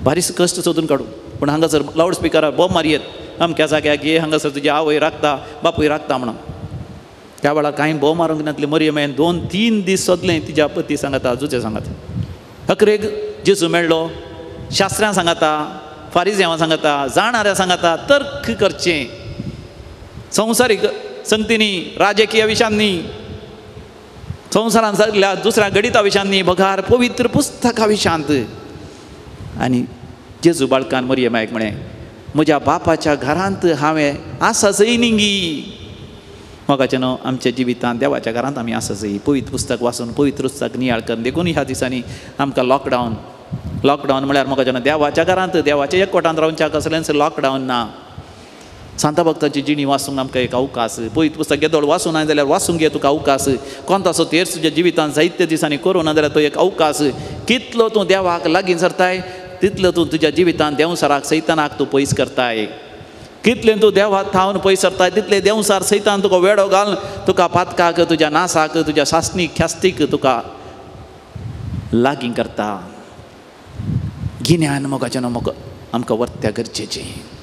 बारीस कश्ट सोदून काडूं. पूण हांगासर लावड स्पिकरार बोब मारयेत अमक्या जाग्याक ये, हांगासर तुजी आवय राखता बापूय राखता म्हणून. त्या वेळार कांय बोब मारूंक नातली. मरिये मायेन 2-3 दीस सोदलें तिज्या पती सांगाता जुजे सांगाता. अकरेक जेजू मेळ्ळो. शास्त्रां सांगाता, फारिजेवां सांगाता, जाणाऱ्यां सांगाता तर्क करचें संवसारीक संगतींनी, राजकीय विशयांनी, संवसारांत जाल्ल्या दुसऱ्या गणिता विशयांनी, बगार पवित्र पुस्तका विशयांत. आनी जेजू बाळकान मरिये मायेक म्हळें, म्हज्या बापाच्या घरांत हांवें आसा जय निंगी. मोगाचें न्हू आमच्या जिवितांत देवाच्या घरांत आमी आसा जय पवित्र पुस्तक वाचून पवित्र पुस्तक नियाळ करून. देखून ह्या दिसांनी आमकां लॉकडावन लॉकडावन म्हळ्यार मोगाचें न्हू देवाच्या घरांत देवाच्या एकवटांत रावच्या कसलेंच लॉकडावन ना. सांता भक्ताची जिणी वाचूंक आमकां एक अवकाश. पवित्र पुस्तक येदोळ वाचूं ना जाल्यार वाचूंक घे तुका अवकाश. कोणतासो तेर तुज्या जिवितांत जायते दिसांनी करूं ना जाल्यार तो एक अवकाश. कितलो तूं देवाक लागीं सरताय तितलो तूं तुज्या जिवितांत देंवसाराक सैतानाक तूं पयस करताय. कितलें तूं देवाक थावन पयस सरताय तितलें देंवसार सैतान तुका वेडो घालून तुका पातकाक तुज्या नासाक तुज्या सासणीक ख्यास्तीक तुका लागीं करता. गिन्यान मोगाचें न्हू मोग आमकां वर्त्या गरजेचें.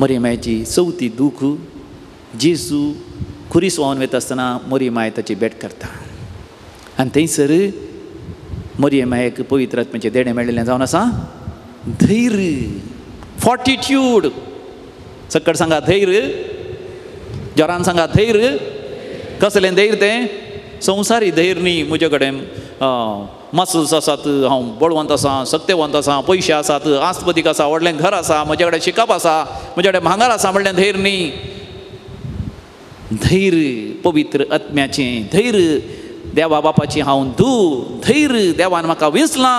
मरिये मायेची चवथी दूख जेजू खुरीस व्हांवन वता आसतना मरिये माय ताची भेट करता आनी थंयसर मरिये मायेक पवित्र आत्म्याचें देणें मेळिल्लें जावन आसा धैर्य, फॉर्टिट्यूड. सकट सांगा धैर्य, जोरान सांगा धैर्य. कसलें धैर्य तें? संवसारी धैर्य न्ही. म्हजे कडेन मसल्स आसात, हांव बळवंत आसा, सक्तेवंत आसा, पयशे आसात, आस्पतीक आसा, व्हडलें घर आसा, म्हजे कडेन शिकप आसा, म्हजे कडेन भांगर आसा म्हणलें धैर्य न्ही. धैर्य पवित्र आत्म्याचें धैर्य. देवा बापाची हांव धूव, धैर्य देवान म्हाका विंचलां,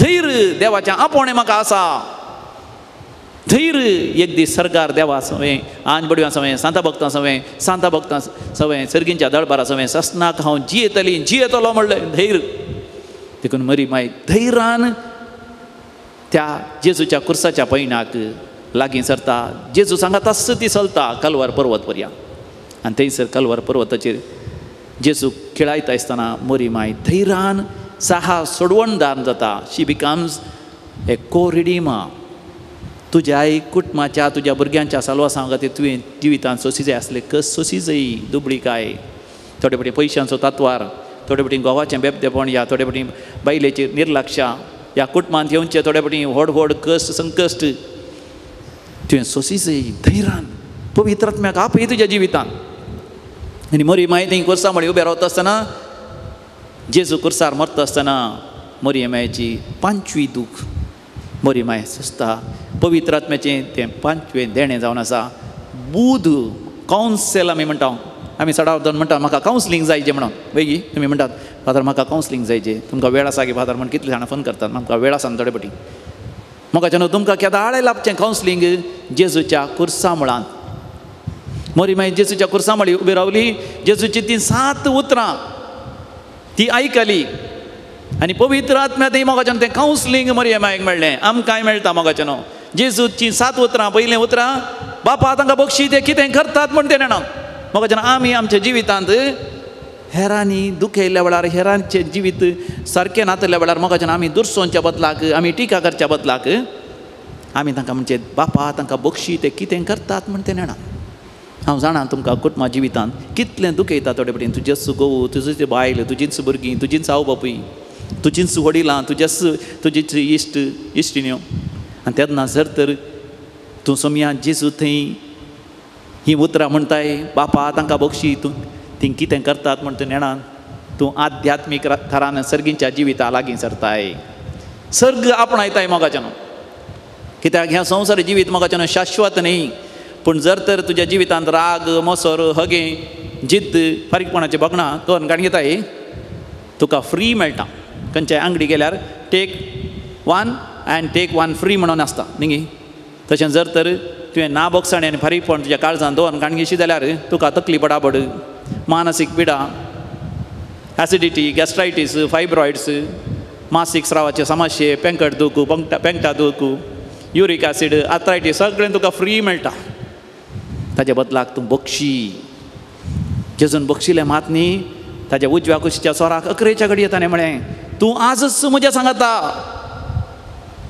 धैर्य देवाचें आपोवणें म्हाका आसा, धैर्य एक दीस सरकार देवा सवें आंज बडव्यां सवें सांता भक्तां सवें सांता भक्तां सवें सर्गींच्या दळबारा सवें ससनाक हांव जियेतली जियेतलो म्हणलें धैर्य. देखून मरी माय धैर्यान त्या जेजूच्या कुर्साच्या पयणाक लागीं सरता. जेजू सांगाताच ती चलता कलवार पर्वत पर्यंत आनी थंयसर कलवार पर्वताचेर जेजू खेळायता आसतना मरी माय धैर्यान साहा सोडवणदार जाता. शी बिकम्स ए को रिडीमा. तुज्या आई कुटुंबाच्या तुज्या भुरग्यांच्या साल्वासां खातीर तुवें जिवितांत सोशी जाय आसले कस सोशी जाय दुबळी काय, थोडे फावटी पयशांचो तातवार, थोडे फावटी घोवाचें बेबदेपण या थोडे फावटी बायलेची निर्लक्षा ह्या कुटुंबांत येवचे थोडे फावटी व्हड व्हड कश्ट संकश्ट तुवें सोशी जाय धैर्यान पवित्र आत्म्याक आपय तुज्या जिवितांत. आनी मरी माय थंय कुर्सा मळी उबे रावता आसतना जेजू कुर्सार मरता आसतना मरी मायची पांचवी दूख मरी माय सोंसता. पवित्र आत्म्याचें तें पांचवें देणें जावन आसा. बूद कावन्सेल आमी म्हणटा, आमी सडाव दोन म्हणटा म्हाका कावन्सिलींग जायचें म्हणून. वयगी तुमी म्हणटात फादर म्हाका कावन्सिलींग जायचें, तुमकां वेळ आसा की फादर म्हण कितले जाणां फोन करतात म्हाका वेळ आसा थोडे फावटी. म्हाका न्हू तुमकां केदाळे लाभचें कावन्सिलींग जेजूच्या कुर्सा मुळांत. मरी माय जेजूच्या कुर्सा मळी उबी रावली, जेजूची तीं 7 उतरां ती आयकली आनी पवित्र आत्म्या थंय मोगाच्यान तें कावन्सिलींग मरी मायक मेळ्ळें. आमकांय मेळटा मोगाच्यान न्हू जेजूची 7 उतरां. पयलें उतरां बापा तांकां बक्षी ते कितें करतात म्हण तें जाणा. मोगाच्यान आमी आमच्या जिवितांत हेरांनी दुखयल्ल्या वेळार हेरांचें जिवीत सारकें नातल्या वेळार मोगाच्यान आमी दुरसोंच्या बदलाक आमी टिका करच्या बदलाक आमी तांकां म्हणचे बापा तांकां बक्षी ते कितें करतात म्हण तें जाणा. हांव जाणा तुमकां कुटुंबा जिवितांत कितलें दुखयता थोडे फावटी तुजेच घोव, तुजीच बायल, तुजीच भुरगीं, तुजीच आवय बापूय, तुजीच वडिलां, तुजेच तुजीच इश्ट इश्टिण्यो. आनी तेन्ना जर तर तूं सोमया जेजू थंय हीं उतरां म्हणटाय बापा तांकां बक्षी तूं तीं कितें करतात म्हण तूं नेणा, तूं आध्यात्मीक थरान सर्गींच्या जिविता लागीं सरताय, सर्ग आपणायताय मोगाच्यान. कित्याक ह्या संवसार जिवीत मोगाच्यान शाश्वत न्ही. पूण जर तर तुज्या जिवितांत राग मोसर हगें जिद्द फारीकपणाचें बगणां करून काडून घेताय तुका फ्री मेळटा. खंयच्याय आंगडी गेल्यार take one and take one free म्हणून आसता न्ही. तशें जर तर तुवें ना बोगसाणी आनी फारीकपण तुज्या काळजान दवरून काडून घेशी जाल्यार तुका तकली बडाबड, मानसीक पिडा, एसिडिटी, गॅस्ट्रायटीस, फायब्रॉयड्स, मासीक स्रावाचे समस्ये, पेंकट दुखू, पेंकटा दुखू, युरीक एसिड, आर्थरायटीस सगळें तुका फ्री मेळटा. ताज्या बदलाक तूं बक्षी. जेजून बक्षिलें मात न्ही ताज्या उजव्या कुशीच्या सोराक अकरेच्या घडये ताणें म्हळें तूं आजच म्हज्या सांगाता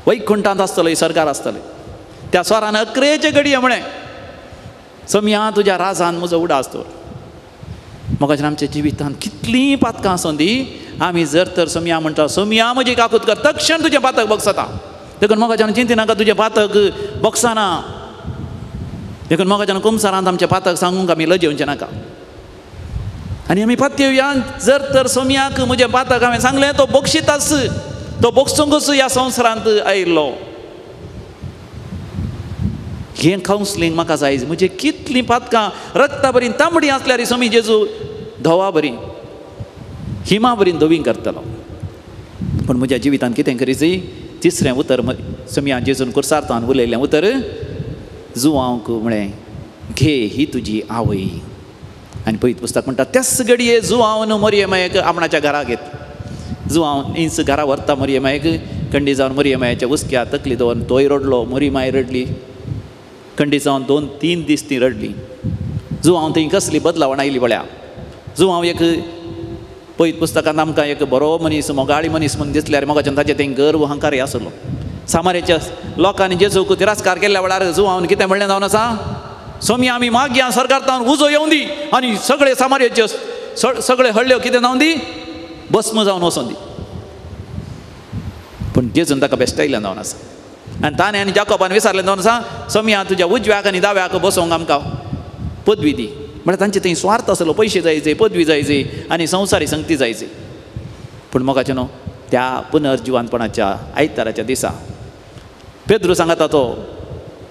वैकुंठांत आसतलो, सरकार आसतलें. त्या सोरान अकरेचे घडये म्हळें सम्या तुज्या राजान म्हजो उडास दवर. मोगाच्यान आमच्या जिवितांत कितलीं पातकां आसूं दी आमी जर तर सम्या म्हणटा सम्या म्हजी काकूत कर, तक्षण तुजें पातक बगसता. देखून मोगाच्यान चिंतिनाका तुजें पातक बगसना. देखून मोगाच्यान कुमसारांत आमचें पातक सांगूंक आमी लजेवचें नाका. आनी आमी पातयेवया जर तर सोमयाक म्हजें पातक हांवें सांगलें तो बक्षिताच, तो बक्षूंकच ह्या संवसारांत आयिल्लो. हें कावन्सिलींग म्हाका जाय. म्हजें कितलीं पातकां रक्ता बरी तांबडी आसल्यार सोमी जेजू धवा बरी हिमा बरी धवी करतलो. पूण म्हज्या जिवितांत कितें करीची तिसरें उतर सोमया जेजून कुर्सार्थान उलयलें उतर जुवांक म्हळें घे ही तुजी आवय. आनी पयत पुस्तक म्हणटा त्याच घडये जुवावन मरये मायक आपणाच्या घरा घेत. जुवांव इंच घरा व्हरता मरये मायक, कंडी जावन मरये मायाच्या हुसक्या तकली दवरून तोय रडलो, मरी माय रडली. कंडी जावन 2-3 दीस ती रडली. जुवांव थंय कसली बदलावण आयली पळया. जुवांव एक पयत पुस्तकांत आमकां एक बरो मनीस मोगाळी मनीस म्हूण दिसल्यार मोगाच्यान ताचें थंय गर्व अहंकारय आसलो. सामारेच्या लोकांनी जेजूक तिरस्कार केल्ल्या वेळार जुवांवन कितें म्हणलें जावन आसा सोमया आमी मागया सरकार उजो येवन दी आनी सगळे सामारेचे सगळे हळ्यो कितें जावन दी भस्म जावन वचोन दी. पूण जेजून ताका बेश्टायलें जावन आसा. आनी ताणें आनी जाकोबान विचारलें जावन आसा सोमया तुज्या उजव्याक आनी दाव्याक बसोवंक आमकां पदवी दी. म्हळ्यार तांचे थंय स्वार्थ आसलो, पयशे जायचे, पदवी जायची आनी संवसारी संगती जायची. पूण मोगाचें न्हू त्या पुनर्जिवानपणाच्या आयताराच्या दिसा पेद्रू सांगता तो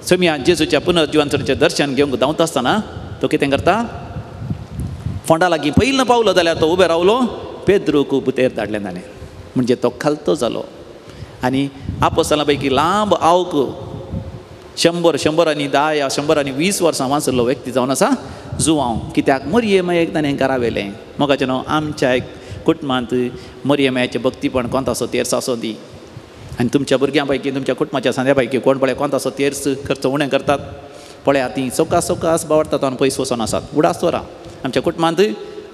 सोमया जेजूच्या पुनर्जिवानपणाचें दर्शन घेवंक धांवता आसतना तो कितें करता फोंडा लागीं पयलीं पावलो जाल्यार तो उबे रावलो, पेद्रूक बुतेर धाडलें ताणें. म्हणजे तो खालतो जालो. आनी आपोस्तालां पैकी लांब आवक 100 100 आनी 10 या 100 आनी 20 वर्सां वाचल्लो व्यक्ती जावन आसा जुवांव. कित्याक मरियमायेक ताणें घरा व्हेलें. मोगाचें न्हू आमच्या एक कुटुंबांत मरियमायेचें भक्तीपण कोंतासो तेर्स आसो दी. आनी तुमच्या भुरग्यां पैकी तुमच्या कुटुंबाच्या सांद्या पैकी कोण पळय कोंतासो तेर्स खर्च उणें करतात पळया तीं सवकास सवकास बावडटात आनी पयस वचोन आसात. उडास दवरा आमच्या कुटुंबांत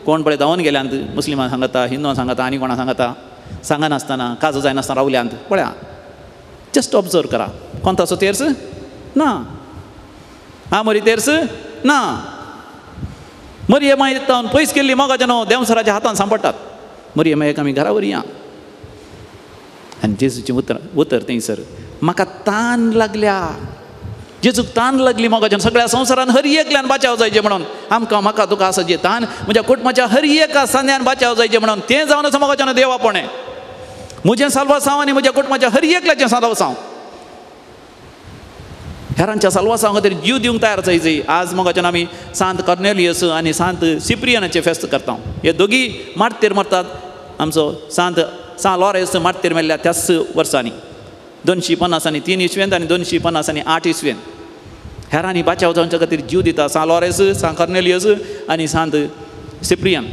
कोण पळय धांवन गेल्यांत मुस्लिमां सांगता हिंदूआं सांगता आनी कोणा सांगता सांगनासतना काजू जायनासतना रावल्यांत. पळया जस्ट ऑब्जर्व करा कोंतासो तेर्स ना हा मरी तेर्स ना. मरियमाय तावन पयस केल्ली मोगाचें न्हू देंवसराच्या हातान सांपडटात. मरियमायेक आमी घरा व्हरया. आनी जेजूचें उतर उतर थंयसर म्हाका तान लागल्या. जेजूक तान लागली मोगाच्यान सगळ्या संवसारान हर एकल्यान बाचाव जायचें म्हणून आमकां म्हाका तुका आसा जे तान म्हज्या कुटुंबाच्या हर एका सांद्यान बाचाव जायचें म्हणून तें जावन आसा मोगाच्यान देवापणें. म्हजें साल्वासांव आनी म्हज्या कुटुंबाच्या हर एकल्याचें साल्वासांव हेरांच्या साल्वासांव खातीर जीव दिवंक तयार जायचे. आज मोगाच्यान आमी सांत कॉर्नेलियस आनी सांत सिप्रियनाचें फेस्त करता. हे दोगी मार्तेर मरतात. आमचो सांत सां लॉरेन्स मार्तेर मेल्ल्या त्याच वर्सांनी 253 इसवेंत आनी 258 इसवेंत. हेरांनी बाचाव जावच्या खातीर जीव दिता सां लॉरेन्स सां कॉर्नेलियस आनी सांत सिप्रियन.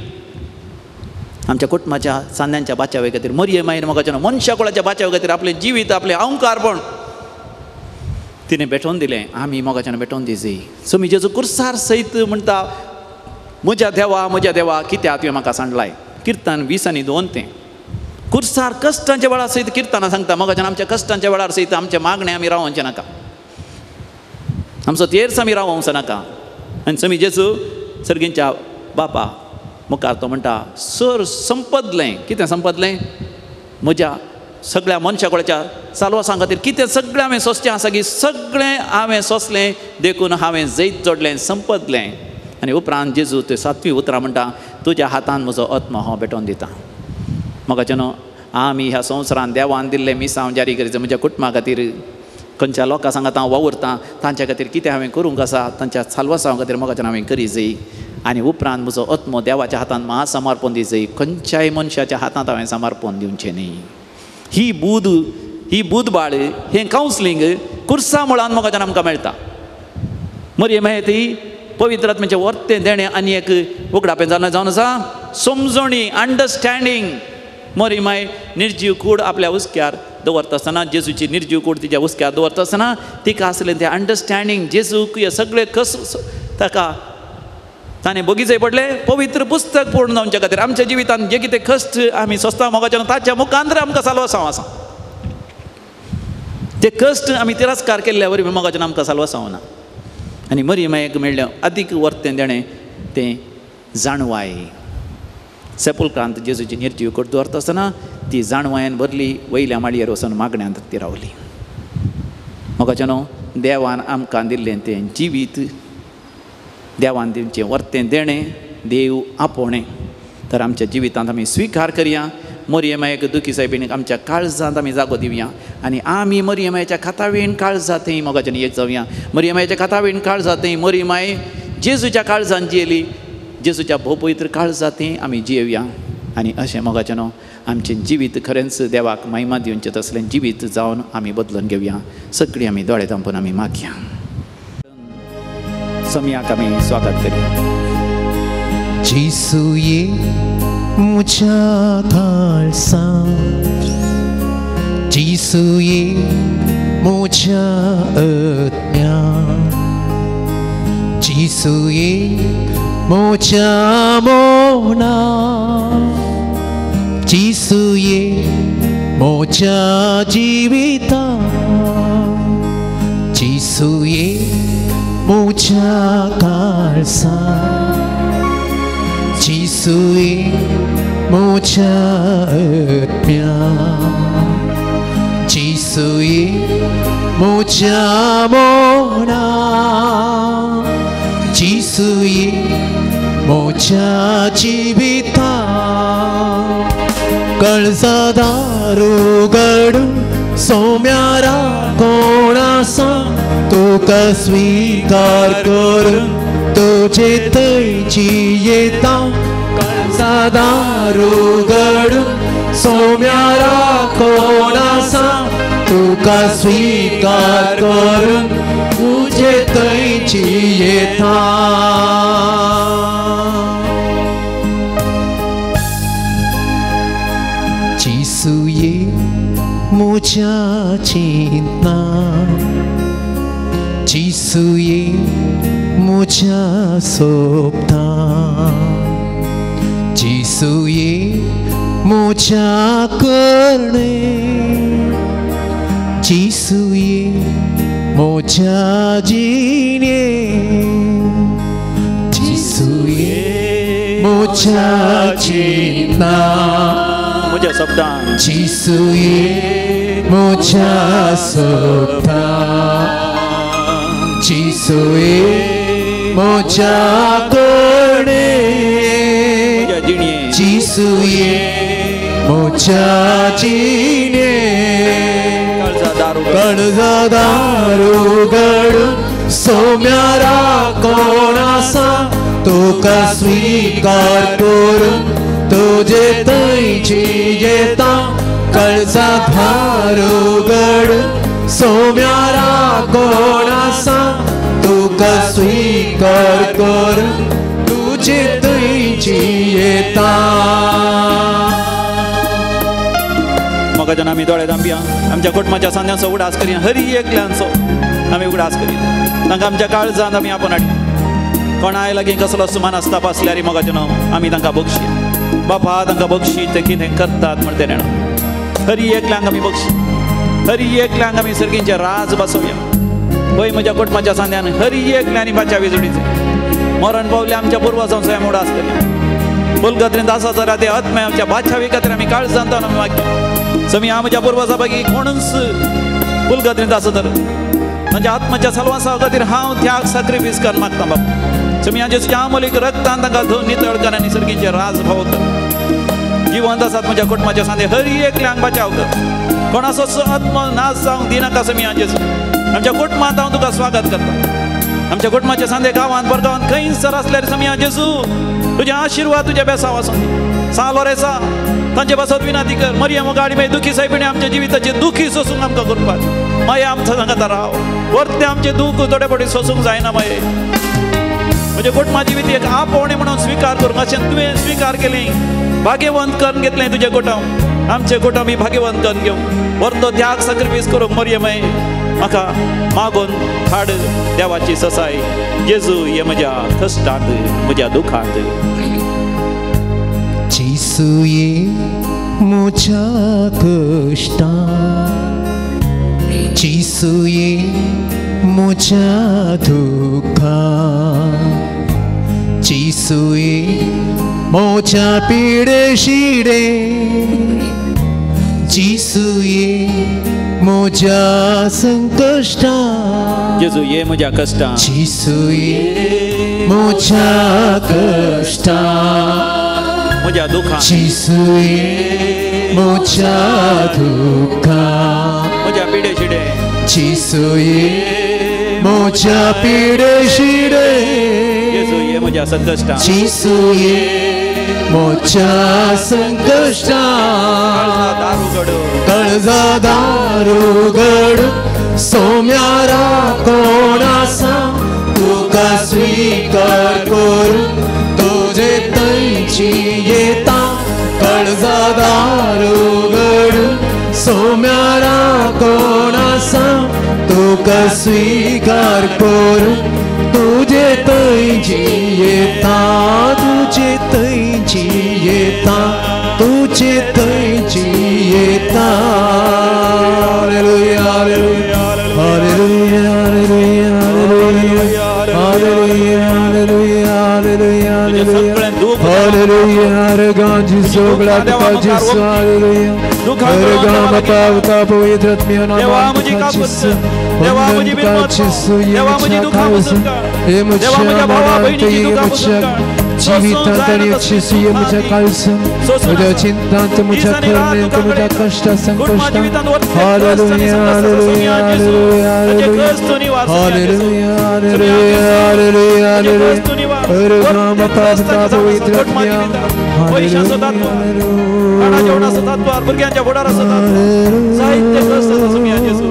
आमच्या कुटुंबाच्या सांद्यांच्या बाचावे खातीर मरियमायेन मोगाच्या मनशा कुळाच्या बाचावे खातीर आपलें जिवीत आपलें अहंकारपण तिणें भेटोवन दिलें. आमी मोगाच्यान भेटोवन दिजी. सो जेजू कुर्सार सयत म्हणटा म्हज्या देवा म्हज्या देवा कित्याक तुवें म्हाका सांडलाय. किर्तन 20 आनी 2 तें कुर्सार कश्टांच्या वेळार सयत किर्तनां सांगता. मोगाच्यान आमच्या कश्टांच्या वेळार सयत आमचें मागणें आमी रावोवचें नाका, आमचो तेर्स आमी रावोवचो नाका. आनी समी जेजू सर्गींच्या बापा मुखार तो म्हणटा सर संपदलें. कितें संपदलें? म्हज्या सगळ्या मनशा कुळाच्या साल्वासां खातीर कितें सगळें हांवें सोंसचें आसा की सगळें हांवें सोंसलें देखून हांवें जैत जोडलें संपदलें. आनी उपरांत जेजू ते 7वीं उतरां म्हणटा तुज्या हातान म्हजो आत्मो हांव भेटोवन दिता. मोगाचें न्हू आमी ह्या संवसारान देवान दिल्लें मिसांव जारी करीत म्हज्या कुटुंबा खातीर खंयच्या लोकां सांगात हांव वावुरतां तांच्या खातीर कितें हांवें करूंक आसा तांच्या साल्वासांव खातीर मोगाच्यान हांवें करी जाय. आनी उपरांत म्हजो आत्मो देवाच्या हातान म्हासमर्पण दी जाय. खंयच्याय मनशाच्या हातांत हांवें समर्पण दिवचें न्ही. ही बूद ही बूदबाळ हें कावन्सिलींग कुर्सा मुळान मोगाच्यान आमकां मेळटा. मरियमाय ती पवित्र आत्म्याचें वर्तें देणें आनी एक उगडापें जावन आसा समजणी अंडरस्टँडींग. मरियमाय निर्जीव कूड आपल्या हुस्क्यार दवरता आसतना जेजूची निर्जीव कूड तिच्या हुस्क्यार दवरता आसतना तिका आसलें तें अंडरस्टँडींग. जेजूक हे सगळे कस ताका ताणें बगीचे पडलें पवित्र पुस्तक पूर्ण जावच्या खातीर आमच्या जिवितांत जे कितें कश्ट आमी सोंसता मोगाच्यान ताच्या मुखांतर आमकां साल्वासांव आसा. ते कश्ट आमी तिरस्कार केल्ल्या वरवीं मोगाच्यान आमकां साल्वासांव ना. आनी मरियमायेक मेळ्ळें अदीक वर्तें देणें तें जाणवाय. सेपुलक्रांत जेजूची निर्जीव कूड दवरता आसतना ती जाणवायेन भरली वयल्या माळयेर वचून मागण्यांत ती रावली. मोगाच्यान न्हू देवान आमकां दिल्लें तें जिवीत देवान दिवचें वर्तें देणें देव आपोवणें तर आमच्या जिवितांत आमी स्विकार करया. मरियमायेक दुखी सायबिणीक आमच्या काळजांत आमी जागो दिवया आनी आमी मरियमायेच्या खातावीण काळजांतय मोगाच्यान एक जावया. मरियमायेच्या खातावीण काळजांतय मरियमाय जेजूच्या काळजांत जियेली जेजूच्या भोवपवित्र काळजांतय आमी जियेवया. आनी अशें मोगाचें न्हू आमचें जिवीत खरेंच देवाक महिमा दिवचें तसलें जिवीत जावन आमी बदलून घेवया. सगळीं आमी दोळे धांपून आमी मागया. सम्याक आमी स्वागत करया. जेजू ये म्हज्या काळजांत, जेजू ये म्हज्या आत्म्यांत, जेजू ये म्हज्या मनांत, जेजू ये म्हज्या जिवितांत, जेजू ये म्हज्या काळजांत, जेजू ये म्हज्या आत्म्यांत, जेजू ये म्हज्या मनांत, जेजू ये म्हज्या जिवितांत. काळजादार उगडून सोम्यारा कोण आसा तुका स्वीकार करून तुजे थंयची येता. काळजादार उगडून सोम्या कोण आसा तुका स्वीकार करून तुजे थंयची येता. जेजू म्हज्या चिंतना, जेजू म्हज्या सोबता, जेजू म्हज्या करणे, जेजू म्हज्या जिणे, जेजू म्हज्या चिंतना, म्हज्या शब्दान, जेजू म्हज्या सोबता, जेजू म्हज्या करणे, जेजू म्हज्या जिणे. काळजा दार उगडून सोम्यारा कोण आसा तुका स्वीकार करून तुजे थंयची येता. काळजा दार उगडून सोम्यारा कोण आसा तुका स्वीकार करून तुजे थंयची येता. मोगाच्यान आमी दोळे धांपया, आमच्या कुटुंबाच्या सांध्यांचो उगडास करया, हरी एकल्यांचो आमी उगडास करया, तांकां आमच्या काळजांत आमी आपोवन हाडया. कोणाय लागीं कसलो सुमान आसता आसल्यार मोगाच्यान आमी तांकां बक्षी, बापा तांकां बक्षी ते कितें करतात म्हण तें जाणा. हरी एकल्यांक आमी बक्षी, हरी एकल्यांक आमी सर्गींचे राज बसोवया. पळय म्हज्या कुटुंबाच्या सांध्यान हरी एकल्यांनी बाच्या विजडीचें मरण पावले आमच्या पुर्वजांचो आमी उगडास करया. पुलगत्रेंत आसा जरा ते आत्म्या आमच्या बादशावी खातीर आमी काळजांत आमी मागया. समी म्हज्या पुर्वजा बागी कोणूच पुलगत्रेंत आसा तर तांच्या आत्माच्या सलवासा खातीर हांव त्याग सॅक्रिफायस कर मागता बाबा. समी हांचे तुज्या आमोलीक रक्तान तांकां धुवन नितळ कर आनी सर्गींचे राज भाव कर. जिवंत आसात म्हज्या कुटुंबाच्या सांदे हरी एकल्यांक बचाव कर. कोणाचो आत्म नाश जावंक दिनाका समी हांचे. आमच्या कुटुंबांत हांव तुका स्वागत करता. आमच्या कुटुंबाच्या सांदे गांवांत परगांवांत खंय सर आसल्यार समी जेजू तुजे आशिर्वाद तुज्या बेसाव आसूं. सा लोरेसा तांचे पासत विनंती कर. मरियम गाडी मागीर दुखी सायबिणी आमच्या जिविताचे दुखी सोसूंक आमकां करपाक मागीर आमच्या सांगता राव वरते आमचें दूख थोडे फावटी सोसूंक जायना. मागीर म्हजें कुटुंबा जिवीत एक आपोवणें म्हणून स्विकार करूंक अशें तुवें स्विकार केलें, भाग्यवंत करून घेतलें तुजें कुटुंब. आमचें कुटुंब ही भाग्यवंत करून घेवं वरतो त्याग सॅक्रिफायस करूंक मरियम म्हाका मागून हाड देवाची ससाय. जेजू हे म्हज्या कश्टांत म्हज्या दुखांत. जेजू म्हज्या कश्टांत, जेजू म्हज्या दुखांत, जेजू म्हज्या पिडे शिडे, जेजू म्हज्या संकश्टांत, जेजू ये म्हज्या कश्टांत, जेजू म्हज्या कश्टांत, म्हज्या दुखांत, जेजू म्हज्या दुखांत, म्हज्या पिडे शिडे, जेजू म्हज्या पिडे शिडे, जेजू ये म्हज्या संकश्टांत, जेजू म्हज्या संकश्टांत. काळजा दार उगड सोम्यारा कोण आसा तुका स्वीकार करून तुजे थंयची येता. काळजा दार उगड सोम्यारा कोण आसा तुका स्वीकार करून तुजे थंयची येता, तुजे थंयची येता, तुजे थंयची येता. Hallelujah, hallelujah, hallelujah, hallelujah, hallelujah, hallelujah, hallelujah, hallelujah. पयशांचो तात्वार, खाणा जेवणाचो तात्वार, भुरग्यांच्या फुडाराचो तात्वार, जायते कश्ट आसा सोमया जेजू.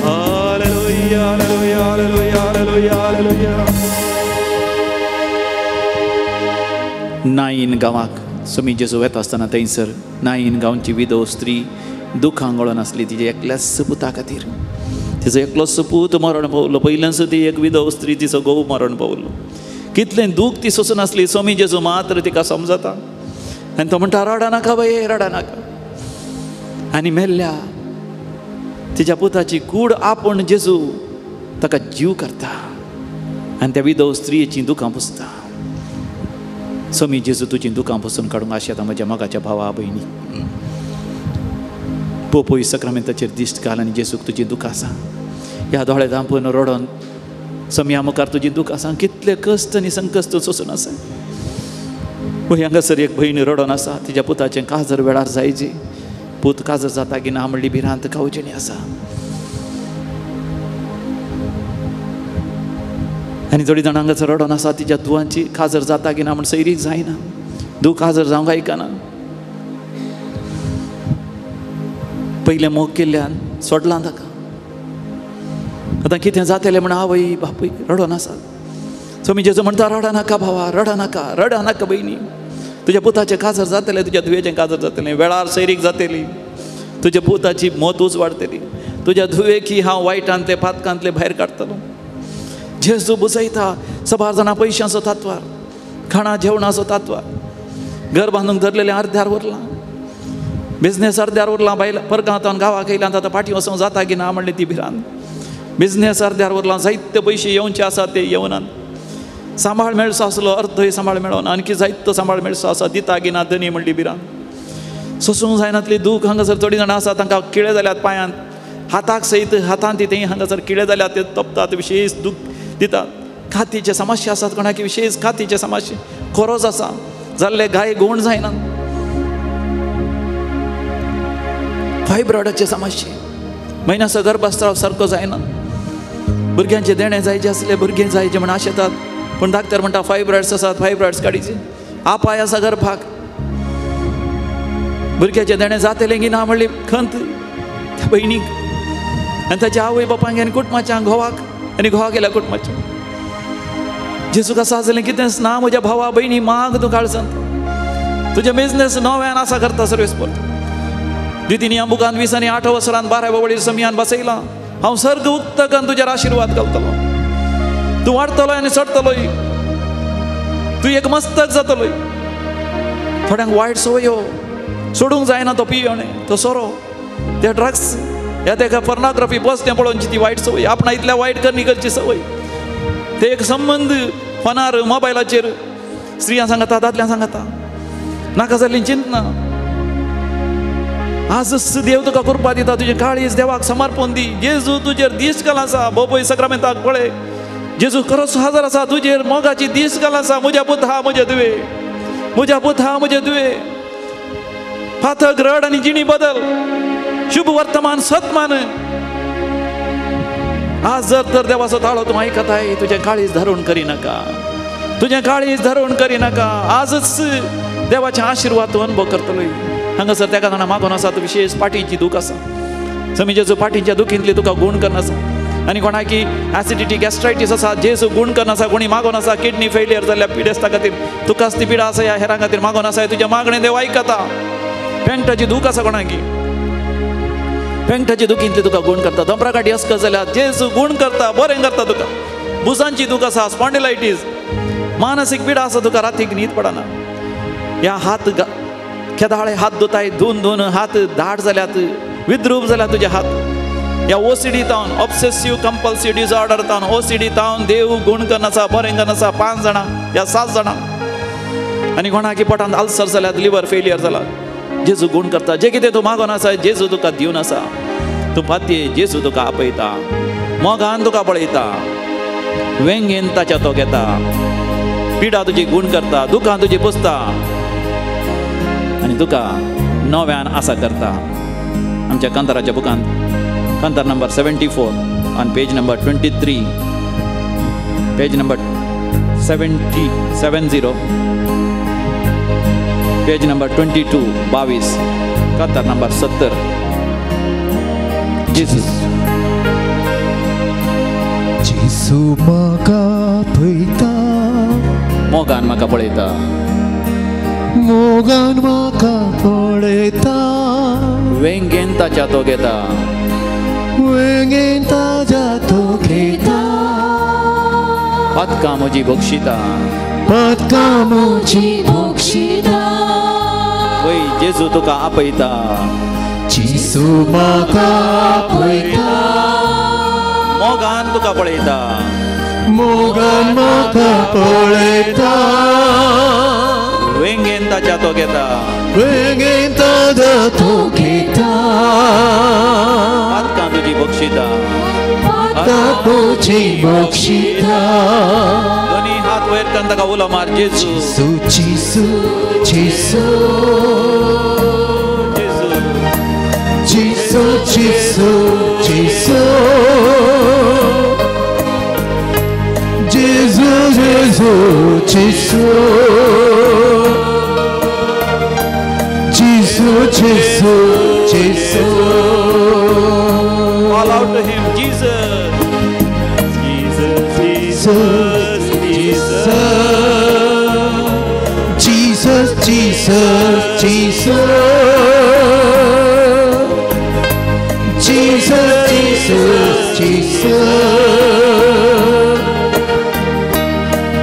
Hallelujah, hallelujah, hallelujah, hallelujah, hallelujah. Nine गांवाक सोमी जेजू वेता आसतना थंयसर नाईन गांवची विधव स्त्री दुखां गळोन आसली तिजे एकल्याच पुता खातीर. तिचो एकलोच पूत मरण पावलो. पयल्यानच ती एक विधव स्त्री, तिचो घोव मरण पावलो. कितलें दूख ती सोसून आसली. सोमी जेजू मात्र तिका समजता आनी तो म्हणटा रडा नाका बाये, रडा नाका. आनी मेल्ल्या तिच्या पुताची कूड आपूण जेजू ताका जीव करता आनी त्या विधव स्त्रियेचीं दुखां पुसता. सोमी जेजू तुजीं दुखां पुसून काडूंक आशेता म्हज्या मोगाच्या भावा भयणी. पोपोई सक्रामेंताचेर दिश्ट घाल आनी जेजूक तुजी दुखां आसा. ह्या दोळे धांपून रडोन सोमया मुखार तुजी दुखां आसा. कितले कश्ट आनी संकश्ट सोसून आसा. पळय हांगासर एक भयण रडोन आसा. तिच्या पुताचें काजर वेळार जायचे, पूत काजर जाता की ना म्हणली भिरांत कावचेणी आसा. आनी थोडी जाणां हांगासर रडोन आसा तिच्या धुवांची काजर जाता की ना म्हण सैरीक जायना, धूव काजर जावंक आयकना. पयलें मोग केल्ल्यान सोडलां ताका. आतां कितें जातलें म्हण आवय बापूय रडोन आसात. सोमी जेजू म्हणटा रडा नाका भावा, रडा नाका, रडा नाका भयणी. तुज्या पुताचें काजर जातलें, तुज्या धुवेचें काजर जातलें, वेळार सैरीक जातली, तुज्या पुताची मोतूच वाडटली, तुज्या धुवेकी हांव वायटांतले पातकांतले भायर काडटलो. जेजू बुजयता सबार जाणां पयशांचो तात्वार, खाणा जेवणाचो तात्वार, घर बांदूंक धरलेलें अर्द्यार उरलां, बिजनेस अर्द्यार उरलां, बायल परगांतान गांवाक येयल्यान आतां फाटीं वचूंक जाता की ना म्हणली ती भिरांत. बिजनेस अर्द्यार उरलां, जायते पयशे येवचे आसात ते येवनात. सांबाळ मेळचो आसलो अर्दय सांबाळ मेळोना, आणखी जायतो सांबाळ मेळचो आसा दिता की ना धनी म्हणली भिरांत. सोसूंक जायनातली दूख. हांगासर थोडीं जाणां आसा तांकां किळे जाल्यात पांयांत, हाताक सयत हातांत ती हांगासर किळे जाल्यात, ते तपतात, विशेश दूख दितात. कातीचे समस्या आसात कोणाक, विशेश कातीचे समस्या, खोरोज आसा जाल्ले गाय गोण जायना, फायब्रॉइडाचे समस्या, म्हयन्याचो गर्भस्राव सारको जायना, भुरग्यांचे देणें जायचे आसले भुरगें जायचे म्हण आशेतात, पूण डाक्टर म्हणटा फायब्रॉइड्स आसात, फायब्रॉइड्स काडीचे. आपाय आसा गर्भाक, भुरग्याचें देणें जातलें की ना म्हणली खंत त्या भयणीक आनी ताच्या आवय बापांक आनी कुटुंबाच्या घोवाक आनी घोवा गेल्या कुटुंबाच्या. जेजूक आसा जालें कितेंच ना म्हज्या भावा भयणी, माग तूं काळजांत. तुजें बिजनेस नव्यान आसा करता सर्वीस परत. दितीनी बुकान 20 आनी 8 वसरान 12 वळीर समयान बसयलां, हांव सर्ग उक्तकान तुजेर आशिर्वाद घालतलो, तूं वाडटलोय आनी चडटलोय, तूं एक मस्तक जातलोय. थोड्यांक वायट संवयो सोडूंक जायना, तो पियणे, तो सोरो, ते ड्रग्स, ह्या तेका पोर्नोग्राफी बस तें पळोवची ती वायट संवय, आपणा इतल्या वायट करणी करची संवय. ते एक संबंद फोनार मोबायलाचेर स्त्रियां सांगता, दादल्यां सांगता, नाका जाल्लीं चिंतना. आजच देव तुका कृपा दिता, तुजें काळीज देवाक समर्पण दी. जेजू तुजेर दीस घाल आसा, बोबय सक्रामेंताक पळय, जेजू खरोच हजर आसा, तुजेर मोगाची दीस घाल आसा. म्हज्या पुता म्हजे धुवे, म्हज्या पुता म्हजे धुवे, फातक रड आनी जिणी बदल, शुभ वर्तमान सतमान. आज जर तर देवाचो ताळो तूं आयकताय, तुजें काळीज धरून करिनाका, तुजें काळीज धरून करिनाका. आजच देवाचे आशिर्वाद तूं अनुभव करतलोय. हांगासर तेका जाणां मागून आसा, विशेश पाटीची दूख आसा, समीजेचो पाटीच्या दुखींतली तुका गूण करना आसा. आनी कोणाकी ऍसिडिटी गॅस्ट्रायटीस आसा, जेजू गूण करना आसा. कोणी मागून आसा किडनी फेलियर जाल्ल्या पिडेस्ता खातीर, तुकाच ती पिडा आसा ह्या हेरां खातीर मागून आसा, तुज्या मागणें देव आयकता. पेंटाची दूख आसा कोणाकी, पेंटाची दुखींतली तुका गूण करता. दोंपराकाठी अस्क जाल्यार जेजू गूण करता, बरें करता तुका. भुजांची दूख आसा, स्पॉन्डिलायटीस, मानसीक पिडा आसा, तुका रातीक न्हीद पडना. ह्या हात केदाळे हात धुताय, धुवन धुवन हात दाट जाल्यात, विद्रूप जाल्यात तुजे हात. ह्या ओसीडी तावन, ऑब्सेसिव कंपल्सिव डिसऑर्डर तावन, ओसीडी तावन देव गूण करनासा, बरें करनासा. 5 जाणां या 7 जाणां. आनी कोणाकी पोटांत अल्सर जाल्यात, लिवर फेलियर जाला, जेजू गूण करता. जे कितें तूं मागून आसा जेजू तुका दिवन आसा. तूं पातये, जेजू तुका आपयता, मोगान तुका पळयता, वेंगेन ताच्या तो घेता, पिडा तुजी गूण करता, दुकान तुजी पुसता आनी तुका नव्यान आसा करता. आमच्या कांताराच्या बुकांत कांतार नंबर 74 आनी पेज नंबर 23, पेज नंबर 70 70, page number 22 22, कातार नंबर 70. जेजू जेजू म्हाका पळयता, मोगान म्हाका पळयता, मोगान म्हाका पळयता, वेंगेन ताच्या तो घेता, वेंगेन ताच्या तो घेता, पातकां म्हजी बक्षिता, पातकां म्हजी बक्षिता, वय जेजू तुका आपयता, जेजू म्हाका आपयता, मोगान तुका पळयता, मोगान म्हाका पळयता, वेंगेन ताच्या तो घेता, वेंगेन ताच्या तो घेता, पातकां तुजी बक्षिता, पातकां तुजी बक्षिता. दोनी हात वयर करून ताका उलो मार, जेजू जेजू जेजू जेजू जेजू जेजू जेजू जेजू जेजू जेजू जेजू जेजू. Call out to him, Jesus, Jesus, Jesus, Jesus, Jesus, Jesus, Jesus, Jesus, Jesus,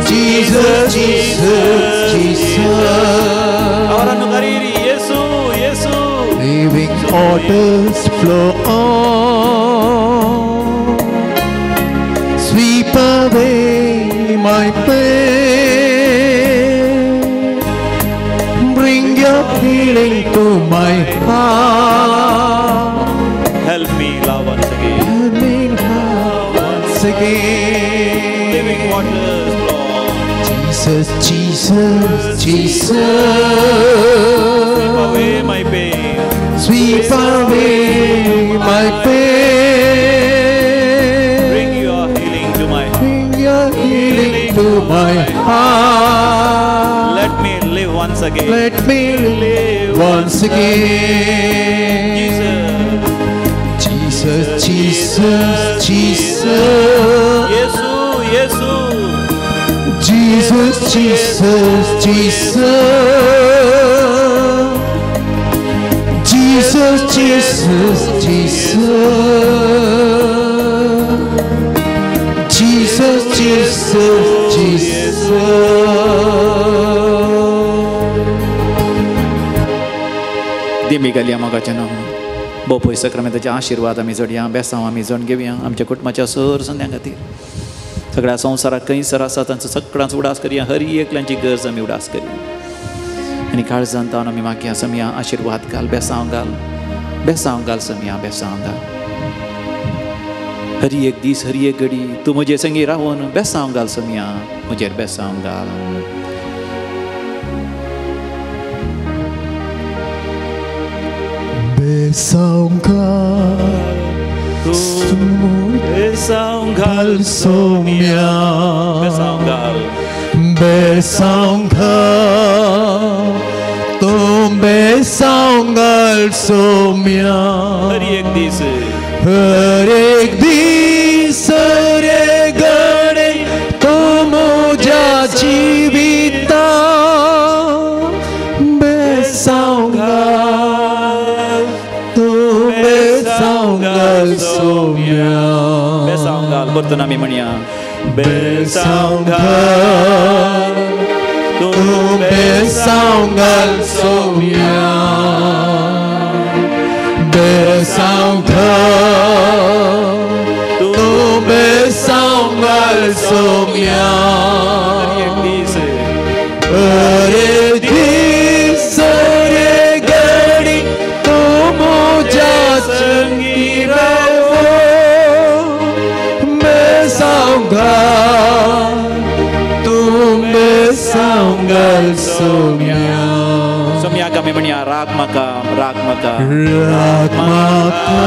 Jesus, Jesus, Jesus. Awaran kariri, Yesu, Yesu. Living waters flow on, sweep away my pain, bring your healing to my heart. Help me love once again. Help me love once again. Living waters flow. Jesus, Jesus, Jesus. Sweep away my pain. Sweep away my pain. Bring your healing to my heart. Bring your healing to my heart. Let me live once again. Let me live once again. Jesus, Jesus, Jesus, Jesus. Yesu, Yesu. Jesus, Jesus, Jesus. Jesus, Jesus, Jesus. Jesus, Jesus, Jesus. दिमी घालया मोगाचें नांव बोपय सक्रामेंताचे आशिर्वाद आमी जोडया, बेसांव आमी जोड घेवया आमच्या कुटुंबाच्या सर संद्यां खातीर. सगळ्या संवसाराक खंयसर आसा तांचो सगळ्यांचो उडास करया, हर एकल्यांची गरज आमी उडास करया आनी काळजान तावन आमी मागया समया आशिर्वाद घाल, बेसांव घाल, बेसांव घाल समया, बेसांव घाल. हर एक दीस हर एक घडी तूं म्हजे संगी रावन बेसांव घाल समया, म्हजेर बेसांव घाल. बेसांव घाल, बेसांव घाल सोम्या, बेसांव घाल, बेसांव घाल, तूं बेसांव घाल सोम्या. हर एक दीस, हर एक दीस, हर एक घडी तूं म्हज्या जिविता बेसांव घाल, तूं बेसांव घाल सोम्या. बेसांव घाल परतून आमी म्हणया, बेसांव घाल, तूं बेसांव घाल सोम्या, बेसांव घाल, तूं बेसांव घाल सोम्या. हर एक दीस, हर दीस, हर घडी तूं म्हज्या संगी रावन बेसांव घाल, तूं बेसांव घाल सोम्या. सोम्याक आमी म्हणया, राग म्हाका, राग म्हाका, राग म्हाका,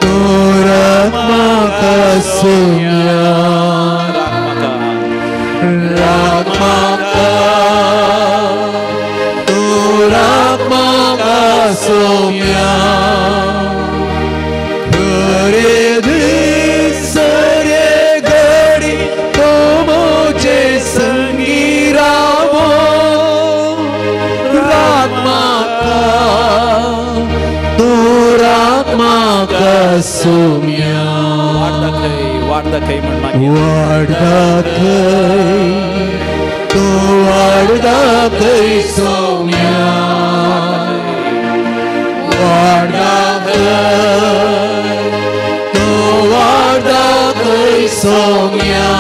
तूं राग म्हाका सोम्या, सोम्या हरे दीस हरे घडी तो म्हजे संगी रावो रात म्हाका तूं रात म्हाका सोम्या वाट दाखय वाट दाखय म्हण मागीर वाट दाखय तूं वाट दाखय सोम्या वाट दाखय तूं वाट दाखय सोम्या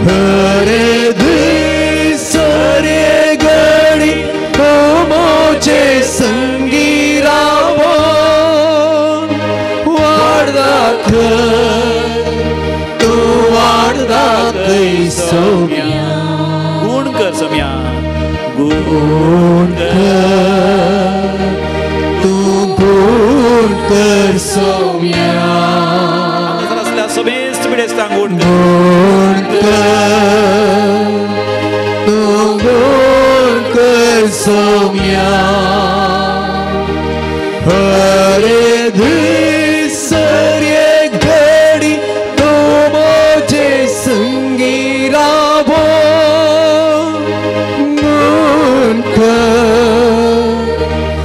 हरे दीस हरे घडी तूं म्हजे संगी रावो वाट दाखय तूं वाट दाखय सोम्या गुण कर सोम्या गुण कर तूं गुण कर सोम्या हांगासर आसल्या समेस्त पिडेस्तांक गुण कर गुण कर तूं गुण कर सोम्या हरे दीस हरे घडी तूं म्हजे संगी रावो गुण कर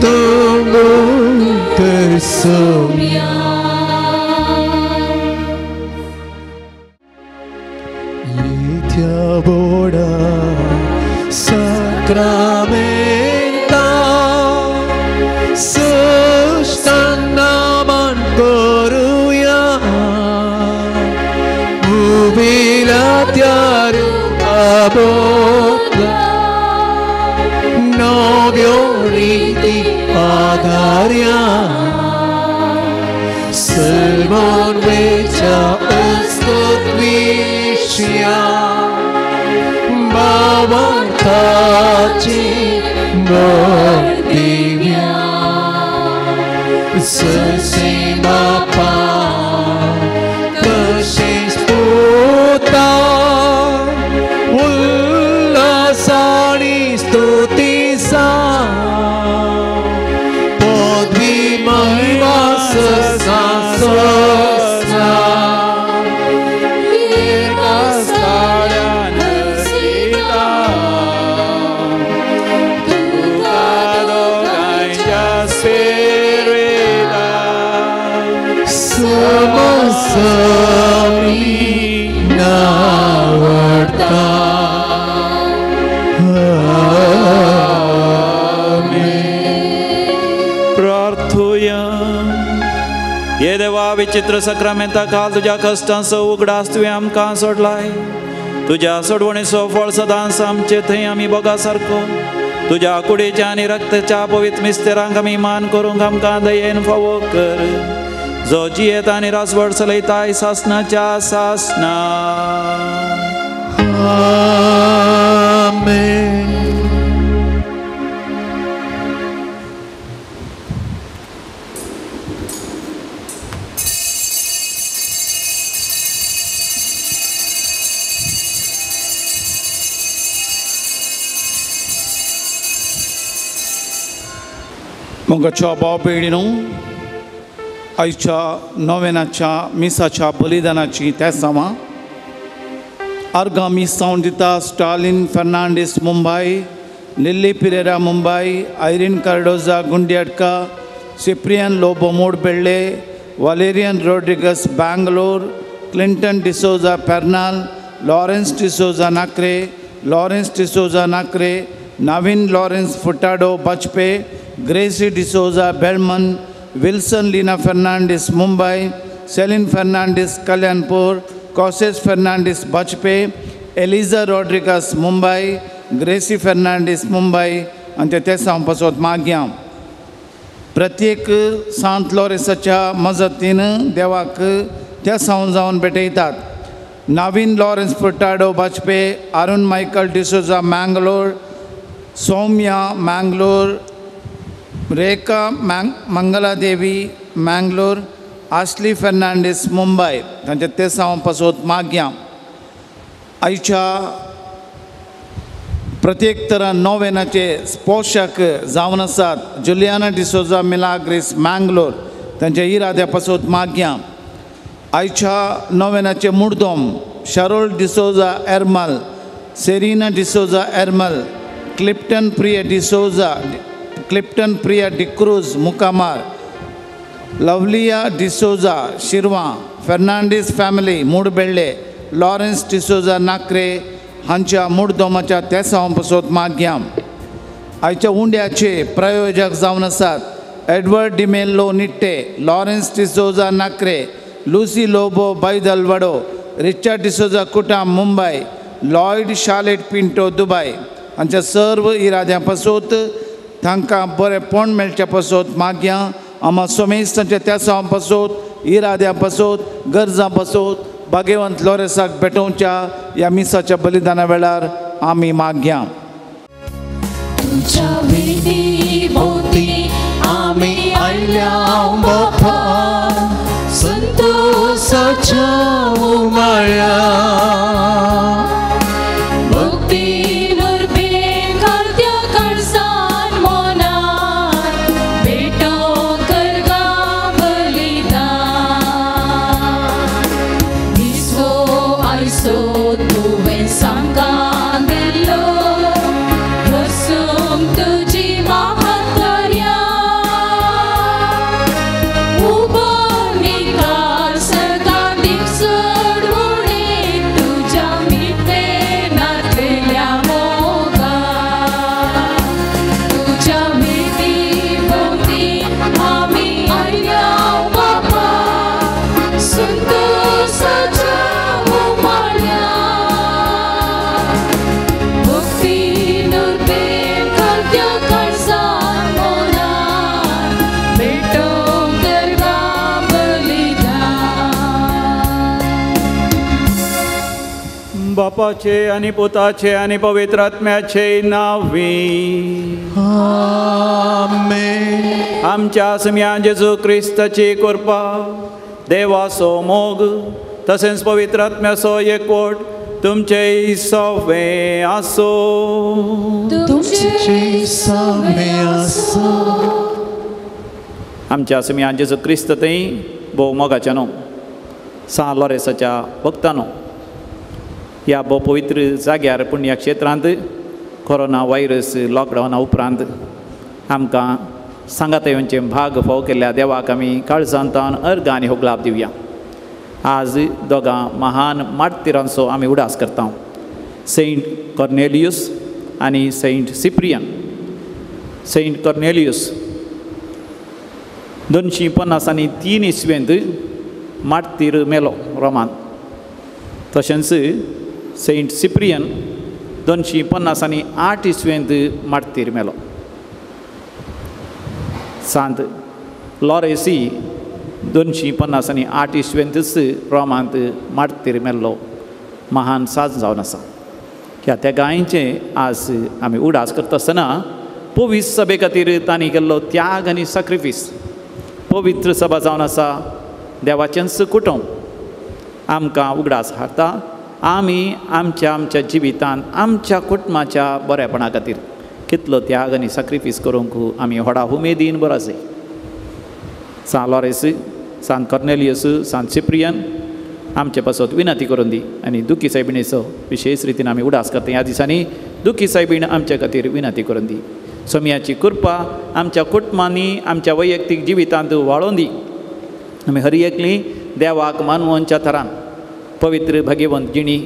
तूं गुण कर सोम्या येत्या बोडा साक्रामेंता सष्टांग मान करूया उबिला त्या रुपाबोतला नव्यो रिती आधार्या सलमान वेच्या अस्तित्विष्या भावार्थाची दिव्या ससे बापा तशेंच पुता उल्हासाणी स्तुती सा पदवी महिमा ससा ससा एका स्थाळ्यान सीता तुका दोगांयच्या स्पिरिता समसमी नावडता प्रार्थुया हे देवा विचित्र सक्रामेंता काल तुज्या कश्टांचो उगडास तुवें आमकां सोडलाय तुज्या सोडवणेचो फळ सदांच आमचे थंय आमी भोगा सारको तुज्या कुडीच्या आनी रक्ताच्या पवित्र मिस्तेरांक आमी मान करूंक आमकां दयेन फावो कर जो जियेत आनी रासवड चलयताय सासनाच्या सासना आमेन. मोगाच्या भाव भयणीनो, आयच्या नोवेनाच्या मिसाच्या बलिदानाची तेसांवां आर्गां मिसांव दिता Stalin Fernandes Mumbai, Lily Pereira Mumbai, Irene Cardoza Gundiadka, Cyprian Lobo Mudbelle, Valerian Rodrigues Bangalore, Clinton D'Souza Pernal, Lawrence D'Souza Nakre, Lawrence D'Souza Nakre, Naveen Lawrence Furtado Bajpe, Gracy D'Souza Belman, Wilson Lina Fernandes Mumbai, Celine Fernandes Kalyanpur, Causes Fernandes Bajpe, Eliza Rodrigues Mumbai, Gracy Fernandes Mumbai आनी ते तेसांव पासत मागया. प्रत्येक सांत लॉरेन्साच्या मजतीन देवाक तेसांव जावन भेटयतात. Naveen Lawrence Furtado Bajpe, Arun Michael D'Souza Mangalore, Soumya Mangalore, Rekha Mangaladevi Mangalore, Ashley Fernandes Mumbai तांचे तेसांव पासत मागया. आयच्या प्रत्येक तरा नोवेनाचे पोशक जावन आसात जुलियाना डिसोजा मिलाग्रीस मँगलोर तांच्या इराद्या पासत मागया. आयच्या नोवेनाचे मुर्दोम Sharol D'Souza Ermal, Serena D'Souza Ermal, Clifton Priya D'Souza, Clifton Priya D'Cruz Mukamar, Loveliya D'Souza Shirva, Fernandes family Mudbelle, Lawrence D'Souza Nakre हांच्या मुडदोमाच्या तेसांव पासत मागया. आयच्या उंड्याचे प्रायोजक जावन आसात Edward D'Mello Nitte, Lawrence D'Souza Nakre, Lucy Lobo Baidalvado, Richard D'Souza Kutam Mumbai, Lloyd Charlotte Pinto Dubai हांच्या सर्व इराद्यां पासत तांकां बरेंपण मेळच्या पासत मागया. आमा सोमेस तांच्या तेसांव पासत, इराद्यां पासत, गरजां पासत भाग्यवंत लॉरेसाक भेटोवच्या ह्या मिसाच्या बलिदाना वेळार आमी मागया. तुझ्या भेटी भोवती आमी आयल्या बापा, संतोषाच्या उमाळ्या, भक्ती मुरबेन घालत्या काळजान मनान भेटो करगा बलिदान. दिसो आयसो तुवें सामकां दिल्लो वसूंक तुजी महाकार्या, उबो निकाल सदां दिवसडवणे तुज्या मिठेनातल्या मोगा. तुज्या भेटी भोवती आमी आयल्या बापा, संतोषाच्या उमाळ्या, भक्ती नुरबेन घालत्या काळजान मनान भेटो करगा बलिदान. बापाचे आनी पुताचे आनी पवित्र आत्म्याचे नांवी आमेन. आमच्या सम्या जेजू क्रिस्ताची कृपा, देवाचो मोग तशेंच पवित्र आत्म्याचो एकवट तुमचे सवे आसो. तुमचे सामे आसो. आमच्या सम्या जेजू क्रिस्त थंय भोव मोगाच्या न्हू सान लॉरेसाच्या भक्तानो, ह्या भोव पवित्र जाग्यार पुण्य क्षेत्रांत कोरोना व्हायरस लॉकडावना उपरांत आमकां सांगात येवचे भाग फाव केल्ल्या देवाक आमी काळजांतान अर्घ आनी होगलाप दिवया. आज दोगां महान मार्तिरांचो आमी उडास करता, सेंट कॉर्नेलियस आनी सेंट सिप्रियन. सेंट कॉर्नेलियस 253 इसवेंत मार्तीर मेलो रोमान. तशेंच सेंट सिप्रियन 258 इसवेंत मार्तीर मेलो. सांत लॉरेसी 258 इसवेंतच रोमांत मार्तीर मेल्लो महान साज जावन आसा. ह्या त्या गायचे आज आमी उडास करता आसतना पवित्र सभे खातीर तांणी केल्लो त्याग आनी सॅक्रिफीस, पवित्र सभा जावन आसा देवाचेंच कुटुंब आमकां उगडास हाडटा. आमी आमच्या आमच्या जिवितान आमच्या कुटुंबाच्या बरेपणा खातीर कितलो त्याग आनी सॅक्रिफीस करूंक आमी व्हडा उमेदीन बरो आसा. सान लॉरेस, सान कॉर्नेलियस, सान सिप्रियन आमचे पासत विनंती करून दी आनी दुखी सायबिणीचो विशेष रितीन आमी उडास करता. ह्या दिसांनी दुखी सायबीण आमच्या खातीर विनंती करून दी. सोमयाची कृपा आमच्या कुटुंबांनी आमच्या वैयक्तीक जिवितांत वाळोवन दी. आमी हर एकली देवाक मानवोनच्या थरान पवित्र भाग्यवंत जिणी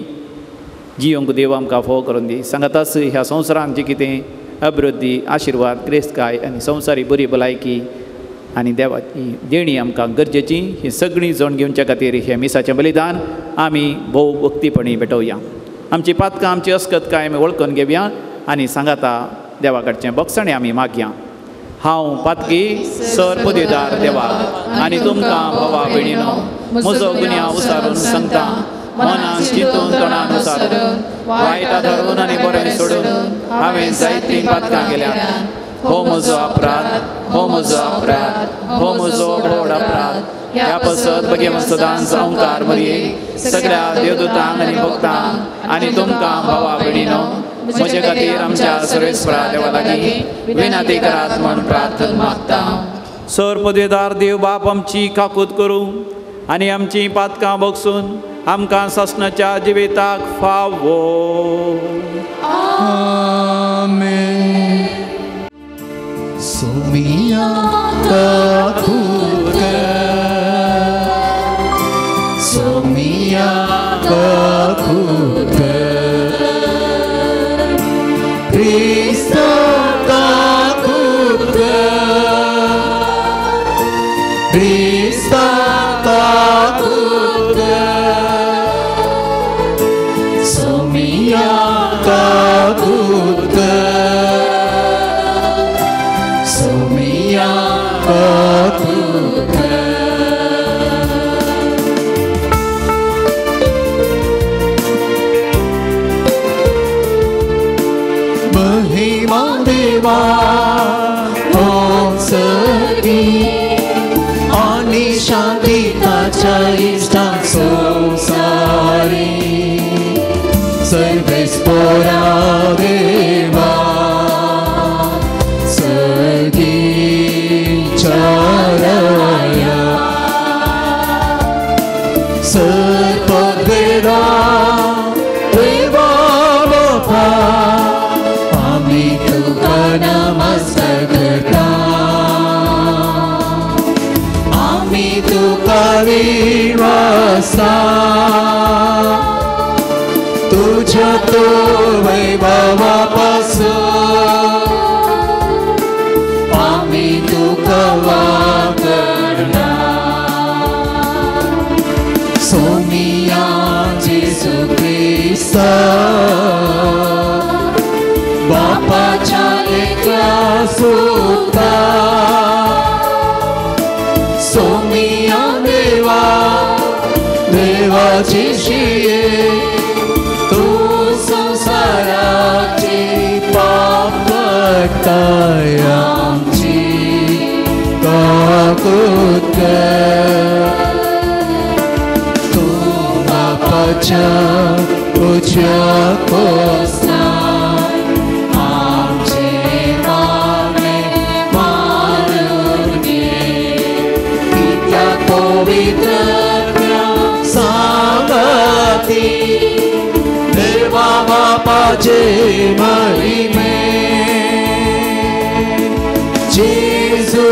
जियोंक देव आमकां फोव करून दी. सांगाताच ह्या संवसारांत जी कितें अभिवृद्धी, आशिर्वाद, ग्रेस्तकाय आनी संवसारी बरी भलायकी आनी देवाची देणी आमकां गरजेची ही सगळीं जण घेवच्या खातीर हें मिसाचें बलिदान आमी भोव भक्तीपणी भेटोवया. आमची पातकां, आमची अस्कतकाय आमी वळखून घेवया आनी सांगाता देवा कडचें बक्षणें आमी मागया. हांव पातकी सर पदवीदार देवा आनी तुमकां भावा भयणीनो म्हजो गुन्यांव उसारून सांगता, मनान चिंतून तोंडान उसारून वायटा धरून आनी बरें सोडून हांवें जायतीं पातकां केल्यात. हो म्हजो अपराध, हो म्हजो अपराध, हो म्हजो व्हड अपराध. ह्या पसत भगेवंत सदांच ओंकार मरये सगळ्या देवदूतांक आनी भक्तांक आनी तुमकां भावा भयणीनो म्हजे खातीर आमच्या सर्वेस्परा देवा लागीं विनंती करात म्हूण प्रार्थना मागता. सर पदवेदार देव बाप आमची काकूत करूं आनी आमची पातकां बगसून आमकां सासणाच्या जिविताक फावो. आमेन. सोमिया काकूत कर, सोमिया काकूत कर, क्रिस्ता काकूत कर, क्रिस्ता काकूत कर, सोमिया काकूत कर, सोमिया काकूत कर. महिमा देवा सगी आणि शांती ताच्या इश्टां संवसारी सर्वेस्पोरा देवा सगीच्या राया सर्पवेदा देवा बापा आमी तुका नमस्कार करता, आमी तुका विश्वासा तुझ्या तो वैभवापासून आमी तुका वाकडता. सोमिया जेजू क्रिस्ता बापाच्या एकल्या सुता सोमिया देवा देवाची शिये तू संसाराची पाप काडटाय आमची काकूत कर, तूं बापाच्या उज्या कोसनाय आमचे मागणे मानून घे, कित्याक पवित्र सांगती देवा बापाचे महिमे जेजू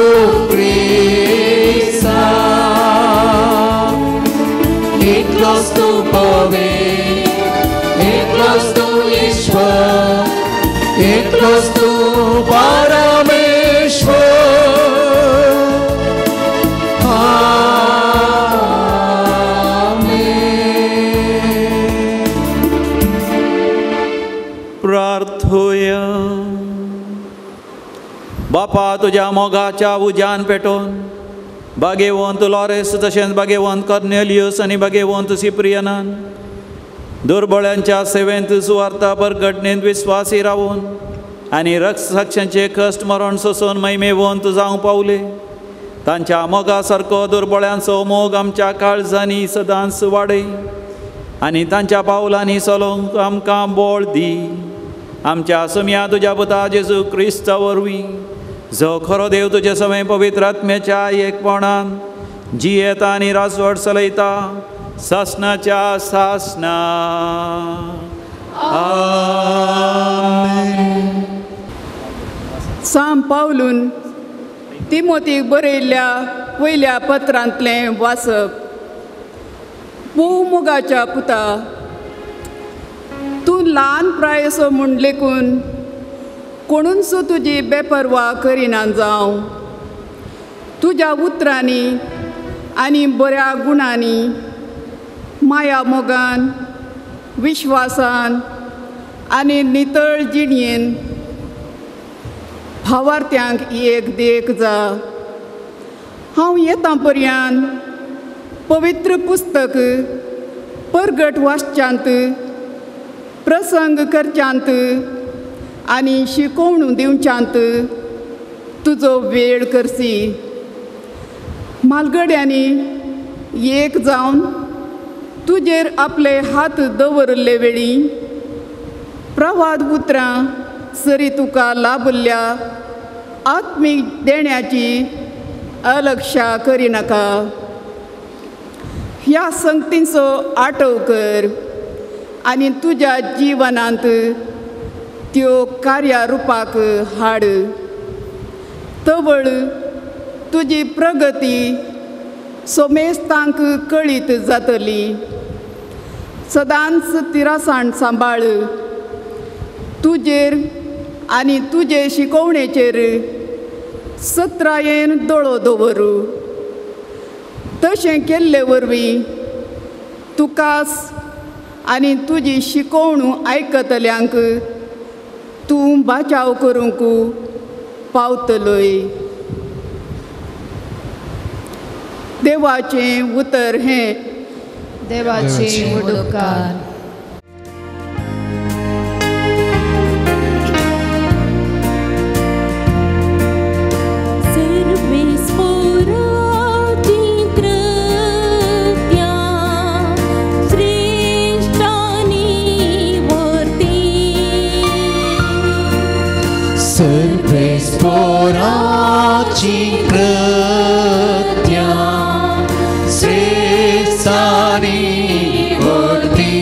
क्रिस्ता एकलोच तूं पवित्र, एकलोच तूं ईश्वर, एकलोच तूं परमेश्वर. आमेन. प्रार्थोया. बापा तुज्या मोगाच्या उज्यान पेटोवन बागेवंत लॉरेस तशेंच बागेवंत कॉर्नेलियस आनी बागेवंत सिप्रियनान दुर्बळ्यांच्या सेवेंत सुवार्ता परघटनेंत विस्वासी रावून आनी रक्तसाक्षांचे कश्ट मरण सोसून महिमेवंत जावंक पावले. तांच्या मोगा सारको दुर्बळ्यांचो मोग आमच्या काळजांनी सदांच वाडय आनी तांच्या पावलांनी चलोवंक आमकां बळ दी. आमच्या सोम्या तुज्या पुता जेजू क्रिस्ता वरवीं जो खरो देव तुजे सवें पवित्र आत्म्याच्या एकपणान जियेता आनी राजवट चलयता सासणाच्या सासणा. आमेन. सांत पावलून तिमोतीक बरयल्ल्या वयल्या पत्रांतलें वाचप. भोव मोगाच्या पुता, तूं ल्हान प्रायसो म्हूण लेखून कोणूच तुजी बेपर्वा करिना जावं. तुज्या उतरांनी आनी बऱ्या गुणांनी माया मोगान विश्वासान आनी नितळ जिणयेन भावार्थ्यांक एक देख जा. हांव येता पर्यंत पवित्र पुस्तक परगट वाचच्यांत प्रसंग करच्यांत आनी शिकोवण दिवच्यांत तुजो वेळ करसी. म्हालगड्यांनी एक जावन तुजेर आपले हात दवरिल्ले वेळी प्रवाद उतरां सरी तुका लाभल्ल्या आत्मीक देण्याची अलक्षा करिनाका. ह्या संगतींचो आटव कर आनी तुज्या जिवनांत त्यो कार्यारुपाक हाड. तवळ तुजी प्रगती सोमेस्तांक कळीत जातली. सदांच तिरासाण सांबाळ. तुजेर आनी तुजे शिकोवणेचेर सत्रायेन दोळो दवरू. तशें केल्ले वरवीं तुकास आनी तुजी शिकोवण आयकतल्यांक तूं बाचाव करूंक पावतलोय. देवाचें उतर हें. देवाचे उपकार. सर्वेस्पोराची कृत्या श्रेष्ठानी वर्ती.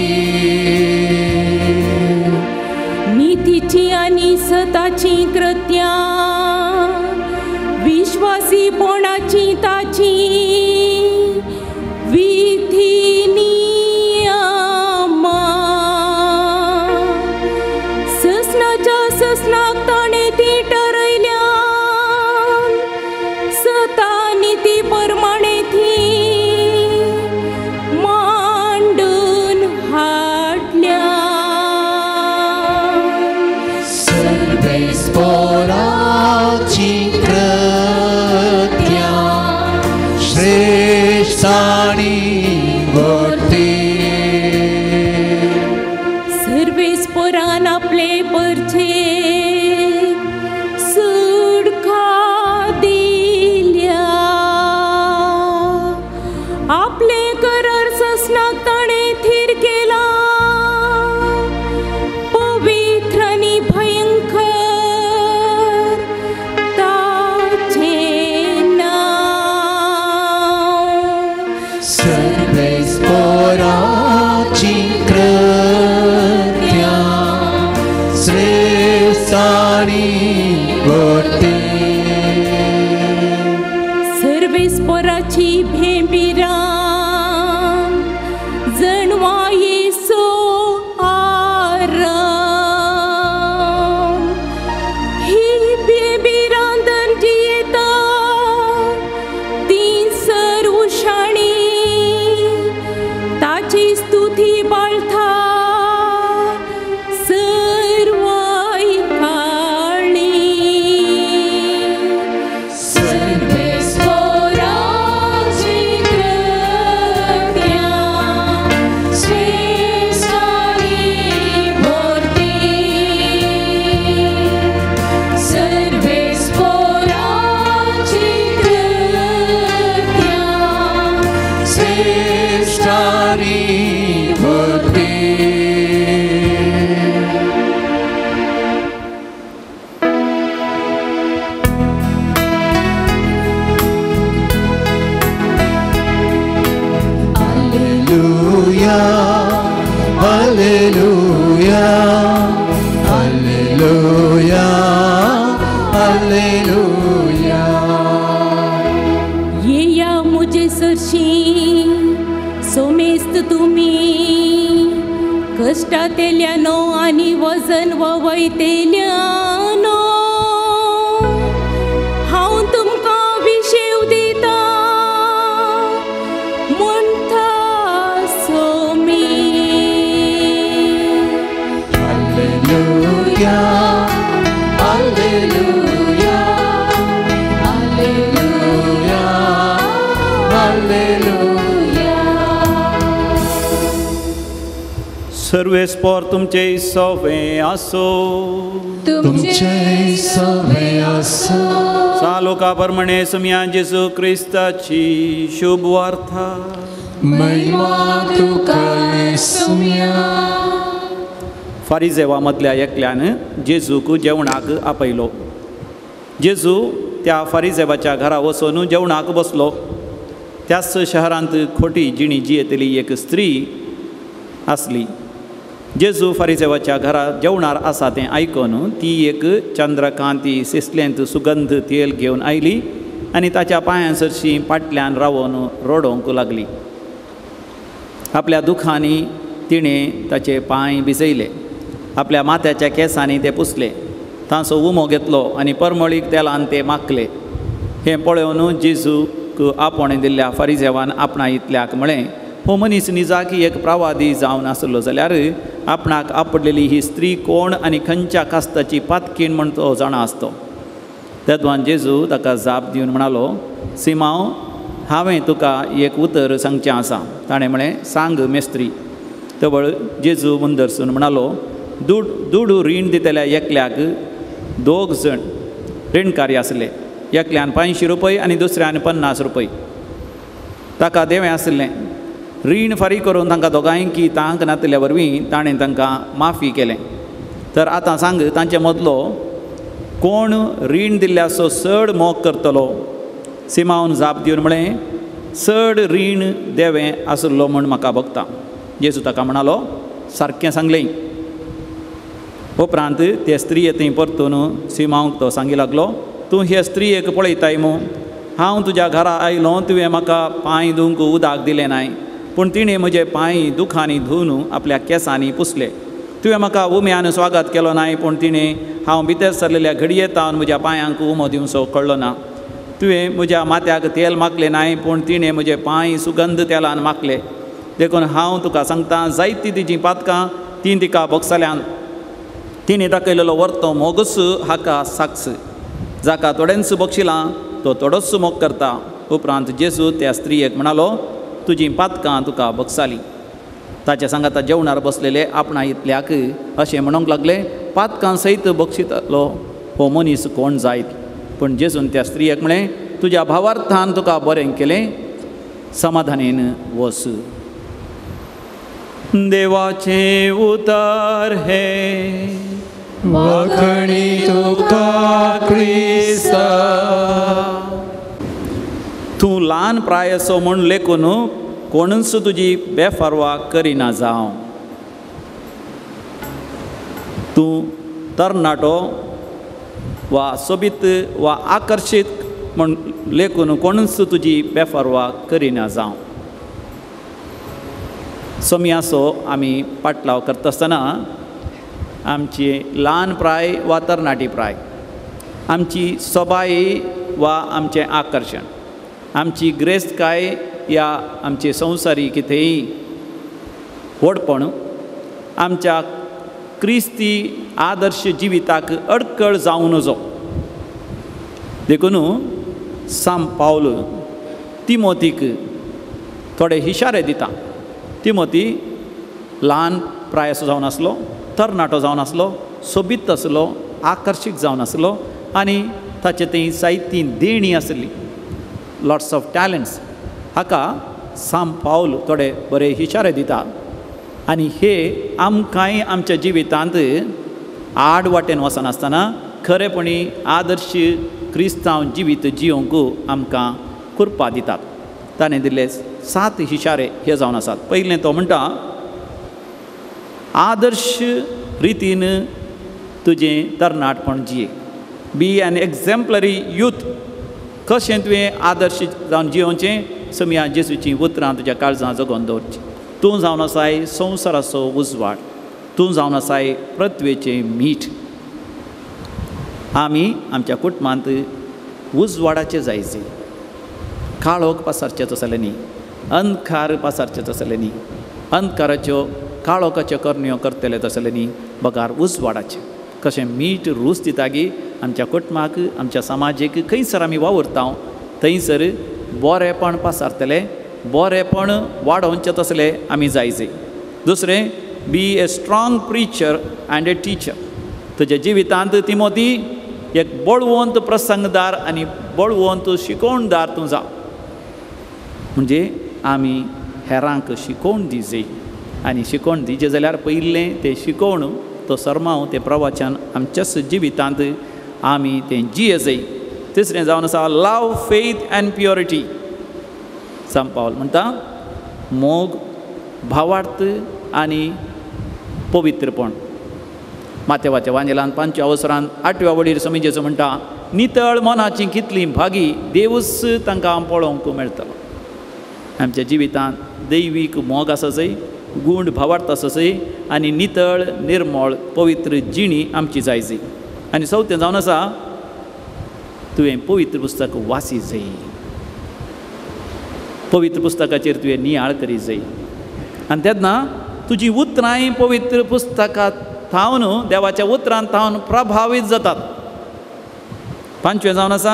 नीतीची आनी सताची कृत्या विश्वासीपणाची ताची विधी नियमा. ससनाच्या ससनाक ताणें ती ठरयल्या सता नीती प्रमाणे ती मांडून हाडल्या. सर्वेस्पोराची कृत्या श्रेष्ठानी वर्ती. सर्वेस्पोरान आपले परचे सुडका दिल्या. आपले करार ससनाक ताणें थीर केला. पवित्र आनी भयंकर ताचें नांव. सर्वेस्पोराची कृत्या श्रेष्ठानी वर्ती. सर्वेस्पोराची भेंबिरां जणवायेसो आराम. ही भेंबिरां दर्जी येता ती सर्वशाणी ताची स्तुती बाळथा सर्वाय काळी. सर्वेस्पोराची कृत्या श्रेष्ठानी वर्ती. सर्वेस्पोराची कृत्या श्रेष्ठानी वर्ती. Alleluia, Alleluia, Alleluia, Alleluia. येया मुजे सरशी सोमेस्त तुमी कश्टातेल्यानो आनी वजन वयतेल्यानो हांव तुमकां विशेव दिता म्हणटा Somi. Alleluia, Alleluia, Alleluia, Alleluia. सर्वेस्पोर तुमचे सवे आसो. तुमचे सवे आसो. सालोका प्रमाणे सुमया जेजू क्रिस्ताची शुभ वार्ता. महिमा तुका सुमया. फारिजेवा मदल्या एकल्यान जेजूक जेवणाक आपयलो. जेजू त्या फारिजेवाच्या घरा वचून जेवणाक बसलो. त्याच शहरांत खोटी जिणी जियेतली एक स्त्री आसली. जेजू फारिजेवाच्या घरा जेवणार आसा तें आयकून ती एक चंद्रकांती सिसलेंत सुगंध तेल घेवन आयली आनी ताच्या पांयां सरशी पाटल्यान रावोन रडोवंक लागली. आपल्या दुखांनी तिणें ताचे पांय भिजयले, आपल्या माथ्याच्या केंसांनी ते पुसले, तांचो उमो घेतलो आनी परमळीक तेलान ते माखले. हें पळोवन जेजूक आपोवणें दिल्ल्या फारिजेवान आपणा इतल्याक म्हळें, हो मनीस निजाकी एक प्रवादी जावन आसलो जाल्यार आपणाक आपडलेली ही स्त्री कोण आनी खंयच्या कास्ताची पातकीण म्हण तो जाणा आसतो. तेदवान जेजू ताका जाप दिवन म्हणालो, सिमांव, हांवें तुका एक उतर सांगचें आसा. ताणें म्हळें, सांग मेस्त्री. तवळ जेजू मुंदरसून म्हणालो, दुडू रीण दितल्या एकल्याक दोग जण रिणकारी आसले. एकल्यान 500 रुपये आनी दुसऱ्यान 50 रुपये. ताका देवें आसलें. रीण फारीक करून तांकां दोगांयकी तांक नातिल्ल्या वरवीं ताणें तांकां माफी केलें. तर आतां सांग, तांचे मदलो कोण रीण दिल्ल्याचो चड मोग करतलो? सिमावन जाप दिवन म्हळें, चड रीण देवें आसलो म्हूण म्हाका भोगता. जेजू ताका म्हणालो, सारकें सांगलें. उपरांत ते स्त्रिये थंय परतून सिमावंक तो सांगी लागलो, तूं हे स्त्रियेक पळयताय मू? हांव तुज्या घरा आयलो, तुवें म्हाका पांय धुवंक उदक दिलें नाय, पूण तिणें म्हजे पांय दुखांनी धुवन आपल्या केंसांनी पुसले. तुवें म्हाका उम्यान स्वागत केलो नाय, पूण तिणें हांव भितर सरलेल्या घडये तावन म्हज्या पांयांक उमो दिवचो कळ्ळो ना. तुवें म्हज्या माथ्याक तेल माखलें नाय, पूण तिणें म्हजे पांय सुगंध तेलान माखले. देखून हांव तुका सांगता, जायतीं तिजीं पातकां तीं तिका भोगसल्यान. तिणें दाखयलेलो वर्तो मोगूच हाका साक्ष. जाका थोड्यांच बक्षिलां तो थोडोच मोग करता. उपरांत जेजू त्या स्त्रियेक म्हणालो, तुजीं पातकां तुका बक्षालीं. ताच्या सांगाता जेवणार बसलेले आपणा इतल्याक अशें म्हणूंक लागले, पातकां सयत बक्षितलो हो मनीस कोण जायत? पूण जेजून त्या स्त्रियेक म्हळें, तुज्या भावार्थान तुका बरें केलें, समाधानेन वस. देवाचें उतर हें. वाखणी तुका क्रिस्ता. तूं ल्हान प्रायसो म्हूण लेखून कोणूच तुजी बेफारवा करिना जावं. तूं तरणाटो वा सोबीत वा आकर्शीत म्हूण लेखून कोणूच तुजी बेफारवा करिना जावं. सोमयाचो आमी पाटलाव करता आसतना आमची ल्हान प्राय वा तरणाटी प्राय, आमची सोबाय वा आमचें आकर्शण, आमची ग्रेस्तकाय या आमचे संवसारी कितेंय व्हडपण आमच्या क्रिस्ती आदर्श जिविताक अडकळ जावं नजो. देखून सांत पावल तिमोतीक थोडे इशारे दिता. तिमोती ल्हान प्रायसो जावन आसलो, तरणाटो जावन आसलो, सोबीत आसलो, आकर्शीत जावन आसलो आनी ताचे थंय जायतीं देणीं आसली, लॉट्स ऑफ टॅलंट्स. हाका सांत पावल थोडे बरे इशारे दिता आनी हे आमकांय आमच्या जिवितांत आड वाटेन वचनासतना खरेपणी आदर्श क्रिस्तांव जिवीत जियोंक आमकां कृपा दितात. ताणें दिल्ले 7 इशारे हे जावन आसात. पयलें तो म्हणटा, आदर्श रितीन तुजें तरणाटपण जिये. बी एन एक्झाम्पलरी यूथ. कशें तुवें आदर्श जावन जियोवचें? समया जेजूचीं उतरां तुज्या काळजां जगोवन दवरचीं. तूं जावन आसाय संवसाराचो उजवाड, तूं जावन आसाय पृथ्वेचें मीठ. आमी आमच्या कुटुंबांत उजवाडाचें जायचे, काळोख पसारचें तसलें न्ही, अंधकार पसारचें तसलें न्ही, अंधकाराच्यो काळोखाच्यो करण्यो करतले तसलें न्ही, बगार उजवाडाचें. कशें मीठ रूच दितागी आमच्या कुटुंबाक, आमच्या समाजीक खंयसर आमी वावुरता थंयसर बरेंपण पसारतले, बरेंपण वाडोवचें तसलें आमी जायचे. दुसरें, Be a strong preacher and a teacher. तुज्या जिवितांत तिमोती एक बळवंत प्रसंगदार आनी बळवंत शिकोवणदार तूं जाव. म्हणजे आमी हेरांक शिकोवण दिजे आनी शिकोवण दिजे जाल्यार पयलें तें शिकोवण तो सरमांव तें प्रवचन आमच्याच जिवितांत आमी तें जिये जाय. तिसरें जावन आसा लव, फेथ एंड प्युरिटी. सांत पावल म्हणटा मोग, भावार्थ आनी पवित्रपण. मातेवाच्या वांजेलान 5व्या अवसरान 8व्या वडीर समीजेचो म्हणटा नितळ मनाची कितली भागी देवूच तांकां पळोवंक मेळटलो. आमच्या जिवितांत दैवीक मोग आसा जाय, गूण भावार्थ आसा जाय आनी नितळ निर्मळ पवित्र जिणी आमची जाय जाय. आनी चवथें जावन आसा तुवें पवित्र पुस्तक वाची जाय, पवित्र पुस्तकाचेर तुवें नियाळ करी जाय आनी तेन्ना तुजी उतरांय पवित्र पुस्तकां थावन देवाच्या उतरान थावन प्रभावीत जातात. 5वें जावन आसा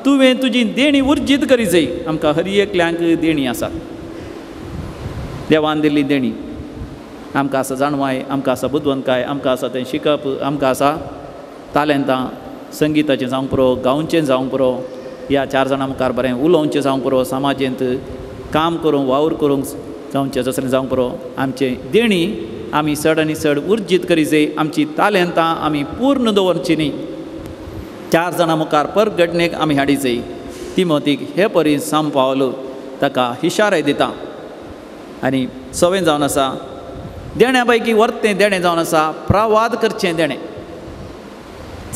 तुवें तुजी देणी उर्जीत करी जाय. आमकां हर एकल्यांक देणी आसात, देवान दिल्ली देणी. आमकां आसा जाणवाय, आमकां आसा बुदवंतकाय, आमकां आसा तें शिकप, आमकां आसा तालेंतां, संगिताचें जावंक पुरो, गावचें जावंक पुरो, ह्या 4 जाणां मुखार बरें उलोवचें जावंक पुरो, समाजेंत काम करूंक वावर करूंक जावचें तसलें जावंक पुरो. आमचें देणी आमी चड आनी चड उर्जीत करी जाय. आमची तालेंतां आमी पूर्ण दवरची न्ही, 4 जाणां मुखार परगटणेक आमी हाडी जाय. तिमोतीक हे परी सांत पावल ताका इशारे दिता. आनी 6वें जावन आसा देण्या पैकी वर्तें देणें जावन आसा प्रवाद करचें देणें.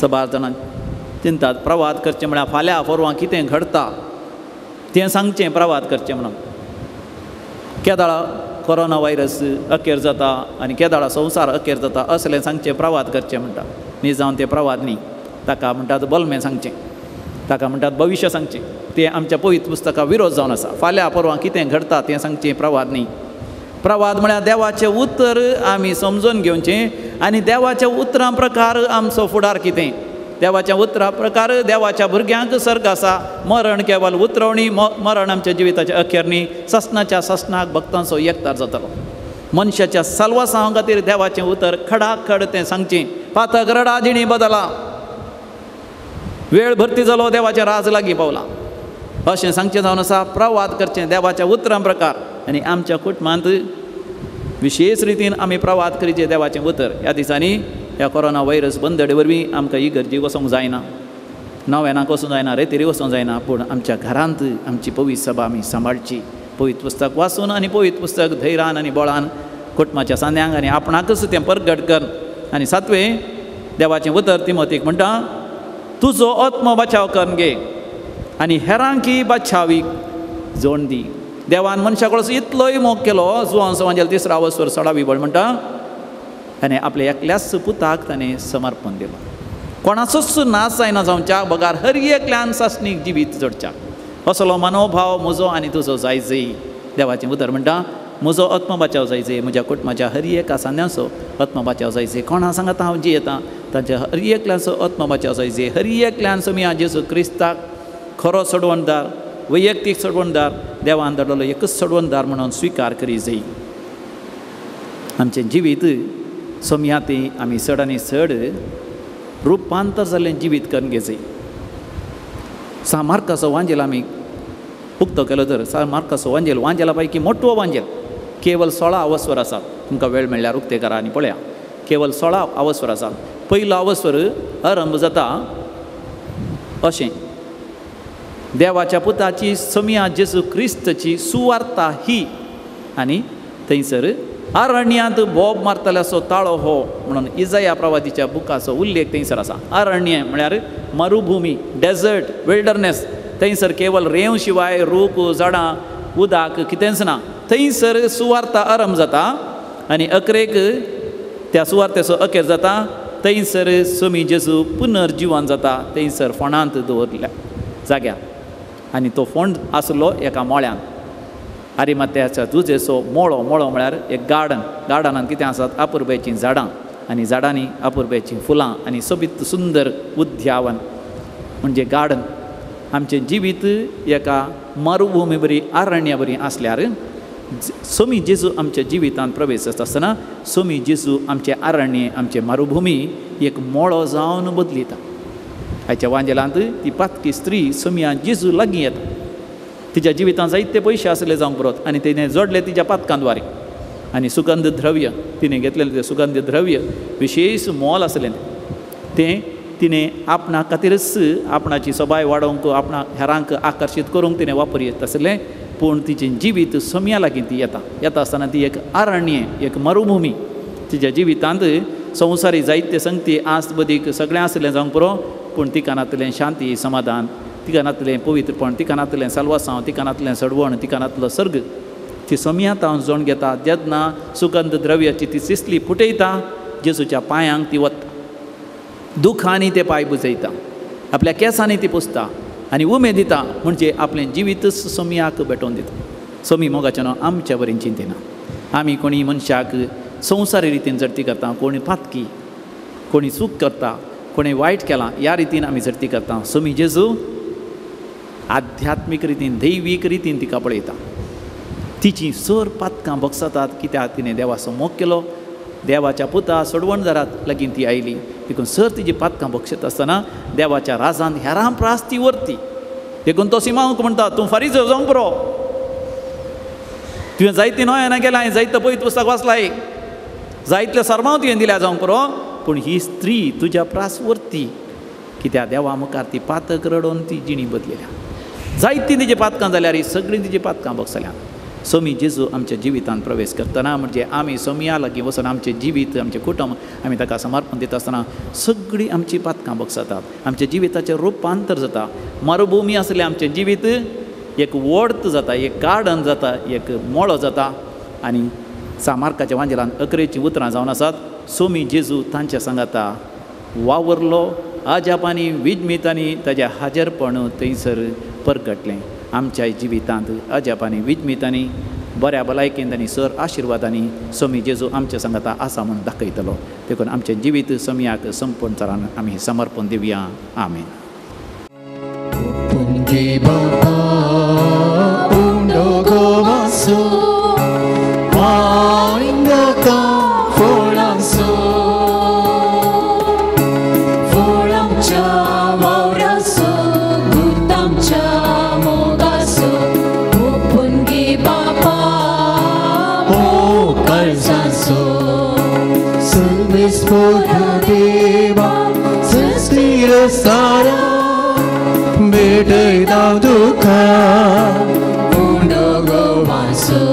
सबार जाणां चिंतात प्रवाद करचें म्हळ्यार फाल्यां फोरवां कितें घडटा तें सांगचें प्रवाद करचें म्हणून. केदाळा कोरोना व्हायरस अखेर जाता आनी केदाळा संवसार अखेर जाता असलें सांगचें प्रवाद करचें म्हणटा. न्ही जावन तें प्रवाद न्ही, ताका म्हणटात बलमें सांगचें, ताका म्हणटात भविश्य सांगचें. तें आमच्या पवित्र पुस्तका विरोध जावन आसा. फाल्यां परवां कितें घडटा तें सांगचें प्रवाद न्ही. प्रवाद म्हळ्यार देवाचें उतर आमी समजून घेवचें आनी देवाच्या उतरां प्रकार आमचो फुडार कितें, देवाच्या उतरा प्रकार देवाच्या भुरग्यांक सर्ग आसा. मरण केवल उतरवणी, मरण आमच्या जिविताचें अखेर न्ही. ससनाच्या ससनाक भक्तांचो एकतार जातलो. मनशाच्या सलवासां खातीर देवाचें उतर खडाखड तें सांगचें. पातक रडा जिणी बदला, वेळ भरती जालो, देवाचें राज लागीं पावलां अशें सांगचें जावन आसा प्रवाद करचें देवाच्या उतरां प्रकार. आनी आमच्या कुटुंबांत विशेश रितीन आमी प्रवाद करीचें देवाचें उतर. ह्या दिसांनी ह्या कोरोना व्हायरस बंदडे वरवीं आमकां इगर्जी वचोंक जायना, नव्यानाक वचूंक जायना, रेतीरी वचोंक जायना, पूण आमच्या घरांत आमची पवित्र सभा आमी सांबाळची. पवित्र पुस्तक वाचून आनी पवित्र पुस्तक धैर्यान आनी बळान कुटुंबाच्या सांद्यांक आनी आपणाकच तें परगट कर. आनी 7वें देवाचें उतर तिमोतीक म्हणटा तुजो आत्मो बचाव करून घे आनी हेरांकी बचावीक जोड दी. देवान मनशा कडसून इतलोय मोग केलो जुवान समाजाल 3रा अवसर 16वी बळ म्हणटा आनी आपल्या एकल्याच पुताक ताणें समर्पण दिलां. कोणाचोच नाश जायना जावच्या बगार हर एकल्यान सासणीक जिवीत जोडच्या असलो मनोभाव म्हजो आनी तुजो जाय जाय. देवाचें उतर म्हणटा म्हजो आत्मो बचाव जाय जाय, म्हज्या कुटुंबाच्या हर एका सांद्यांचो आत्मो बचाव जाय जाय. कोणा सांगता हांव जियेतां तांच्या हर एकल्याचो आत्मो बचाव जाय जाय. हर एकल्यान सोमया जेजू क्रिस्ताक खरो सोडवणदार, वैयक्तीक सोडवणदार, देवान धाडलेलो एकच सोडवणदार म्हणून स्विकार करी जाय. आमचें जिवीत सोमया ती आमी चड आनी चड रुपांतर जाल्लें जिवीत करून घेवचें. सा मार्काचो वांजेल आमी उक्तो केलो तर सा मार्काचो वांजेल, वांजेला पैकी मोटवो वांजेल केवल 16 अवस्वर आसात. तुमकां वेळ मेळ्ळ्यार उक्ते करा आनी पळया. केवल 16 अवस्वर आसात. पयलो अवस्वर आरंभ जाता अशें देवाच्या पुताची समिया जेजू क्रिस्तची सुवार्ता ही. आनी थंयसर अरण्यांत बोब मारतल्याचो ताळो हो म्हणून इजाया प्रवादीच्या बुकाचो उल्लेख थंयसर आसा. अरण्य म्हळ्यार मरुभुमी, डेजर्ट, विल्डरनेस. थंयसर केवल रेंव शिवाय रूख, झाडां, उदक कितेंच ना. थंयसर सुवार्ता आरंभ जाता आनी अकरेक त्या सुवार्तेचो अखेर जाता. थंयसर समी जेजू पुनर्जिवन जाता. थंयसर फोंडांत दवरल्या जाग्यार आनी तो फोंड आसलो एका मोळ्यान. आरिमात्याच्या तुजेचो मोळो, मोळो म्हळ्यार एक गार्डन. गार्डनान कितें आसात अपुरबायेचीं झाडां आनी झाडांनी अपुरबायेचीं फुलां आनी सोबीत सुंदर उद्यावन म्हणजे गार्डन. आमचें जिवीत एका मरुभुमी बरी, अरण्या बरी आसल्यार सोमी जेजू आमच्या जिवितांत प्रवेश आसता आसतना सोमी जेजू आमचें अरण्य, आमचें मरुभुमी एक मोळो जावन बदलिता. आयच्या वांजेलांत ती पातकी स्त्री सोमया जेजू लागीं येता. तिच्या जिवितांत जायते पयशे आसले जावंक पुरोत आनी तिणें जोडले तिच्या पातकांद्वारे आनी सुगंध द्रव्य तिणें घेतलेलें तें सुगंध द्रव्य विशेश मोल आसलें तें तिणें आपणा खातीरच आपणाची सोबाय वाडोवंक, आपणा हेरांक आकर्शीत करूंक तिणें वापर येत आसलें. पूण तिचें जिवीत सोम्या लागीं ती येता येता आसतना ती एक अरण्य, एक मरुभुमी. तिच्या जिवितांत संवसारी जायते संगती आस बदीक सगळें आसलें जावंक पुरो, पूण तिका नातलें शांती समाधान, तिका नातलें पवित्रपण, तिका नातलें साल्वासांव, तिका नातलें सडवण, तिका नातलो सर्ग. ती सोम्या तावन जोण घेता. जेन्ना सुगंध द्रव्याची ती सिसली फुटयता, जेजूच्या पांयांक ती वता, दुखांनी ते पांय बुजयता, आपल्या केंसांनी ती पुसता आनी उमेद दिता. म्हणजे आपलें जिवीतच सोमयाक भेटोवन दिता. सोमी मोगाच्यान आमच्या बरें चिंतिना. आमी कोणी मनशाक संवसारी रितीन झडती करता, कोणी पातकी, कोणी चूक करता, कोणी वायट केलां, ह्या रितीन आमी झडती करता. सोमी जेजू आध्यात्मीक रितीन, दैवीक रितीन तिका पळयता. तिची सर पातकां भोगसतात कित्याक तिणें देवाचो मोग केलो. देवाच्या पुता सोडवणदारात लागीं ती आयली. देखून सर तिजी पातकां भोगशेत आसतना देवाच्या राजान हेरां प्रास ती व्हरती. देखून तो सिमांवक म्हणटा, तूं फारीज जावंक पुरो, तुवें जायती नोयेना केलां, जायतो पवित्र पुस्तक वाचलाय, जायतले सर्मांव तुवें दिल्या जावंक पुरो, पूण ही स्त्री तुज्या प्रास व्हरती कित्याक देवा मुखार ती पातक रडोवन ती जिणी बदलिल्या. जायतीं तिजी पातकां जाल्यार ही सगळीं तिजी पातकां भोगसल्या. सोमी जेजू आमच्या जिवितांत प्रवेश करतना म्हणजे आमी सोमया लागीं वचून आमचें जिवीत, आमचें कुटुंब आमी ताका समर्पण दिता आसतना सगळीं आमचीं पातकां भोगसतात. आमच्या जिविताचें रुपांतर जाता. मरुभुमी आसलें आमचें जिवीत एक वोर्त जाता, एक गार्डन जाता, एक मोळो जाता. आनी सामार्काच्या वांजेलान अकरेचीं उतरां जावन आसात, सोमी जेजू तांच्या सांगाता वावरलो, अजापांनी विजमितांनी ताजें हाजरपण थंयसर परगटलें. आमच्या जिवितांत अजापांनी विजमितांनी बऱ्या भलायकेंत आनी सर आशिर्वादांनी सोमी जेजू आमच्या सांगाता आसा म्हूण दाखयतलो. देखून आमचें जिवीत सोमयाक संपूर्ण तरान आमी समर्पण दिवया. आमेन. Deva सस्तिर सारा भेटयता तुका उंडो गोवासो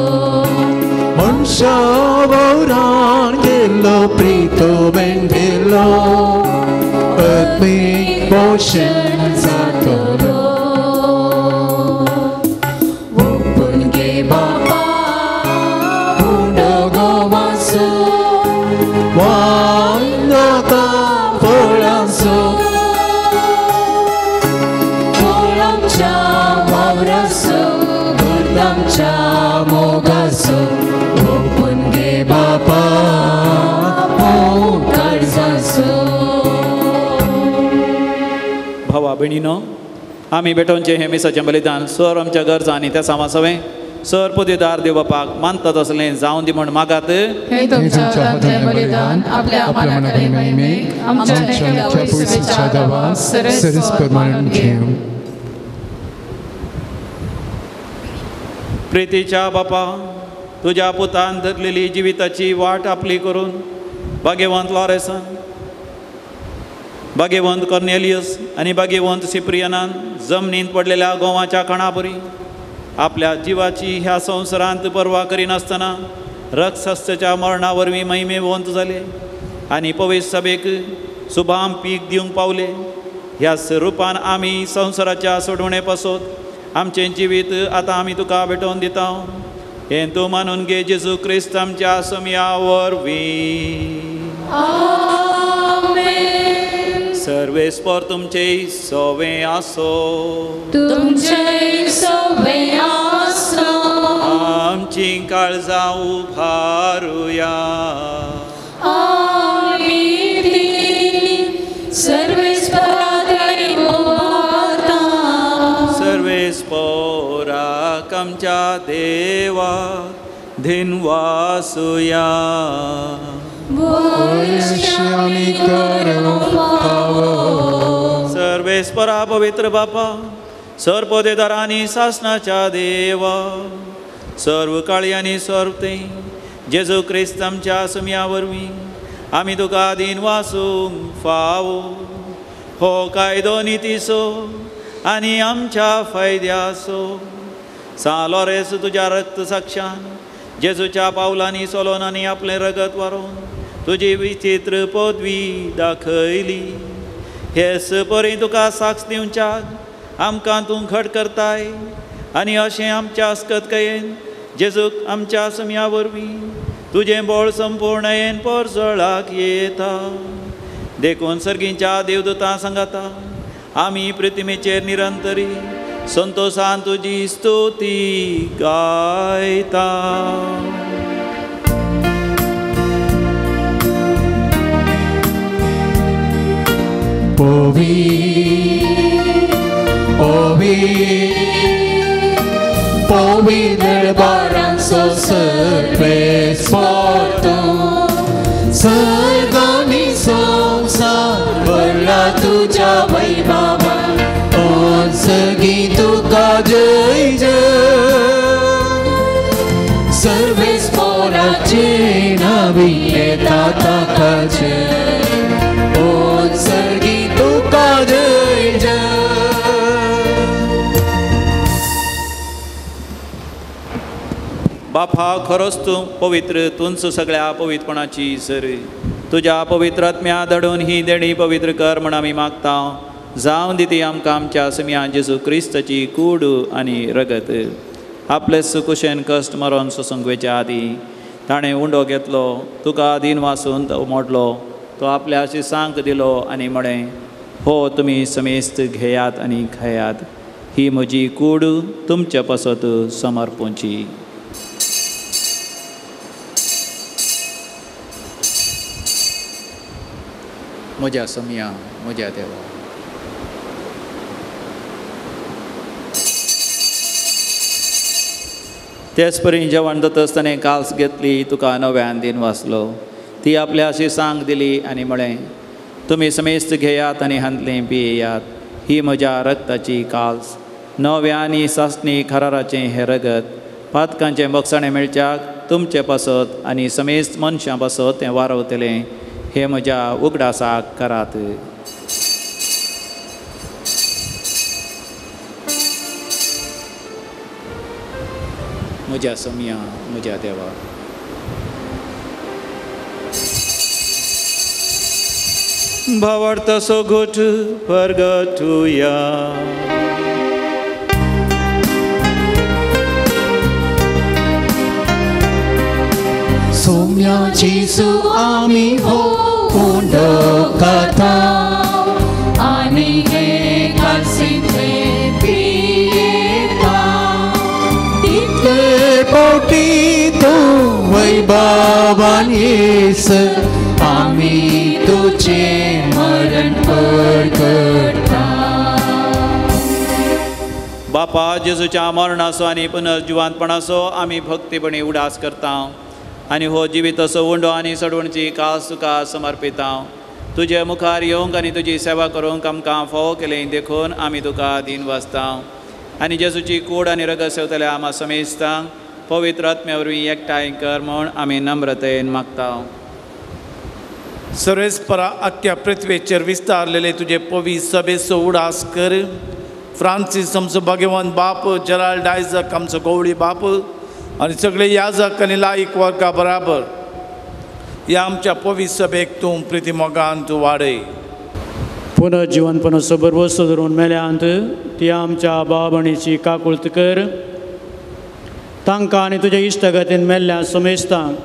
मनशा वावरान गेल्लो प्रितो बेंडिल्लो आत्मीक पोशण जातलो. भावा भयणीनो, आमी भेटोवचें हें मिसाचें बलिदान सर आमच्या गरजा आनी त्या सामासवें सर पदवीदार देव बापाक मानतात असलें जावन दी म्हूण मागात. हे तुमच्या बलिदान आपल्या महिमेक आमच्या सरस मानून घेवं. प्रितीच्या बापा, तुज्या पुतान धरलेली जिविताची वाट आपली करून भाग्यवंत लॉरेसान, भाग्यवंत कॉर्नेलियस आनी भाग्यवंत सिप्रियनान जमनींत पडलेल्या गोवाच्या कणापरी आपल्या जिवाची ह्या संवसारांत पर्वा करिनासतना रक्षसच्या मरणा वरवीं महिमेवंत जाले आनी पवित्र सभेक सुभाम पीक दिवंक पावले. ह्या स्वरुपान आमी संवसाराच्या सोडवणे पासत आमचें जिवीत आतां आमी तुका भेटोवन दिता. हें तूं मानून घे जेजू क्रिस्त आमच्या सोमया वरवीं. सर्वेस्पर तुमचे सोवे आसो, तुमचे सोवे आसो. आमची काळजां उभारुया. आमी ती सर्वेस्पराक उभारता. सर्वेस्पराक आमच्या देवा धिनवासुया. सर्वेस्परा पवित्र बापा, सर्व पदेदारांनी सासनाच्या देवा, सर्व काळी आनी सर्व ते जेजू क्रिस्त आमच्या सुमया वरवीं आमी तुका दीन वासूंक फावो. हो कायदो नितीचो आनी आमच्या फायद्याचो. सां लॉरेंस तुज्या रक्त साक्षान जेजूच्या पावलांनी चलोन आनी आपलें रगत वारोवन तुजी विचित्र पदवी दाखयली. हेच परी तुका साक्ष दिवच्याक आमकां तूं घट करताय आनी अशें आमच्या अस्कतकायेन जेजूक आमच्या सुमया वरवीं तुजें बळ संपूर्णयेन परजळाक येता. देखून सर्गींच्या देवदूतां सांगाता आमी पृथ्वीचेर निरंतरी संतोषान तुजी स्तुती गायता. पवी पवी पवित्र बारांचो सर्वेस्पर तूं, सर्गांनी संवसार भरला तुज्या वैभवान, सगळीं तुका जय जय. सर्वेस्पराचे नांवी येता ताका जय, सगळीं तुका जय जय. बापा खरोच तूं पवित्र, तूंच सगळ्या पवित्रपणाची सर. तुज्या पवित्र आत्म्या धाडून ही देणी पवित्र कर म्हण आमी मागता. जावं दी ती आमकां आमच्या सुमया जेजू क्रिस्ताची कूड आनी रगत. आपले सुकुशेन कश्ट मरोन सोसूंक वेच्या आदीं ताणें उंडो घेतलो, तुका दीन वासून तो मोडलो, तो आपल्या शिसांक दिलो आनी म्हळें, हो तुमी समेस्त घेयात आनी खायात, ही म्हजी कूड तुमचे पासत समर्पूंची. म्हज्या सोम्या, म्हज्या देवा. तेच परी जेवण जातच ताणें काल्स घेतली, तुका नव्यान दीन वाचलो, ती आपल्या शिसांक दिली आनी म्हळें, तुमी समेस्त घेयात आनी हांतलें पियेयात, ही म्हज्या रक्ताची काल्स, नव्या आनी सासणी कराराचें हें रगत पातकांचें बक्षाणें मेळच्याक तुमचे पासत आनी समेस्त मनशां पासत तें वारवतलें. हे म्हज्या उगडासाक करात. म्हज्या सोम्या, म्हज्या देवा. भावार्थ सोगोट परगटुया. सोम्या जेजू आमी हो उंडो खाता आनी हे कालसींतले पियेता, तितले फावटी तूं वैभवान येस आमी तुजें मरण परगटा. बापा जेजूच्या मरणाचो आनी पुनर्जिवांतपणाचो आमी भक्तीपणी उडास करता आनी हो जिवीत असो उंडो आनी सडवणची कास तुका समर्पिता. तुजे मुखार येवंक आनी तुजी सेवा करूंक आमकां फावो केलें देखून आमी तुका दीन वाचता. आनी जेजूची कूड आनी रगत सेवतल्या आमा समेस्तांक पवित्र आत्म्या वरवीं एकठांय कर म्हूण आमी नम्रतेन मागता. सर्वेस्परा आख्ख्या पृथ्वेचेर विस्तारलेले तुजे पवी सभेचो उडास कर. फ्रांसीस आमचो भाग्यवान बाप, जेराल्ड आयजक आमचो गवळी बाप आनी सगळे याजक आनी लायक वर्गा बराबर ह्या आमच्या पवी सभेक तूं प्रिती मोगान तूं वाडय. पुनर्जिवनपणाचो भरवंसो धरून मेल्यांत ती आमच्या बाबणीची काकुळत कर. तांकां आनी तुज्या इश्टागतीन मेल्ल्या समेस्तांक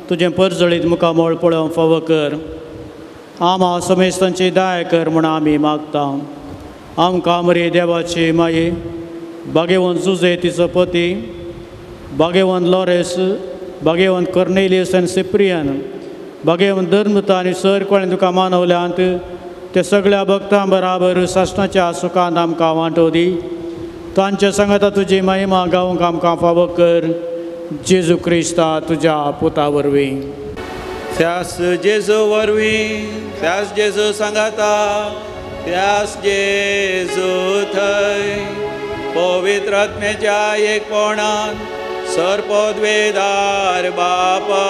तुजें परजळीत मुखामळ पळोवंक फावो कर. आमा समेस्तांची दया कर म्हूण आमी मागता. आमकां मरे देवाची माये, भाग्यवंत जुजे तिचो पती, भाग्यवंत लॉरेस, भाग्यवंत कर्नेलियस आनी सिप्रियन, भाग्यवंत धर्मता आनी सर कोणें तुका मानवल्यांत ते सगळ्या भक्तां बराबर सासणाच्या सुखांत आमकां वांटो दी. तांच्या सांगाता तुजी महिमा गावंक आमकां फावो कर. जेजू क्रिस्ता तुज्या पुता वरवीं. त्यास जेजू वरवीं, त्यास जेजू सांगाता, त्यास जेजू थंय पवित्र आत्म्याच्या एकपणान सर्पद्वेदार बापा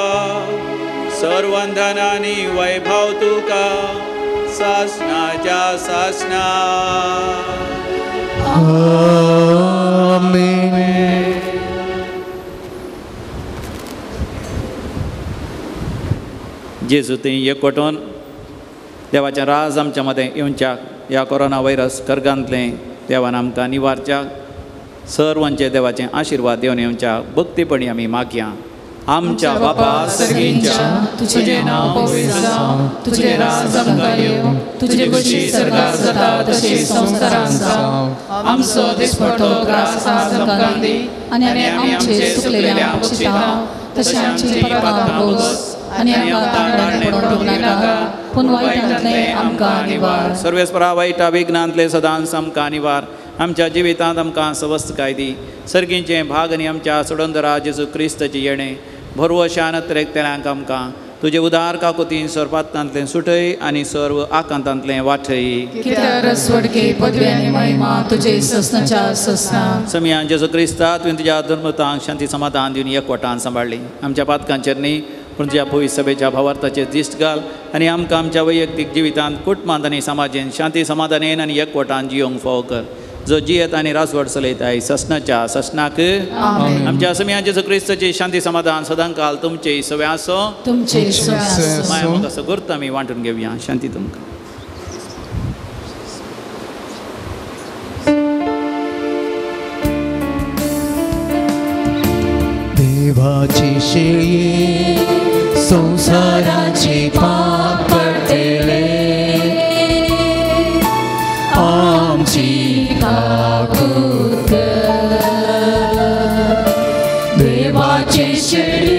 सर्वंधनानी वैभव तुका सासनाच्या सासना. आमेन. जेजू थंय एकवटून देवाचें राज आमच्या मदें येवच्याक ह्या कोरोना व्हायरस कर्गांतलें देवान आमकां निवारच्याक सर्वांचे देवाचे आशिर्वाद देवन येवच्या भक्तीपणी आमी मागया. आमच्या बापा सर्गींच्या तुजें नांव पवित्र जावं, तुजें राज आमकां येवं, तुजे खुशी स्वर्गार जाता तशी संवसारांत जावं. आमचो दिसपट्टो ग्रास आज आमकां दी आनी आमचे चुकलेल्या बक्षिता तशें आमची पापां भोगस आनी आमकां ताणें पडूंक नाका पूण वायटांतलें आमकां निवार. सर्वेस्परा वायटा विघ्नांतलें सदांच आमकां निवार. आमच्या जिवितांत आमकां सवस्तकाय दी. सर्गींचें भाग आनी आमच्या सोडंदरा जेजू क्रिस्ताचें येणें भरवशान त्रेकतेल्यांक आमकां तुजे उदार काकुतीन सर्पांतलें सुटय आनी सर्व आकांतांतलें वाटय. कित्याक रसवडके पदवी आनी महिमा तुजे ससनाच्या ससना. समियान जेजू क्रिस्ता तुवें तुज्या धर्मतांक शांती समाधान दिवन एकवटान सांबाळ्ळी. आमच्या पातकांचेर न्ही पूण तुज्या पवित्र सभेच्या भावार्थाचेर दिश्ट घाल आनी आमकां आमच्या वैयक्तीक जिवितांत कुटुंबांत आनी समाजेन शांती समाधानेन आनी एकवटान जियोंक फावो कर. जो जियेत आनी राजवट चलयताय ससनाच्या ससनाक. आमच्या समिया जेजू क्रिस्ताची शांती समाधान सदांकाल तुमचे सगळे आसो तुमचे माया म्हाका सगळं आमी वांटून घेवया. शांती तुमकां. देवाची शेळी संसाराची पाप काडटले आमची काकूत कर. देवाची शेळी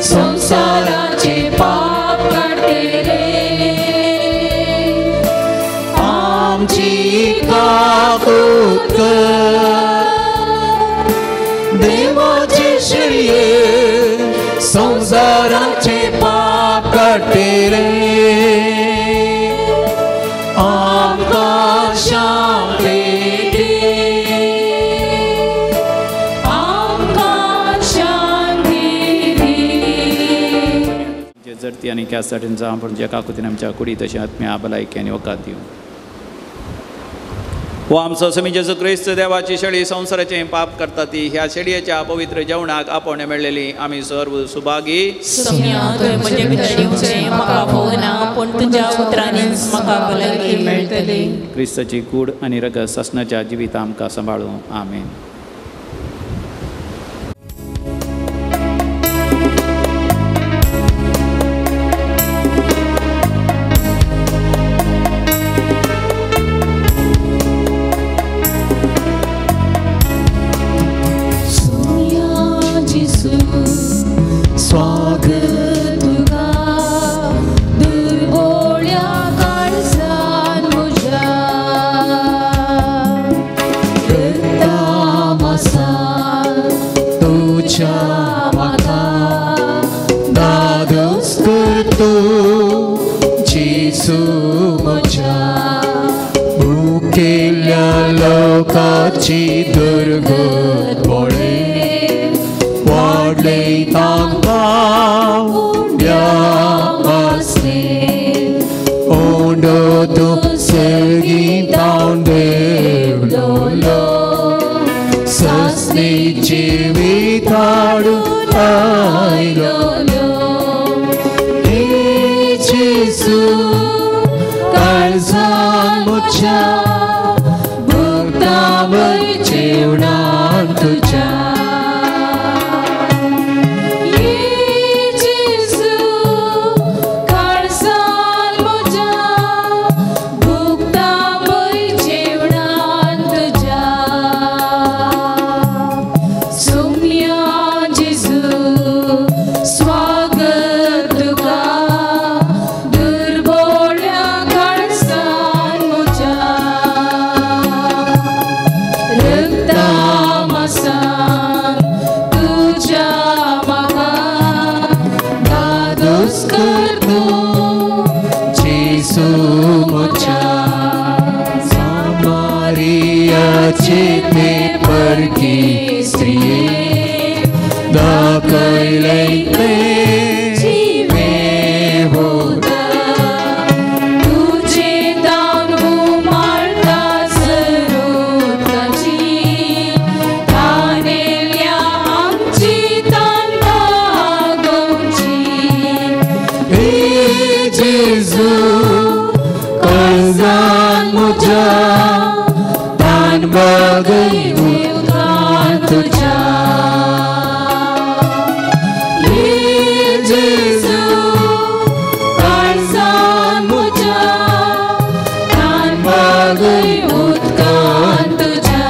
संसाराचे पाप काडटले आमची काकूत कर. देवाची शेळये संसाराचे पाप काडटले आमकां शांती दी, आमकां शांती दी. जडती आनी कॅसाटीन जावं पूण ज्या काकुतीन आमच्या कुडी तशें आत्म्या भलायकी आनी वकात दिवं. हो आमचो समी जेजू क्रिस्त देवाची शेळी संवसाराचें पाप करता ती ह्या शेळयेच्या पवित्र जेवणाक आपोवणें मेळ्ळेली आमी सर्व सुभागी. सोम्या तुवें म्हजे भितर येवचें म्हाका भोवना पूण तुज्या उतरांनीच म्हाका भलायकी मेळटली. क्रिस्ताची कूड आनी रगत सासणाच्या जिविता आमकां सांबाळूं. आमेन. स्वागत तुका दुर्बोळ्या काळजान म्हज्या रक्तामासान तुज्या म्हाका दादोस कर तूं जेजू म्हज्या मुखेल्या लोकाची दुर्गत पळय वाडले तांकां उंड्या आसले उंडो तूं सर्गींतावन देवलोलो ससनी जिविताडू आयलोलो. हे जेजू काळजान म्हज्या भुगता जेवणान तुज्या. Love. तुझे ते परकी स्त्रिये दाखयलें ते जिवें उदक तुझे दान उमाळटा सरुताची तानेल्या आमची तान भागोवची हे जेजू काळजान म्हज्या तान भागय उदकान तुज्या हे जेजू काळजान म्हज्या तान भागय उदकान तुज्या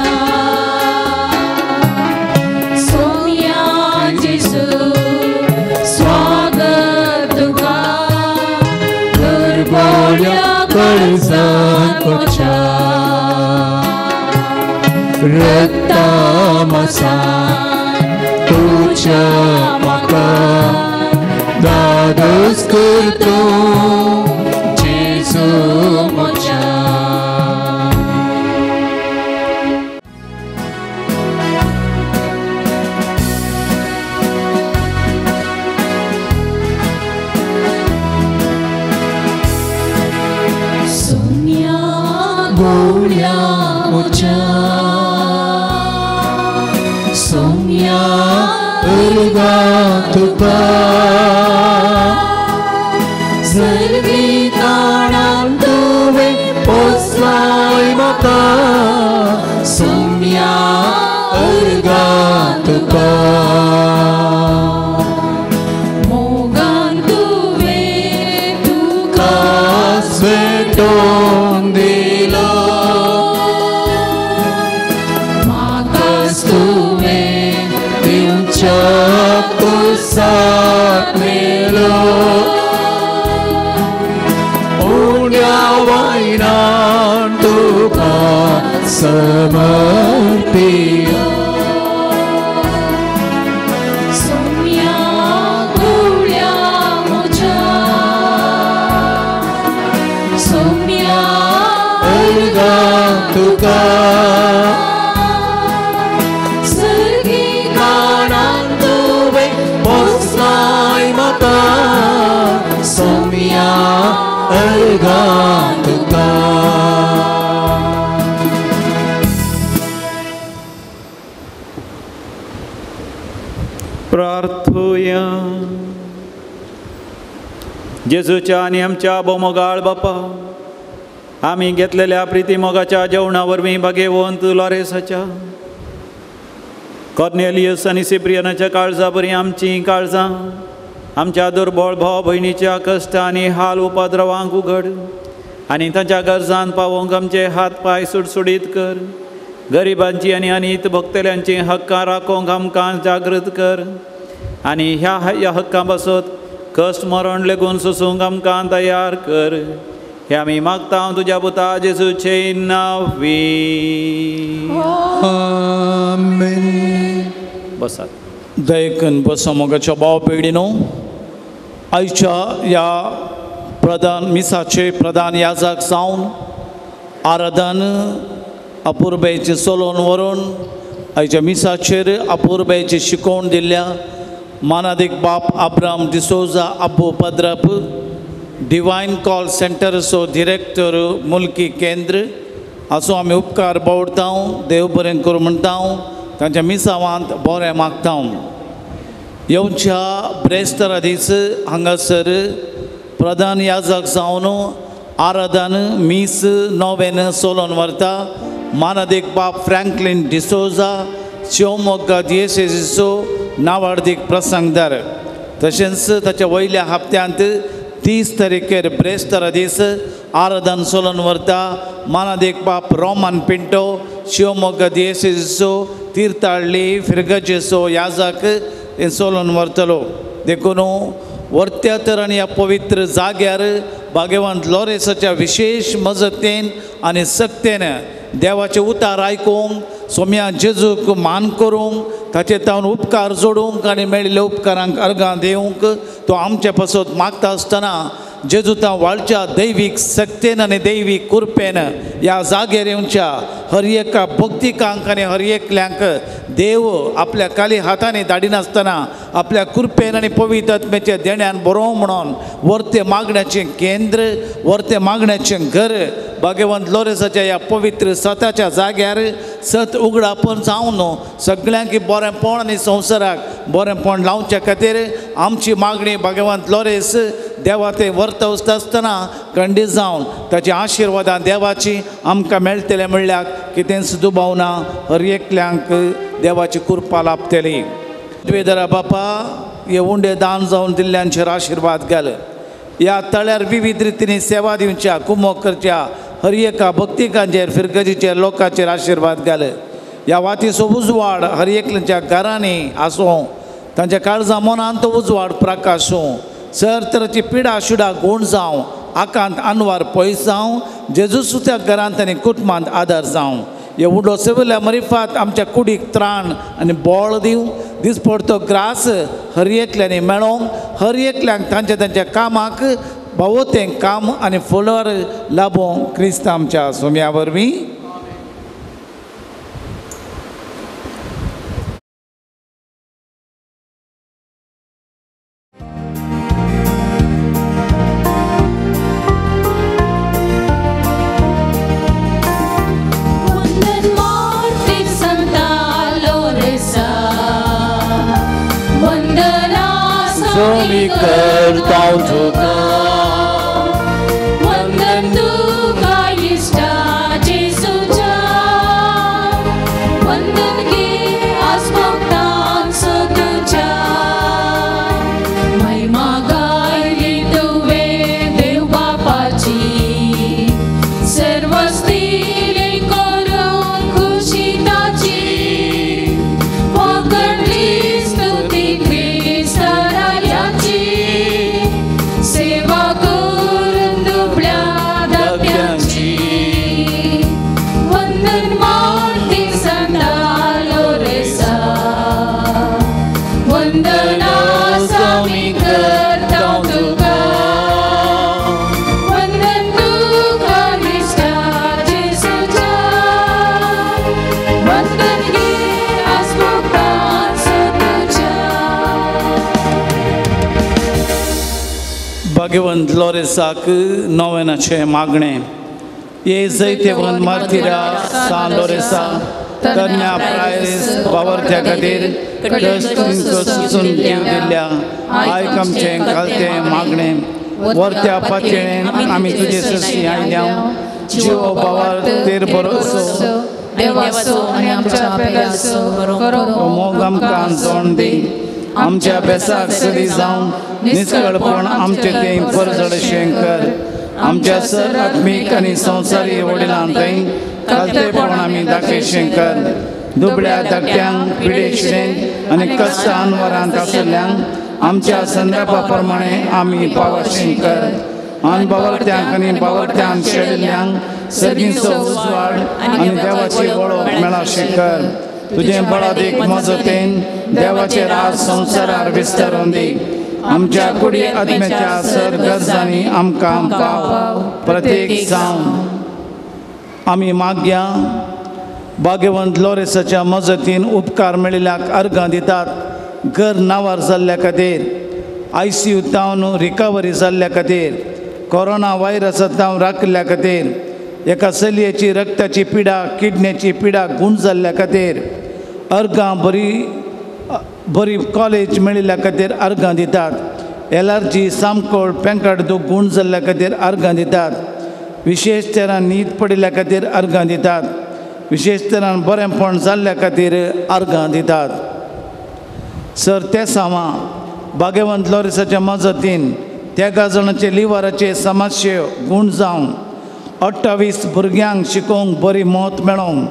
सोम्या जेजू स्वागत तुका दुर्बोड्या काळजान म्हज्या रक्तामासान तुज्या म्हाका दादोस कर तूं जेजू म्हज्या. सोम्या गुळ्या म्हज्या सोम्या उर्गा तुका सर्गी ताणान तुवें पोसलाय म्हाका सोम्या उर्गा तुका मोगान तुवें तुका भेटोवन दिलो म्हाकाच तुवें दिवच्या कुसाक मेलो उण्या वायनान तुका समर्पिया सोम्या गुळ्या म्हज्या सोम्या उर्गा तुका सर्गी काणान तुवें पोसलाय म्हाका सोम्या उर्गा तुका. प्रार्थुया. जेजूच्या आनी आमच्या बोमोगाळ बापा, आमी घेतलेल्या प्रिती मोगाच्या जेवणा वरवीं भागेवंत लॉरेसाच्या कॉर्नेलियस आनी सिप्रियनाच्या काळजा बरीं आमचीं काळजां आमच्या दुर्बळ भाव भयणीच्या कश्ट आनी हाल उपद्रवांक उगड आनी तांच्या गरजान पावोवंक आमचे हात पांय सुडसुडीत कर. गरिबांची आनी अनीत भोगतल्यांची हक्कां राखोवंक आमकां जागृत कर आनी ह्या ह्या हक्कां पासत कश्ट मरण लेगून सोसूंक आमकां तयार कर. हे आमी मागता तुज्या पुता जेजूचे नांवी. आमेन. बसात. दयकन बसो मोगाच्या भाव भयणीनो, आयच्या ह्या प्रधान मिसाचे प्रधान याजक जावन आराधन अपुरबायेचें चलोवन व्हरून आयच्या मिसाचेर अपुरबायेची शिकोवण दिल्ल्या मानादीक बाप आब्राम डिसोजा अब्बू पद्रप डिवायन कॉल सेंटरचो डिरेक्टर मुल्की केंद्र आसूं आमी उपकार बावडता, देव बरें करूं म्हणटा, तांच्या मिसावांत बरें मागता. येवच्या ब्रेस्तारा दीस हांगासर प्रधान याजक जावन आराधन मीस नोवेन सोलोन व्हरता मानादीक बाप फ्रँकलीन डिसोजा शिवमोग्गा दियेसेजीचो नावार्दीक प्रसंगदार. तशेंच ताच्या वयल्या हप्त्यांत 30 तारखेर ब्रेस्तारा दीस आराधन सोलोन व्हरता मानादीक बाप रोमन पिंटो शिवमोग्गा दियेसेजीचो तीर्थाळ्ळी फिरगजेचो याजक हें सोलोन व्हरतलो. देखून वर्त्या तर आनी ह्या पवित्र जाग्यार भाग्यवंत लॉरेसाच्या विशेश मजतीन आनी सक्तेन देवाचे उतार आयकूंक सोम्या जेजूक मान करूंक ताचे तावन उपकार जोडूंक आनी मेळिल्ल्या उपकारांक अर्गां दिवंक तो आमचे पासत मागता आसतना जेजुता वाळच्या दैवीक सक्तेन आनी दैवीक कृपेन ह्या जाग्यार येवच्या हर एका भक्तिकांक आनी हर एकल्यांक देव आपल्या काली हातांनी धाडिनासतना आपल्या कृपेन आनी पवित्र आत्म्याच्या देण्यान बरो म्हणून वर्ते मागण्याचें केंद्र, वर्ते मागण्याचें घर भाग्यवंत लोरेसाच्या ह्या पवित्र सताच्या जाग्यार सत उगडापण जावन सगळ्यांक बरेंपण आनी संवसाराक बरेंपण लावच्या खातीर आमची मागणी भाग्यवंत लोरेस देवा ते वर्तवता आसतना खंडीत जावन ताच्या आशिर्वादान देवाची आमकां मेळटलें म्हणल्यार कितेंच दुबाव ना, हर एकल्यांक देवाची कृपा लाभतली. द्वेदरा बापा हे उंडे दान जावन दिल्ल्यांचेर आशिर्वाद घाल. ह्या तळ्यार विविध रितींनी सेवा दिवच्या कुमोक करच्या हर एका भक्तिकांचेर फिरगजीचेर लोकांचेर आशिर्वाद घाल. ह्या वातीचो उजवाड हर एकल्यांच्या घरांनी आसूं, तांच्या काळजा मनांत तो उजवाड प्रकाशूं, सर तराची पिडा शुडा गूण जावं, आकांत अनवार पयस जावं, जेजूस त्या घरांत आनी कुटुंबांत आदार जावं. हे उडो सेवल्या मरिफात आमच्या कुडीक त्राण आनी बळ दिवं, दिसपडतो ग्रास हर एकल्यांनी मेळोवंक, हर एकल्यांक तांच्या तांच्या कामाक भावो तें काम आनी फुलर लाभोवंक क्रिस्त आमच्या सोम्या वरवीं. भाग्यवंत लोरेसाक नोवेनाचें मागणें. ये जैतेवंत मार्तिरा सान लोरेसा तरण्या प्रायरीस बावरत्या खातीर सुचून जीव दिल्ल्या आयक आमचें कालतें मागणें. वर्त्या पातयेन आमी तुजे सरशी आयल्या, जिवो बावर तेर भरोसो देवाचो आनी आमच्या पेल्याचो मोग आमकां जोड दी. आमच्या बेसाक सदी जावन निस्कळपण आमचे तें परजडशें कर. आमच्या सर आत्मीक आनी संवसारी वडिलां थंय कालतेपण आमी दाखयशें कर. दुबळ्या धाकट्यांक पिडेशिडेंक आनी कश्ट अनवरांत आशिल्ल्यांक आमच्या संदर्भा प्रमाणे आमी पावाशें कर. अनबावरत्यांक आनी बावरत्यांक शेडिल्ल्यांक सर्गीचो उजवाड आनी देवाची वळख मेळाशें कर. तुजें बळादीक मजतीन देवाचे राज संवसारार विस्तारून दी. आमच्या कुडी आत्म्याच्या सर गरजांनी आमकां पाव प्रत्येक जावन आमी मागया. भाग्यवंत लोरेसाच्या मजतीन उपकार मेळिल्ल्याक अर्गां दितात. घर नावार जाल्ल्या खातीर, आयसीयू तावन रिकवरी जाल्ल्या खातीर, कोरोना व्हायरसा तावन राखिल्ल्या खातीर, एका चलयेची रक्ताची पिडा किडनेची पिडा गूण जाल्ल्या खातीर अर्गां बरी बरी कॉलेज मेळिल्ल्या खातीर अर्गां दितात. एलर्जी सामकोळ पेंकाट दूख गूण जाल्ल्या खातीर अर्गां दितात. विशेश तरान न्हीद पडिल्ल्या खातीर अर्गां दितात. विशेश तरान बरेंपण जाल्ल्या खातीर अर्गां दितात. सर ते सामा भाग्यवंत लोरेसाच्या मजतीन तेगा जाणाचे लिवराचे समस्ये गूण जावन 28 भुरग्यांक शिकोवंक बरी मत मेळोवंक,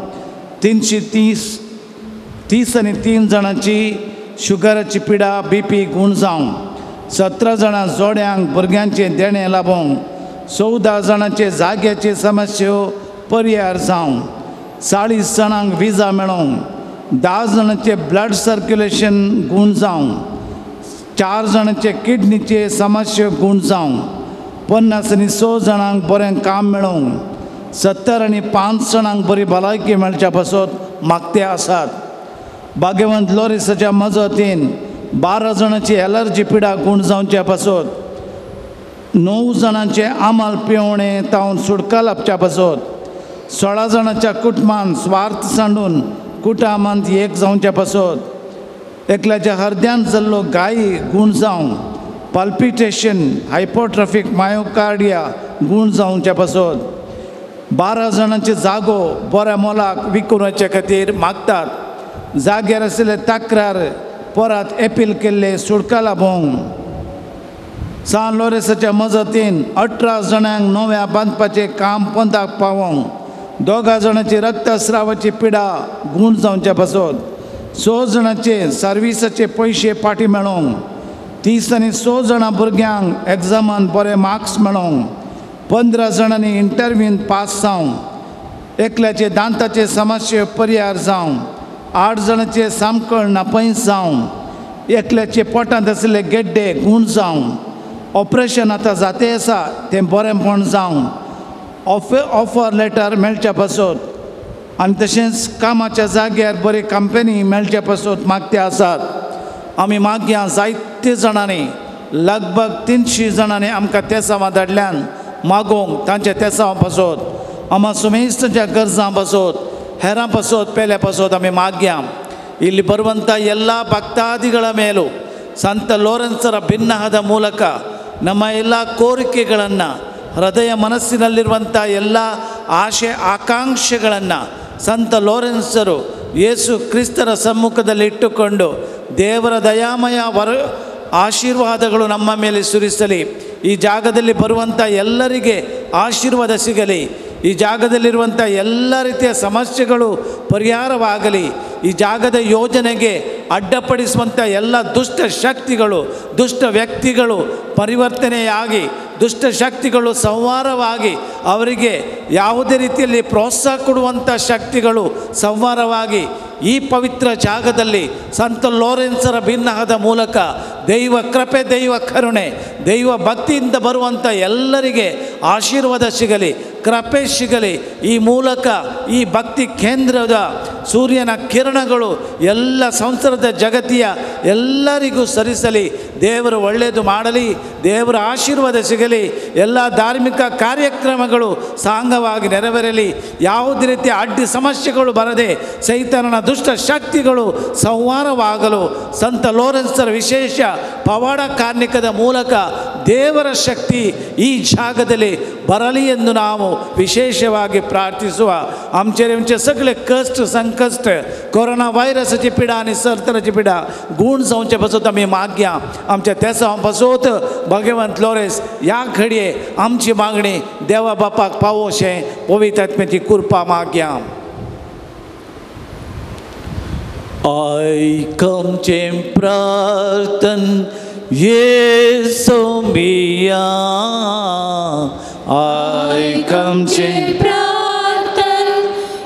330 आनी 3 जाणांची शुगराची पिडा बीपी गूण जावंक, 17 जाणां जोड्यांक भुरग्यांचें देणें लाभोवंक, 14 जाणांचे जाग्याचे समस्यो पर्यार जावंक, 40 जाणांक विजा मेळोवंक, 10 जाणांचे ब्लड सर्क्युलेशन गूण जावंक, 4 जाणांचे किडनीचे समस्यो गूण जावंक, 56 जाणांक बरें काम मेळोवंक, 75 जाणांक बरी भलायकी मेळच्या पासत मागते आसात. भाग्यवंत लोरेसाच्या मजतीन 12 जाणांची एलर्जी पिडा गूण जावच्या पासत, 9 जाणांचे आमल पिवणे तावन सुटका लाबच्या पासत, 16 जाणांच्या कुटुंबान स्वार्थ सांडून कुटुंबांत एक जावच्या पासत, एकल्याच्या हरद्यान जाल्लो गायी गूण जावं, पाल्पिटेशन हायपोट्रॉफिक मायोकार्डिया गूण जावच्या पासत, 12 जाणांचे जागो बऱ्या मोलाक विकून वचचे खातीर मागतात. जाग्यार आशिल्ले तक्रार परत एपील केल्ले सुटका लाबोवंक. सान लोरेसाच्या मजतीन 18 जाणांक नव्या बांदपाचें काम पंदाक पावोवंक, 2 जाणांची रक्तस्रावाची पिडा गूण जावच्या पासत, 6 जाणांचे सर्विसाचे पयशे फाटीं मेळोवंक, 36 जाणां भुरग्यांक एग्जामान बरे मार्क्स मेळोवंक, 15 जाणांनी इंटरव्यून पास जावंक, एकल्याचे दांताचे समस्ये परिहार जावंक, 8 जाणांचे सामकळ नापयस जावंक, एकल्याचे पोटांत आशिल्ले गेड्डे गूण जावंक, ऑपरेशन आतां जाते आसा तें बरेंपण जावंक, ऑफर लेटर मेळच्या पासत आनी तशेंच कामाच्या जाग्यार बरी कंपनी मेळच्या पासत मागते आसात. आमी मागया जायते जाणांनी, लगभग 300 जाणांनी आमकां तेसांवां धाडल्यान मागोवंक तांच्या तेसांवां पासत, आमा सुमेस्तांच्या गरजां पासत, हेरां पासत, पेल्या पासत आमी मागया. ಇಲ್ಲಿ ಬರುವಂಥ ಎಲ್ಲ ಭಕ್ತಾದಿಗಳ ಮೇಲೂ ಸಂತ ಲೋರೆನ್ಸರ ಭಿನ್ನಹದ ಮೂಲಕ ನಮ್ಮ ಎಲ್ಲ ಕೋರಿಕೆಗಳನ್ನು, ಹೃದಯ ಮನಸ್ಸಿನಲ್ಲಿರುವಂಥ ಎಲ್ಲ ಆಶೆ ಆಕಾಂಕ್ಷೆಗಳನ್ನು ಸಂತ ಲೋರೆನ್ಸರು ಯೇಸು ಕ್ರಿಸ್ತರ ಸಮ್ಮುಖದಲ್ಲಿ ಇಟ್ಟುಕೊಂಡು ದೇವರ ದಯಾಮಯ ಆಶೀರ್ವಾದಗಳು ನಮ್ಮ ಮೇಲೆ ಸುರಿಸಲಿ. ಈ ಜಾಗದಲ್ಲಿ ಬರುವಂಥ ಎಲ್ಲರಿಗೆ ಆಶೀರ್ವಾದ ಸಿಗಲಿ. ಈ ಜಾಗದಲ್ಲಿರುವಂಥ ಎಲ್ಲ ರೀತಿಯ ಸಮಸ್ಯೆಗಳು ಪರಿಹಾರವಾಗಲಿ. ಈ ಜಾಗದ ಯೋಜನೆಗೆ ಅಡ್ಡಪಡಿಸುವಂಥ ಎಲ್ಲ ದುಷ್ಟ ಶಕ್ತಿಗಳು, ದುಷ್ಟ ವ್ಯಕ್ತಿಗಳು ಪರಿವರ್ತನೆಯಾಗಿ, ದುಷ್ಟ ಶಕ್ತಿಗಳು ಸಂಹಾರವಾಗಿ, ಅವರಿಗೆ ಯಾವುದೇ ರೀತಿಯಲ್ಲಿ ಪ್ರೋತ್ಸಾಹ ಕೊಡುವಂಥ ಶಕ್ತಿಗಳು ಸಂಹಾರವಾಗಿ ಈ ಪವಿತ್ರ ಜಾಗದಲ್ಲಿ ಸಂತ ಲೋರೆನ್ಸರ ಭಿನ್ನಹದ ಮೂಲಕ ದೈವ ಕೃಪೆ, ದೈವ ಕರುಣೆ, ದೈವ ಭಕ್ತಿಯಿಂದ ಬರುವಂಥ ಎಲ್ಲರಿಗೆ ಆಶೀರ್ವಾದ ಸಿಗಲಿ, ಕೃಪೆ ಸಿಗಲಿ. ಈ ಮೂಲಕ ಈ ಭಕ್ತಿ ಕೇಂದ್ರದ ಸೂರ್ಯನ ಕಿರಣಗಳು ಎಲ್ಲ ಸಂಸಾರದ ಜಗತ್ತಿಯ ಎಲ್ಲರಿಗೂ ಸರಿಸಲಿ. ದೇವರು ಒಳ್ಳೆಯದು ಮಾಡಲಿ, ದೇವರ ಆಶೀರ್ವಾದ ಸಿಗಲಿ. ಎಲ್ಲ ಧಾರ್ಮಿಕ ಕಾರ್ಯಕ್ರಮಗಳು ಸಾಂಗವಾಗಿ ನೆರವೇರಲಿ. ಯಾವುದೇ ರೀತಿಯ ಅಡ್ಡಿ ಸಮಸ್ಯೆಗಳು ಬರದೆ ಸೈತಾನನ ದುಷ್ಟ ಶಕ್ತಿಗಳು ಸಂಹಾರವಾಗಲು ಸಂತ ಲೋರೆನ್ಸರ ವಿಶೇಷ ಪವಾಡ ಕಾರ್ಣಿಕದ ಮೂಲಕ ದೇವರ ಶಕ್ತಿ ಈ ಜಾಗದಲ್ಲಿ ಬರಲಿ ಎಂದು ನಾವು ವಿಶೇಷವಾಗಿ ಪ್ರಾರ್ಥಿಸುವ. आमचेर आमचे सगळे कश्ट संकश्ट, कोरोना व्हायरसाची पिडा आनी सरतराची पिडा गूण जावचे पासत आमी मागया. आमच्या तेसांव पासत भगवंत लोरेस ह्या घडये आमची मागणी देवा बापाक पावोशें पवित्र आत्म्याची कृपा मागया. आयक आमचें प्रार्थन येसू मिया, आयक आमचें प्रार्थन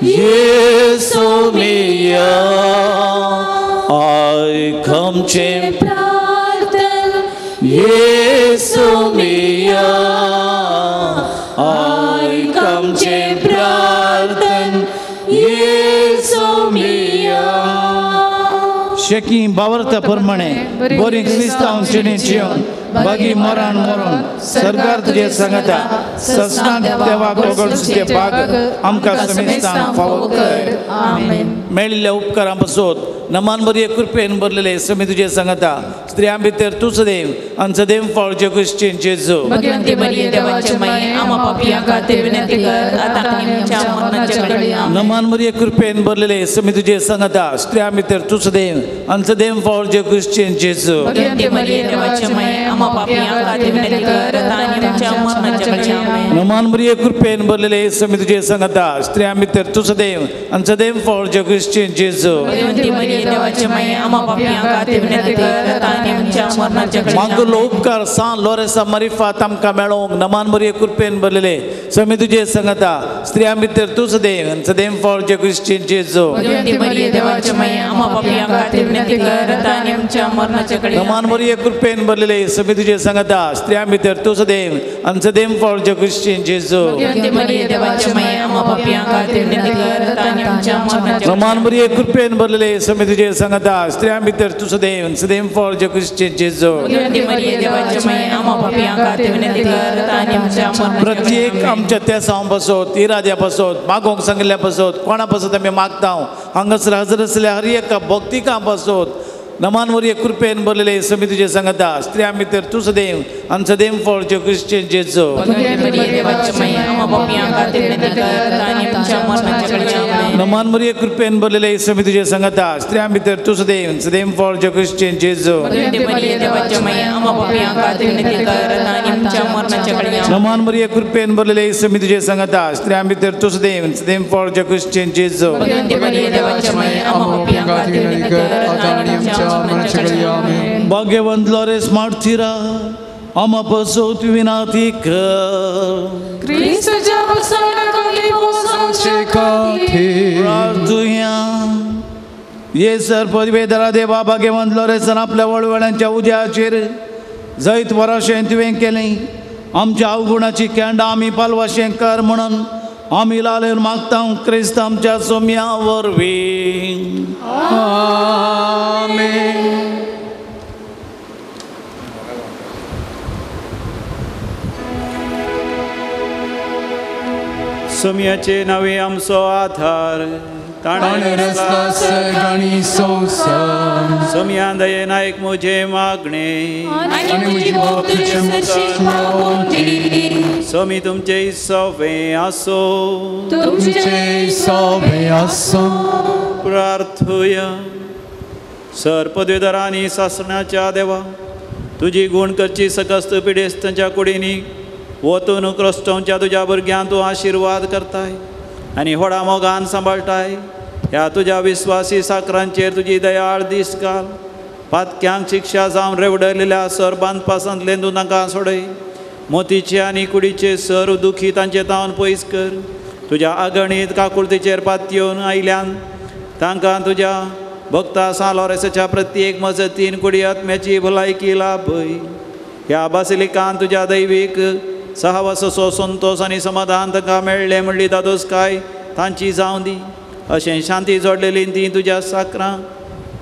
येसू मिया, आयक आमचें प्रार्थन येसू मिया, आयक आमचें प्रार्थन येसू मिया. शेकी बावर्त प्रमाणे बरी क्रिस्तांव जिणें जिवन बागी मरण मरून सरकार तुजे सांगता ससनान देवाक वगळचे भाग आमकां समेस्तान फावो कर. मेळिल्ल्या उपकारां पासून नमान बरी कृपेन भरलेले समी तुजे सांगता स्त्रियां भितर तूं सदैव आनी सदैव फावचे क्रिश्चन जेजू. भगवंती मरिये देवाचे माये आम्हा पापियां खातीर विनंती कर आता आनी आमच्या मरणाच्या घडये. नमान मरिये कृपेन भरलेले समी तुजे सांगता स्त्रियां भितर तूं सदैव आनी सदैव फावचे क्रिश्चन जेजू. भगवंती मरिये देवाचे माये आम्हा पापियां खातीर विनंती कर आता आनी आमच्या मरणाच्या घडये. नमान मरिये कृपेन भरलेले समी तुजे सांगता स्त्रियां भितर तूं सदैव आनी सदैव फावचे क्रिश्चन जेजू. भगवंती मरिये देवाचे माये आम्हा पापियां खातीर विनंती कर आता आनी आमच्या मरणाच्या घडये. मागलो उपकार सान लोरेसा मरिफात आमकां मेळोवंक नमान मरिये कृपेन भरलेले समी तुजे सांगता स्त्रियां भितर तूं सदैव आनी सदैव फावचे क्रिश्चन जेजू. भगवंती मरिये देवाचे माये आम्हा पापियां खातीर विनंती कर आता आनी आमच्या आमच्या मरणाच्या घडये. नमान मरिये कृपेन भरलेले समी तुझे संगता, स्त्रियां भितर तूं सदैव आनी सदैव फळ जे क्रिश्चियन जेजू. भगवंती मरिये देवाचे माये, आम्हा पापयां खातीर विनंती कर आतां आनी आमच्या मरणाच्या. नमान मरिये कृपेन भरलेले समी तुझे संगता, स्त्रियां भितर तूं सदैव आनी सदैव फळ जे क्रिश्चियन जेजू. भगवंती मरिये देवाचे माये, आम्हा पापयां खातीर विनंती कर आतां आनी आमच्या मरणाच्या. प्रत्येक आमच्या तेसांव पासत, इराद्या पासत, मागोंक सांगिल्ल्या पासत, कोणा पासत आमी मागता हांगासर हजर आसल्या हर एका भक्तिकां पासत नमान मरिये कृपेन भरलेले समी तुझे संगता, स्त्रियां भितर तूं सदैव आनी सदैव फळ जे क्रिश्चियन जेजू. नमान मरिये कृपेन भरलेले समी तुझे संगता, स्त्रियां भितर तूं सदैव आनी सदैव फळ जे क्रिश्चियन जेजू. नमान मरिये कृपेन भरलेले समी तुझे संगता, स्त्रियां भितर तूं सदैव आनी सदैव फळ जे क्रिश्चियन जेजू. भाग्यवंत लॉरेस मार्थिरा, आम्हा पासत विनंती कर. प्रार्थुया. ये सर पदवेधरा देवा, भाग्यवंत लॉरेसान आपल्या वळवळ्यांच्या उद्याचेर जैत वराशें तुवें केलें. आमच्या अवगुणाची केंडां आमी पालवाशें कर म्हणून आमी लालेर मागता क्रिस्त आमच्या सोम्या वरवीं. आमेन. सोम्याचे नावे आमचो आधार, ताणें रचला सर्ग आनी संवसार. सोम्या दयेन आयक म्हजें मागणें आनी म्हजी भक्त तुजे मुखार पावोवची. सोमी तुमचें सवें आसूं, तुमचें सवें आसूं. प्रार्थुया. सर पदवेधरा आनी सासणाच्या देवा, तुजी गूण करची सकस्त पिडेस्तांच्या कुडींनी वतून क्रस्तांवच्या तुज्या भुरग्यांक तूं आशिर्वाद करताय आनी व्हडा मोगान सांबाळटाय. ह्या तुज्या विस्वासी साकरांचेर तुजी दयाळ दीस घाल. पातक्यांक शिक्षा जावन रेवडलेल्या सर बांदपासांतल्यान तूं तांकां सोडय. मोतीचे आनी कुडीचे सर दुखी तांचे तावन पयस कर. तुज्या अगणीत काकुळतीचेर पातयेवन आयल्यान तांकां तुज्या भक्ता सान लॉरेसाच्या प्रत्येक मजतीन कुडी आत्म्याची भलायकी लाभय. ह्या बासिलिकान तुज्या दैवीक सहवासाचो संतोश आनी समाधान तांकां मेळ्ळें म्हणली दादोसकाय तांची जावं दी. अशें शांती जोडलेली ती तुज्या साकरां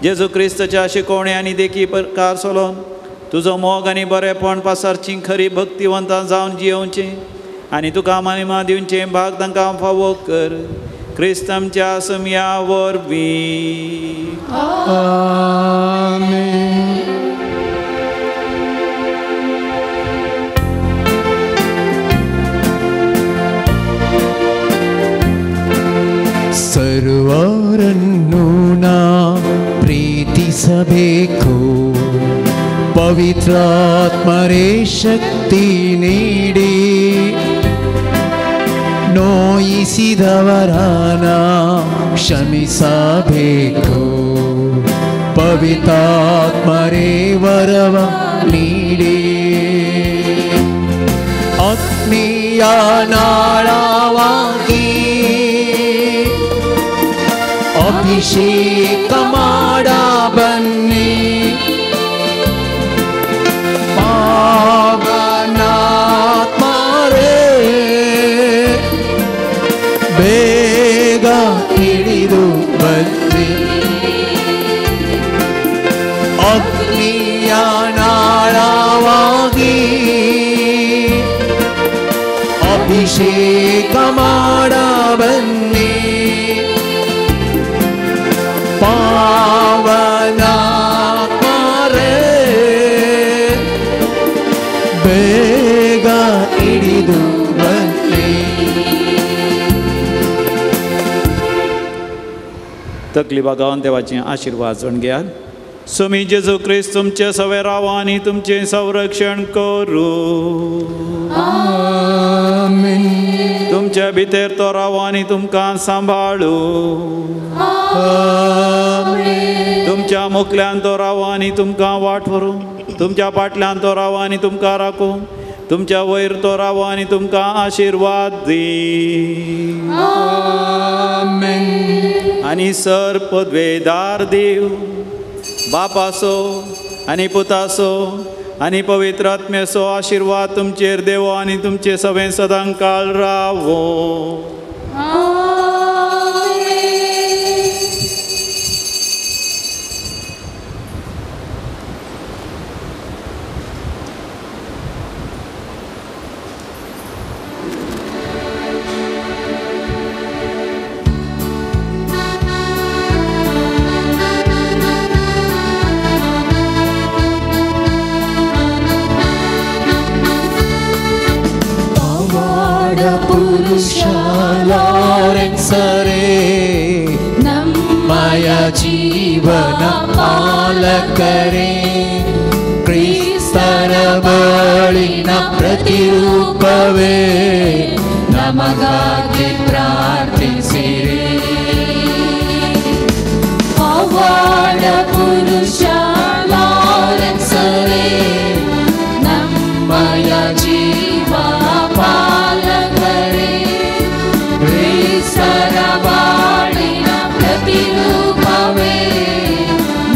जेजू क्रिस्ताच्या शिकोवणे आनी देखी प्रकार सोलोन तुजो मोग आनी बरेपण पासारची खरी भक्तिवंतां जावन जियोवचें आनी तुका महिमा दिवचें भाग तांकां फावो कर. क्रिस्त आमच्या सोम्या वरवीं. आमेन. ಸರ್ವರನ್ನು ನಾ ಪ್ರೀತಿಸಬೇಕು, ಪವಿತ್ರಾತ್ಮರೇ ಶಕ್ತಿ ನೀಡಿ, ನೋಯಿಸಿದವರನ ಕ್ಷಮಿಸಬೇಕು, ಪವಿತ್ರಾತ್ಮರೇ ವರವ ನೀಡಿ. ಅಗ್ನಿಯ ನಾಳವಾಗಿ ಅಭಿಷೇಕ ಮಾಡ ಬನ್ನಿ, ಪಾವನಾತ್ಮರೇ ಬೇಗ ಹಿಡಿದು ಬನ್ನಿ. ಅಗ್ನಿಯ ನಾಳವಾಗಿ ಅಭಿಷೇಕ ಮಾಡ ಬನ್ನಿ, ಪಾವನಾತ್ಮರೇ ಬೇಗ ಹಿಡಿದು ಬನ್ನಿ. तकली बागावन देवाचे आशिर्वाद जावन घेयात. स्वामी जेजू क्रिस्त तुमचे सवे राव आनी तुमचें संरक्षण करूं. आमेन. तुमचे भितर तो राव आनी तुमकां सांबाळू. आमेन. तुमच्या मुखल्यान तो राव आनी तुमकां वाट व्हरूं. तुमच्या फाटल्यान तो राव आनी तुमकां राखूं. तुमच्या वयर तो राव आनी तुमकां आशिर्वाद दी. आमेन. आनी सर पदवेदार देव बापासो आनी पुतासो आनी पवित्र आत्म्याचो आशिर्वाद तुमचेर देवो आनी तुमचे सगळें सदांकाळ रावो. ನಮ್ಮಯ ಜೀವನ ಪಾಲಕರೇ, ಕ್ರಿಸ್ತನ ಬಾಳಿನ ಪ್ರತಿರೂಪವೇ, ನಮಗಾಗಿ ಪ್ರಾರ್ಥಿಸಿರಿ. ಪವಾಡ ಪುರುಷ ಲಾರೆನ್ಸರೇ, ನಮ್ಮಯ ಜೀವ ಪಾಲಕರೇ, ಕ್ರಿಸ್ತರ ಬಾಳಿನ ಪ್ರತಿರೂಪವೇ,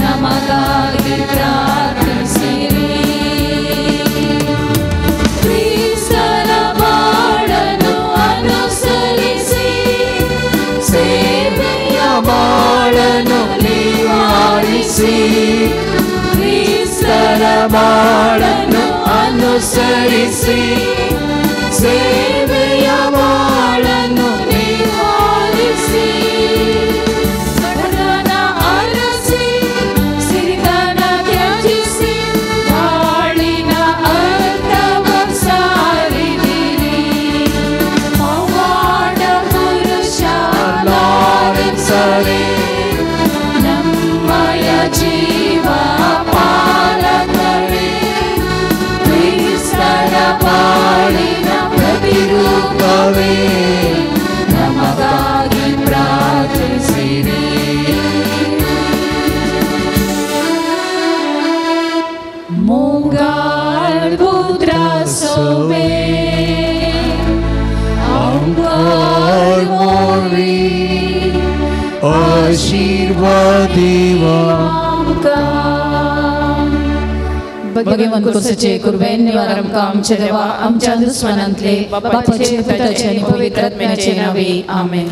ನಮಗಾಗಿ ಪ್ರಾರ್ಥಿಸಿರಿ. ಕ್ರಿಸ್ತರ ಬಾಳನ್ನು ಅನುಸರಿಸಿ ಸೇವೆಯ ಬಾಳನ್ನು ನಿವಾರಿಸಿ, ಕ್ರಿಸ್ತರ ಬಾಳನ್ನು ಅನುಸರಿಸಿ ಸೇವೆಯ ಬಾಳನ್ನು ನಿವಾರಿಸಿ, ಬಡತನ ಅರಸಿ ಸಿರಿತನ ತ್ಯಜಿಸಿ ಬಾಳಿನ ಅರ್ಥವ ಸಾರಿದಿರಿ. ಪವಾಡ ಪುರುಷ ಲಾರೆನ್ಸರೇ, ನಮ್ಮಯ ಜೀವ ಪಾಲಕರೇ, ಕ್ರಿಸ್ತರ ಬಾಳಿನ ಪ್ರತಿರೂಪವೇ, ನಮಗಾಗಿ ಪ್ರಾರ್ಥಿಸಿರಿ. ಮುಂಗಾಲ್ ಪುತ್ರ ಸೋವೆ ಅಂಗಾರ್ ಮೋರಿ ಆಶೀರ್ವಾದಿವ. भगवंत कुर्सचे कुर्बेन निवार आमकां आमच्या देवा आमच्या दुस्मनांतले बापाचे पुताचे आनी पवित्र आत्म्याचे नांवे आमेन.